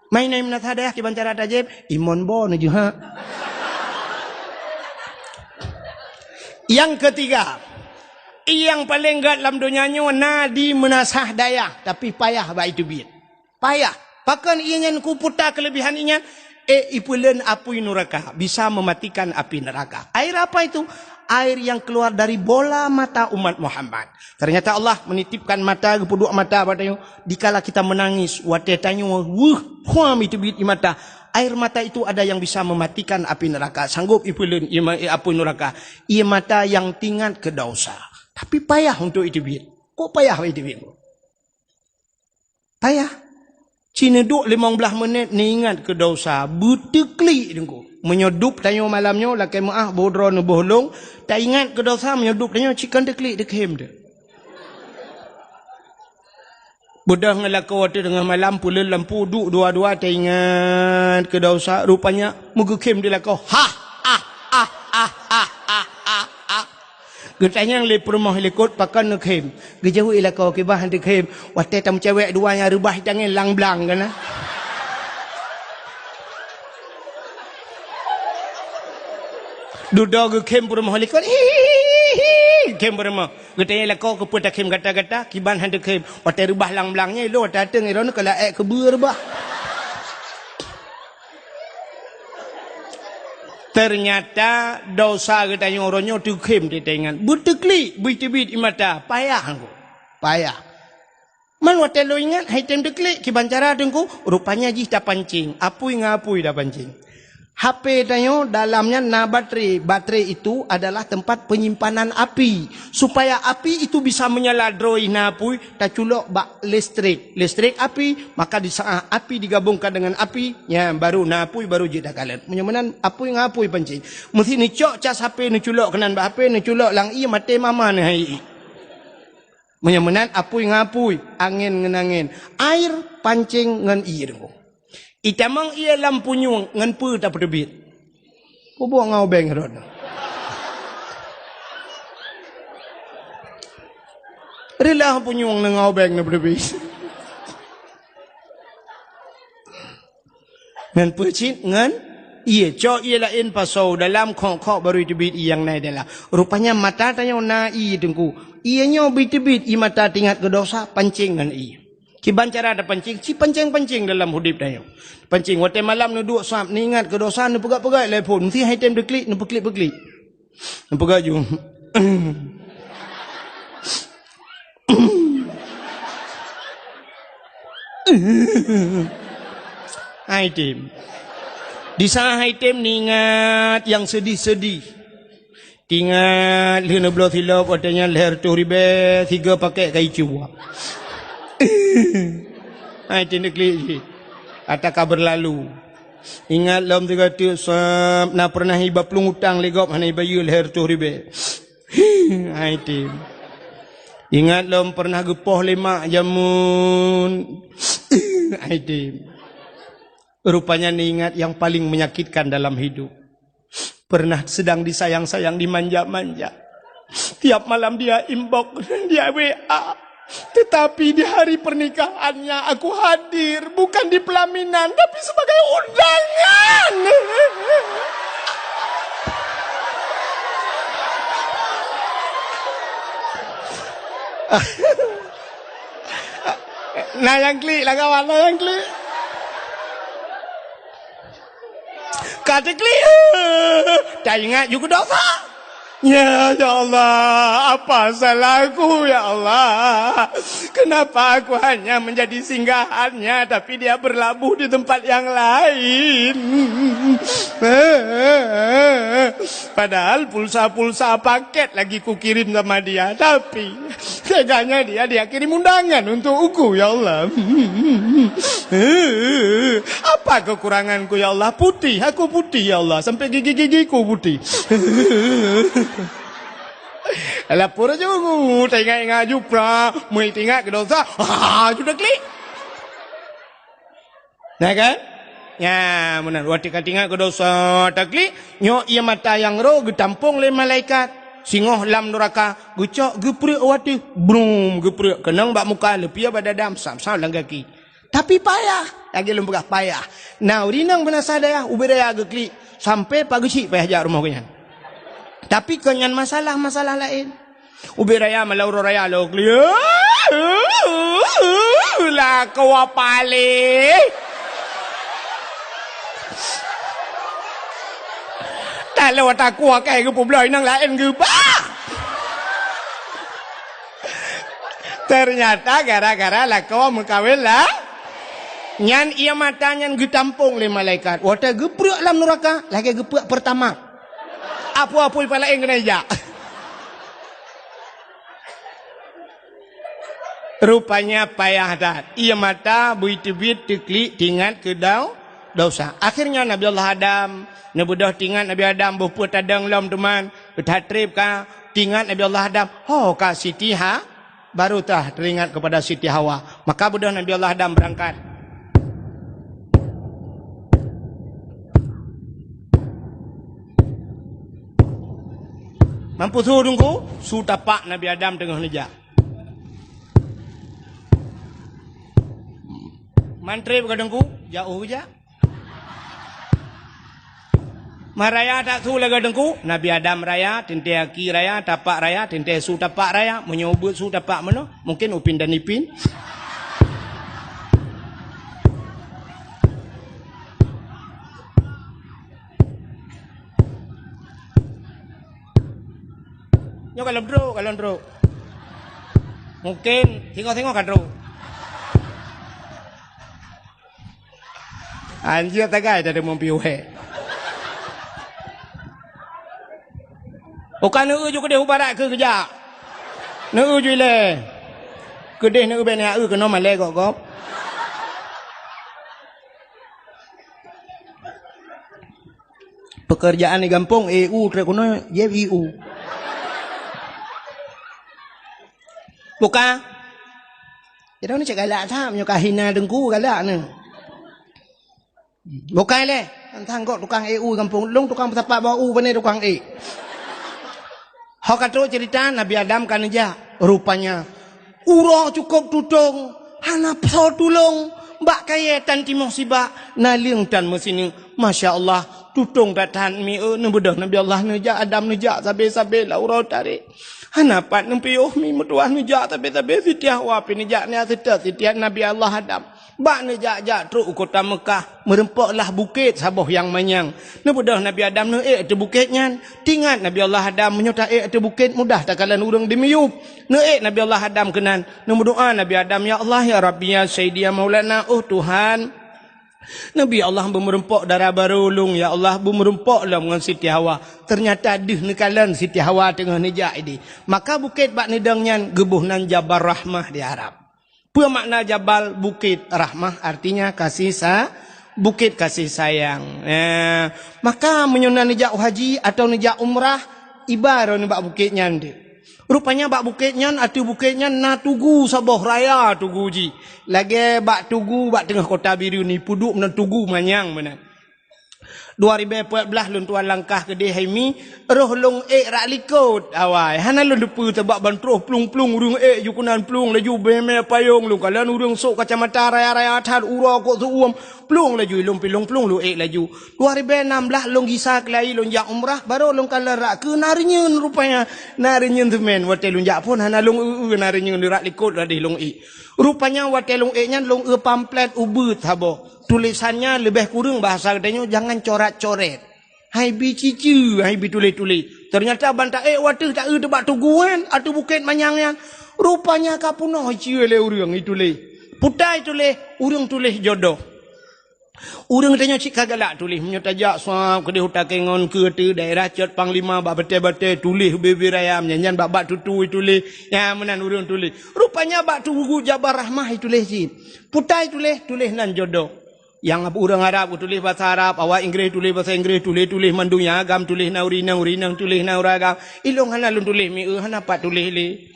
"Ma na meunasah dayah, kiban cara tajieb?" "Ie mon boh neujeuhak." Yang ketiga, ie nyang paleng gèt lam donya nyoe na di meunasah dayah, tapi payah bak iteubiet. Payah. Pakon ie nyan kuputa keulebihan ie nyan? Eh, ipeulon apui nuraka, bisa mematikan api neraka. Air apa itu? Air yang keluar dari bola mata umat Muhammad. Ternyata Allah menitipkan mata, geupeuduek mata bak tanyoe. Dikala kita menangis, watèe tanyoe weueh, huam iteubiet ie mata. Air mata itu ada yang bisa mematikan api neraka. Sanggup ipeulon ie ma-, apui nuraka. Ie mata yang teuingat keu dosa. Tapi payah untuk iteubiet. Kok payah iteubiet? Payah. Ci neuduek limong blaih menit neuingat keu dosa, beuteuklik Teungku. Meunyoe dub tanyoe malam nyoe lakèe meu'ah boh droe neuboh lông, taingat keu dosa meunyoe dub tanyoe ci kon teuklik teukhem teuh. Beudôh ngon lakoe teuh teungoh malam peuleueh lampu duek dua-dua taingat keu dosa, rupanya meugeukhem di lakoe. Hah, ah, ah, ah, ah, ah, ah, ah. Geutanyong lé peurumoh likot pakon neukhem. Geujaweueb lakoe kiban han teukhem. Watèe tameucewek dua nyang reubah tangén lang-blang kana. Dudoe geukhem peurumoh likot. Hihihi. Khem peurumoh. Geutanyong lakoe keupeue takhem gata-gata, kiban han teukhem. Watèe reubah lang-blang nyan ilôn watèe ateueng droeneuh ka laék keubeue reubah. Ternyata dosa geutanyoe uroe nyoe teukhem teuingat. Beuteuklik, beuteubiet ie mata, payah Teungku. Payah. Man watèe lôn ingat, han tém teuklik, kiban cara Teungku, rupanya jih tapancing, apui ngon apui tapancing. H P tanyoe dalamnya na baterai. Baterai itu adalah tempat penyimpanan api. Supaya api itu bisa menyala droe na apui, taculok bak listrik. Listrik api, maka di saat api digabungkan dengan api, nya baru na apui, baru jeuet takalon. Meunyoe meunan apui ngon apui pancing. Meusti neucok cas H P, neuculok keunan bak H P, neuculok lam ié, maté mama neuh hai ié. Meunyoe meunan apui ngon apui, angén ngon angén, air pancing ngon ié deungoe. Itamong ié lam punyueng ngon peue tapeuteubiet? Peubuet ngon ubeng rot. Rilah punyueng ngon ubeng na peuteubiet. Ngon peue cit? Ngon ié. Cok ié laén pasoe dalam, khok-khok baru teubiet ié nyang na dalam. Rupanya mata tanyoe na ié teungku. Ié nyoe beuteubiet ié mata teuingat keu dosa, pancing ngon ié. Kiban cara tapancing, ci pancing-pancing dalam udeb tanyoe. Pancing, watée malam neuduek sab, neuingat keu dosa, neupeugah-peugah lé phon, meusti hai tem deuklik, neupeuklik-peuklik. Neupeugah ju. Hai tem. Di saat hai tem neuingat nyang seudih-seudih. Teuingat lheueh neubloe silop, watée nyan lhée reutôh ribée, sigoe pakét ka icue. Hai, teuneuk klik jih. Ata ka beurlalu. Ingat lom sigoe teuk sab, na peureunah iba plueng utang lé gob hana ibayeue lhée reutôh ribée. Hai tem. Ingat lom peureunah geupoh lé mak jameun. Hai tem. Rupanya neuingat nyang paleng menyakitkan dalam hidup. Pernah sedang disayang-sayang, dimanja-manja. Tiap malam dia inbox, dia W A. Tetapi di hari pernikahannya aku hadir, bukan di pelaminan, tapi sebagai undangan. Na nyang klik lah kawan, na nyang klik. Ka teuklik, taingat ju keu dosa. Ya, ya Allah, apa salahku, ya Allah? Kenapa aku hanya menjadi singgahannya, tapi dia berlabuh di tempat yang lain? Padahal pulsa-pulsa paket lagi kukirim sama dia, tapi teganya dia, dia kirim undangan untuk aku, ya Allah. Apa kekuranganku, ya Allah? Putih, aku putih, ya Allah. Sampai gigi-gigiku putih. Lapor ju, teuingat-ingat ju pra, meunyo teuingat keu dosa, ha, ju teuklik. Nah kan? Nya, meunan. Watée ka teuingat keu dosa, teuklik, nyoe ié mata nyang roh geutampong lé malaikat. Singoh lam nuraka, geucok geupreuek watée, brum, geupreuek keunong bak muka, leupie bak dada, sam-sam lam gaki. Tapi payah, lagée lôn peugah payah. Na ureuëng inong beunasa dayah, ubé raya geuklik, sampai pageuchik payah jak rumoh geuhnyan. Tapi kon nyan masalah, masalah laén. Ubé raya malam uroe raya lôn klik. Lakoe paléh. Taloe takue keu geupeubloe inong laén geuba. Ternyata gara-gara lakoe meukawen lah. Nyan ié mata nyan geutampong lé malaikat. Watée geupreuek lam nuraka, lagée geupreuek Pertamax. Apui-apui pih laén keuneuk jak. Rupanya payah that. Ié mata beuteubiet teuklik teuingat keu dau-, dosa. Akhirnya Nabi Allah Adam, neubeudôh teuingat Nabi Adam boh peue tadong lom teuma, that treb ka teuingat Nabi Allah Adam, ho ka Siti Ha-, baru tah teuingat kepada Siti Hawa. Maka beudôh Nabi Allah Adam beurangkat. Mampu su teungku, su tapak Nabi Adam teungoh neujak. Man treb ka teungku, jak u jak. Meuraya that su lagée teungku, Nabi Adam raya, teuntée aki raya, tapak raya, teuntée su tapak raya, meunyoe ubeuet su tapak meunoe, mungken upin dan ipin. Nyoe ka lom trok, ka lom trok. Mungken singoh-singoh ka trok. Anjir tagai tadi mumpi wék. Uka neu ju keudeh u barat keu geujak. Neu ju ilée. Keudeh neu bèk neu keunoe malée gob-gob. Pekerjaan di gampông, E U trek keunoe, J I U. Buka. Jadi ni cek galak that, meunyoe ka hina teungku galak ni. Bukai lé, tantang gok tukang ék u gampông lôn, tukang peusapat bak u, bani tukang ék. Ho ka trok cerita Nabi Adam ka neujak, rupanya uroe cukôp tutong, hana soe tulông, bak kayée tan timoh sibak, naleueng tan meusineuk. Masya Allah, tutong that-that mi, eh, neubeudôh Nabi Allah neujak, Adam neujak, sabe-sabe lam uroe tarek. Hana pat neupiôh mi meutuah neujak sabe-sabe, Siti Hawa pih neujak nyan seutôt, Siti Nabi Allah Adam. Bak neujak-jak trok u kota Meukah, meurumpok lah bukét saboh nyang manyang. Neubeudôh Nabi Adam neuék ateueh bukét nyan. Teuingat Nabi Allah Adam, meunyoe taék ateueh bukét mudah takalon ureuëng dimiyueb. Neuék Nabi Allah Adam keunan. Neumeudoá Nabi Adam, "Ya Allah, ya Rabbi, ya Sayyidi, ya Maulana, oh Tuhan." Nabi Allah beumeurumpok dara barô lôn, "Ya Allah, beumeurumpok lom ngon Siti Hawa." Teunyata deuh neukalon Siti Hawa teungoh neujak idéh. Maka bukét bak neudong nyan geuboh nan Jabal Rahmah di Arab. Peue makna jabal? Bukét. Rahmah artinya kasih sa-, bukét kasih sayang. Eh, maka meunyoe na neujak u haji atawa neujak umrah, iba droeneuh bak bukét nyan deuh. Rupanya bak bukét nyan, ateueh bukét nyan na tugu saboh raya tugu jih. Lagée bak tugu bak teungoh kota Bireuen ni, peuduek meunan tugu manyang meunan. Dua ribée peuet blaih lôn tuan langkah keudeh hai mi, roh lôn ék rak likot awai. Hana lôn teupeue sabab ban troh plueng-plueng ureuëng ék ju keunan plueng laju beuhemé payong lôn kalon ureuëng sôk kacamata raya-raya that uroe kok seuuem plueng laju ilôn pilong plueng lôn ék laju. Dua ribée nam blaih lôn gisa keulai lôn jak umrah, barô lôn kalon rak keu na reunyeun rupanya. Na reunyeun seumén watée lôn jak phon hana lôn eu-eu na reunyeun rak likot ladeh lôn ék. Rupanya watée lôn ék nyan lôn eu pamflet ubeuet saboh. Tulésan nyan leubeh kureueng bahasa geutanyoe jangan corat-coret. Hai bi ciceu, hai bi tuléh-tuléh. Teunyata ban taék wateuh taeu teubak tuguan ateueh bukét manyang nyan. Rupanya ka peunoh ceu lé ureuëng ituléh. Putai tuléh, ureuëng tuléh jodoh. Ureuëng geutanyoe cit ka galak tuléh meunyoe tajak sab keudeh u Takengon keu teu daerah Cot Panglima bak batée-batée tuléh bibir ayam nyan, nyan bak-bak tutu ituléh. Nyan meunan ureuëng tuléh. Rupanya bak tugu Jabal Rahmah ituléh cit. Putai tuléh, tuléh nan jodoh. Nyang ureuëng Arab geutuléh basa Arab, awak Inggréh tuléh basa Inggréh, tuléh-tuléh mandum nyang agam tuléh na ureuëng inong, ureuëng inong tuléh na ureuëng agam. Ilôn hana lôn tuléh mi-, eh, hana pat tuléh lé.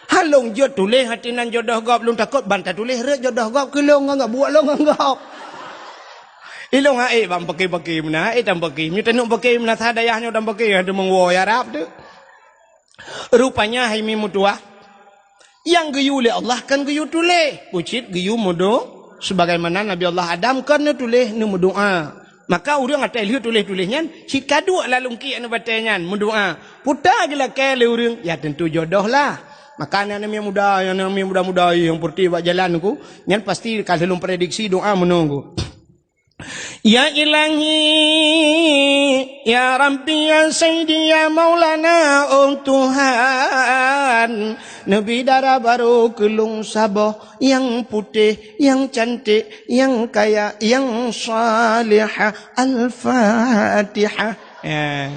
Han lôn jeuet tuléh ateueh nan jodoh gob, lôn takot ban tatuléh rhot jodoh gob keu lôn ngon gob, buet lôn ngon gob. Ilôn han ék ban paké-paké meunan, han ék tan paké. Meunyoe taneuk paké meunan sa dayah nyoe tan paké, han teumeuwoe Arab teuh. Rupanya hai mi meutuah, nyang geuyue lé Allah kan geuyue tuléh, bucit geuyue meudo-, sebagaimana Nabi Allah Adam kan neutuléh neumeudoá. Maka ureuëng atai lheueh tuléh-tuléh nyan cit ka duek lam lungkiek neubatée nyan meudoá. Puta geulakée lé ureuëng, ya tentu jodoh lah. Maka aneuk-aneuk muda, aneuk-aneuk muda-muda nyang peureutih bak jalan ku, nyan pasti ka lheueh lôn prediksi doá meunoe ku. Ya Ilahi, ya Rabbi, ya Sayyidi, ya Maulana, oh Tuhan, neubi dara barô keu lôn saboh nyang putéh, nyang cantik, nyang kaya, nyang salihah. Al-Fatihah. Ya.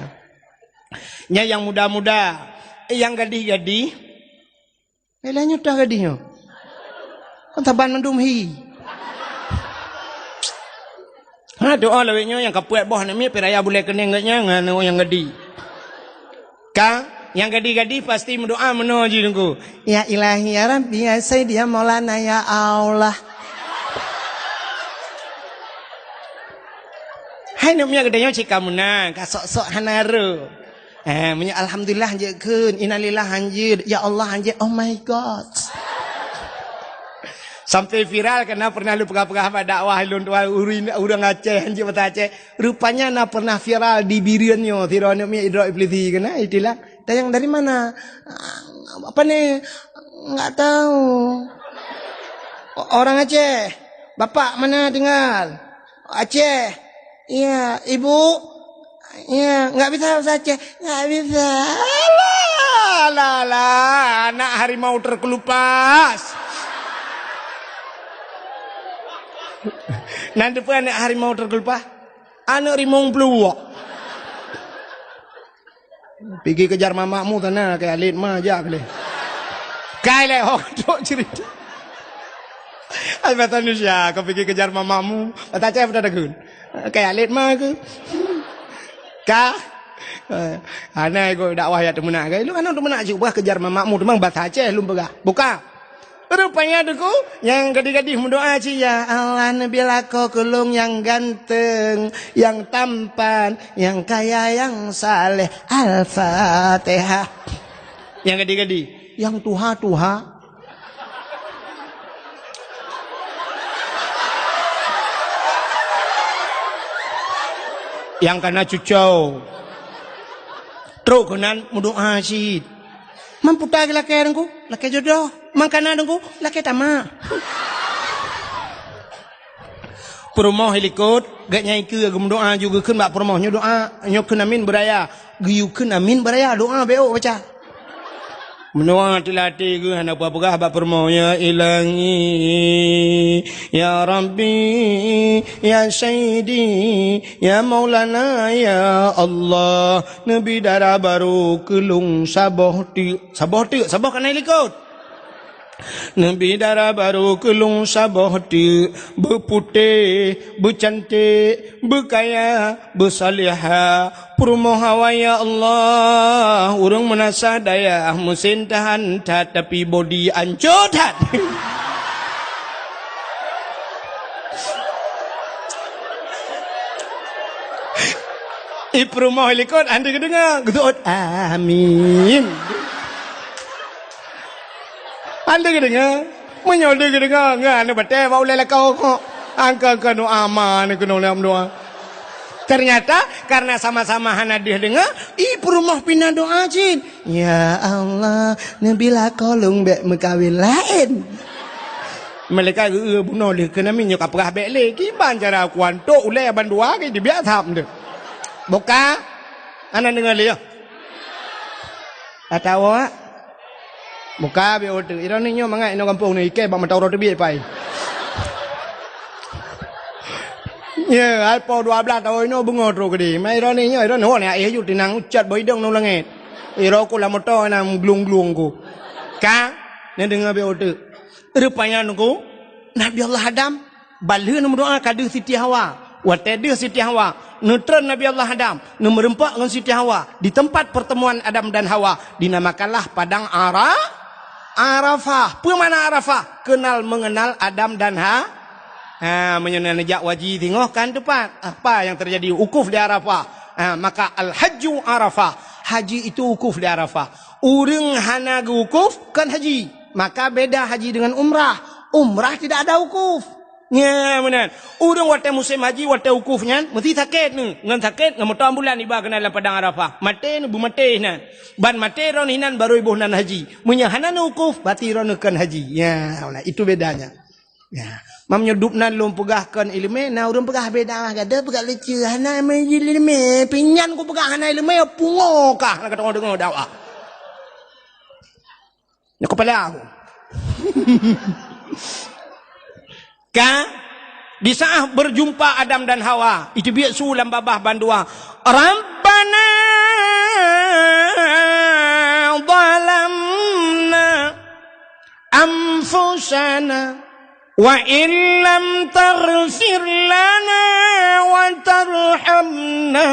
Nyan nyang muda-muda, nyang gadih-gadih. Lé nyoe toh gadih nyoe. Kon saban mandum hi. Ha, doa lawét nyoe nyang ka peuet boh aneuk miet, pih raya bulée keuneng geuh nyan ngon aneuk nyang gadih. Ka, nyang gadih-gadih pasti meudoa meunoe jih Teungku. Ya Ilahi, ya Rabbi, ya Sayyidi, ya Maulana, ya Allah. Hai aneuk miet geutanyoe cit ka meunan, ka sok-sok hana rô. Eh, meunyoe alhamdulillah hanjeuet kheun, innalillah hanjeuet, ya Allah hanjeuet, oh my God. Sampai viral karena pernah lôn peugah-peugah bak dakwah lôn tuan ureuëng, ureuëng Aceh hanjeuet bahasa Aceh. Rupanya na pernah viral di Bireuen nyoe, sidroe aneuk miet idrop iblisi keunan, itilah. Tanyong dari mana? Apa ni? Enggak tahu. O-, orang Aceh. Bapak mana tinggal? Aceh. Iya, ibu? Iya, nggak bisa bahasa Aceh. Nggak bisa. Alah, alah, alah, anak harimau terkelupas. Nanti pun anak harimau terkelupas. Anak rimong peluwak. Pigi kejar mamakmu sana, kaya alit ma jak lé. Kai lé ho trok cerita. Ai bahasa Indonesia, kau pigi kejar mamakmu. Bahasa Aceh betul takun. Kaya alit ma ke? Ka? Eh, hana iko dakwah ya teumeunak ke? Lu kan teumeunak cuk bah kejar mamakmu, teumang bahasa Aceh lum peugah. Buka. Rupanya Teungku, nyang gadih-gadih meudoa cit, "Ya Allah, neubi lakoe keu lôn nyang ganteng, nyang tampan, nyang kaya, nyang saleh." Al-Fatihah. Nyang gadih-gadih, nyang tuha-tuha. Nyang kana cucau. Trok keunan meudoa cit. Man puta lakée Teungku, lakée jodoh. Man kana Teungku, lakée tamak. Peurumoh i likot, gét nyang ikeue geumeudoa ju geukheun bak peurumoh nyoe doa, nyoe kheun amin beuraya. Geuyue kheun amin beuraya, doa bék baca. Meunoe teulatih geuh hana peugah bak peurumoh, "Ya Ilahi, ya Rabbi, ya Sayyidi, ya Maulana, ya Allah, neubi dara barô keu lôn saboh teuk." Saboh teuk, saboh kana i likot. "Neubi dara barô keu lôn saboh teuk, beuputéh, beucanték, beukaya, beusalihah." Peurumoh awai, "Ya Allah, ureuëng meunasah dayah, meusén tahan that, tapi bodi ancô that." I peurumoh i likot, hana geudeungoe, geuseuôt, "Amin." Hana geudeungoe. Meunyoe deuh geudeungoe, ngon aneuk batée bak ulée lakoe kok. Angka-angka doa ma aneuk keunoe lom doa. Ternyata, karena sama-sama hana deuh deungoe, i peurumoh pih na doa cit. "Ya Allah, neubi lakoe lôn bék meukawen laén." Malaikat geu-, bunoe lé keunan, nyoe ka peugah bék lé. Kiban cara kuantok ulée bandua ke dibiak thap tu. Buka. Hana deungoe lé, ya. Atawa Buka bék uteuk. Droeneuh nyoe mangat inoe gampông nyoe ikée bak mata uroe teubiet pai. Ye, hai po dua blaih taun inoe beungoh trok keudeh. Mai droeneuh nyoe, droeneuh ho nyan éh ju tinang ucat bak idong ngon langét. Iroe ku lam moto na glung-glung ku. Ka? Neudeungoe bék uteuk. Rupanya Teungku, Nabi Allah Adam Ban lheueh neumeudoa ka deuh Siti Hawa. Watée deuh Siti Hawa, neutreun Nabi Allah Adam, neumeureumpok ngon Siti Hawa di teumpat pertemuan Adam dan Hawa, dinamakanlah Padang Ara-, Arafah. Peue makna Arafah? Kenal mengenal Adam dan Ha-, ha, meunyoe neujak haji singoh kan teumpat. Apa yang terjadi? Wukuf di Arafah. Ha, maka Al-Hajju Arafah. Haji itu wukuf di Arafah. Ureuëng hana geuwukuf, kon haji. Maka beda haji dengan umrah. Umrah tidak ada wukuf. Nya, meunan. Ureuëng watée musém haji, watée wukuf nyan, meusti sakét neu. Ngon sakét, ngon moto ambulan iba keunan lam Padang Arafah. Maté neu, beumaté inan. Ban maté droeneuh inan, barô iboh nan haji. Meunyoe hana neu wukuf, berarti droeneuh kon haji. Ya, nah, itu bedanya. Ya. Mam nyoe dub nan lôn peugah kon iéleumé, na ureuëng peugah beda lah, gata peugah lucu. Hana iéleumé, pinyan ku peugah hana iéleumé, pungo kah, na ka deungoe dakwah. Nyoe kepala aku. Ka, di saat berjumpa Adam dan Hawa, itu biasa lam babah bandua. Rabbana zalamna anfusana wa illam taghfir lana wa tarhamna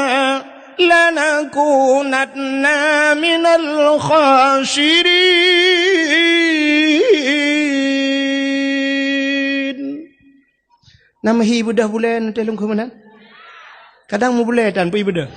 lanakunanna minal khasirin. Na meuhi beudôh bulée neuteh lungkue meunan? Kadang meubulée tan peue beudôh.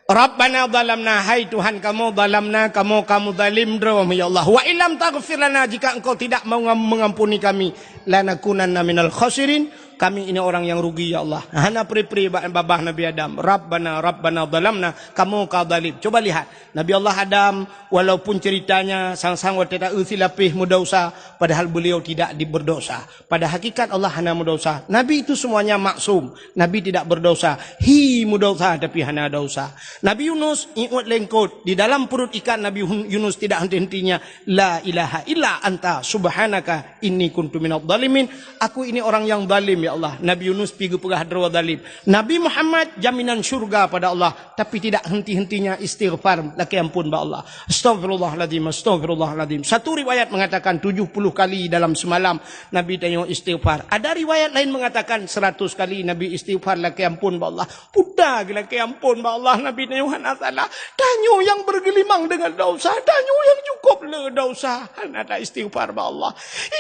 Rabbana zalamna, hai Tuhan kamoe, zalamna, kamoe kamoe zalim droe, ya Allah. Wa illam taghfir lana, jika Engkau tidak mengam-, mengampuni kami, lanakunanna minal khasirin, kami ini orang yang rugi, ya Allah. Hana pri-pri bak babah Nabi Adam. Rabbana, Rabbana zalamna, kamoe ka zalim. Coba lihat, Nabi Allah Adam, walaupun ceritanya sang-sang watée ta-eu silapéh meudesya, padahal beliau tidak di-, berdosa. Pada hakikat Allah hana meudesya. Nabi itu semuanya maksum. Nabi tidak berdosa. Hi meudesya tapi hana desya. Nabi Yunus iôt lengkot. Di dalam perut ikan Nabi Hun-, Yunus tidak henti-hentinya. La ilaha illa anta subhanaka inni kuntu minadh dhalimin. Aku ini orang yang zalim, Allah. Nabi Yunus pi geupeugah droe zalim. Nabi Muhammad jaminan syurga pada Allah, tapi tidak henti-hentinya istighfar, lakée amphon bak Allah. Astaghfirullahalazim, astaghfirullahalazim. Satu riwayat mengatakan tujuh puluh kali dalam semalam Nabi tanyoe istighfar. Ada riwayat lain mengatakan seratus kali Nabi istighfar, lakée amphon bak Allah. Puta geulakée amphon bak Allah, Nabi tanyoe hana salah. Tanyoe nyang bergelimang dengan dosa, tanyoe nyang cukup le dosa, hana ta istighfar bak Allah.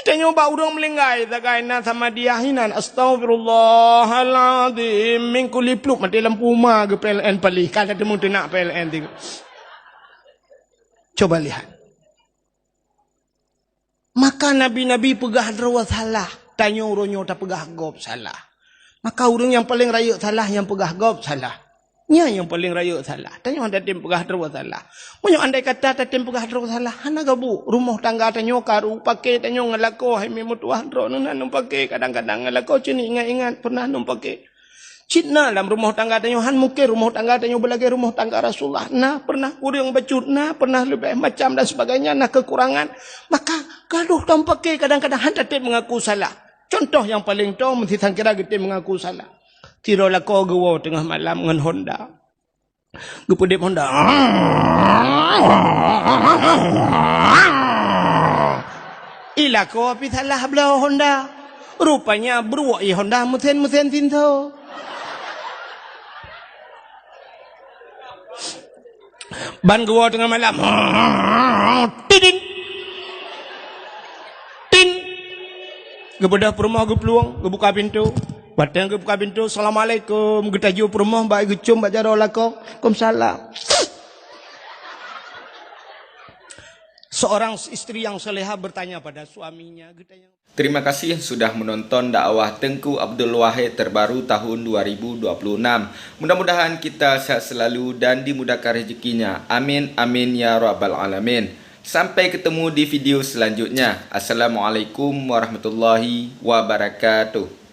Tanyoe bak ureuëng meulinggai sagai na sama dia hinan, astaghfirullahalazim, min kulli plup, maté lampu uma geu P L N palih, ka teumu teunak P L N tiga. Coba lihat. Maka nabi-nabi peugah droe salah, tanyoe uroe nyoe tapeugah gob salah. Maka ureuëng nyang paleng rayeuk salah nyang peugah gob salah. Nyan nyang paleng rayeuk salah. Tanyoe tatem peugah droe salah. Meunyoe andai kata tatem peugah droe salah, hana gabu. Rumoh tangga tanyoe karu, paké tanyoe ngon lakoe, hai meutuah droeneuh na neupaké, kadang-kadang ngon lakoe cit ingat-ingat pernah neupaké. Cit na lam rumoh tangga tanyoe, han mungken rumoh tangga tanyoe beulagée rumoh tangga Rasulullah. Na pernah kureueng bacut, na pernah leubeh macam dan sebagainya, na kekurangan. Maka gadoh tatem paké kadang-kadang han tatem mengaku salah. Contoh nyang paleng toe, meusisangkira geutem mengaku salah. Sidroe lakoe geuwoe teungoh malam ngon Honda. Geupeudeb Honda. I lakoe pih salah bloe Honda. Rupanya bruek i Honda meusen-meusen sinso. Ban geuwoe teungoh malam. Tidin. Tin. Geubeudôh peurumoh geuplueng, geubuka pintoe. Watée geubuka pintoe, "Assalamualaikum." Geutaju peurumoh bak geucom bak jaroe lakoe. "Waalaikumsalam." Seorang istri yang salehah bertanya pada suaminya, geutanyong. Terima kasih sudah menonton dakwah Teuku Abdul Wahid terbaru tahun dua ribu dua puluh enam. Mudah-mudahan kita sehat selalu dan dimudahkan rezekinya. Amin, amin, ya rabbal alamin. Sampai ketemu di video selanjutnya. Assalamualaikum warahmatullahi wabarakatuh.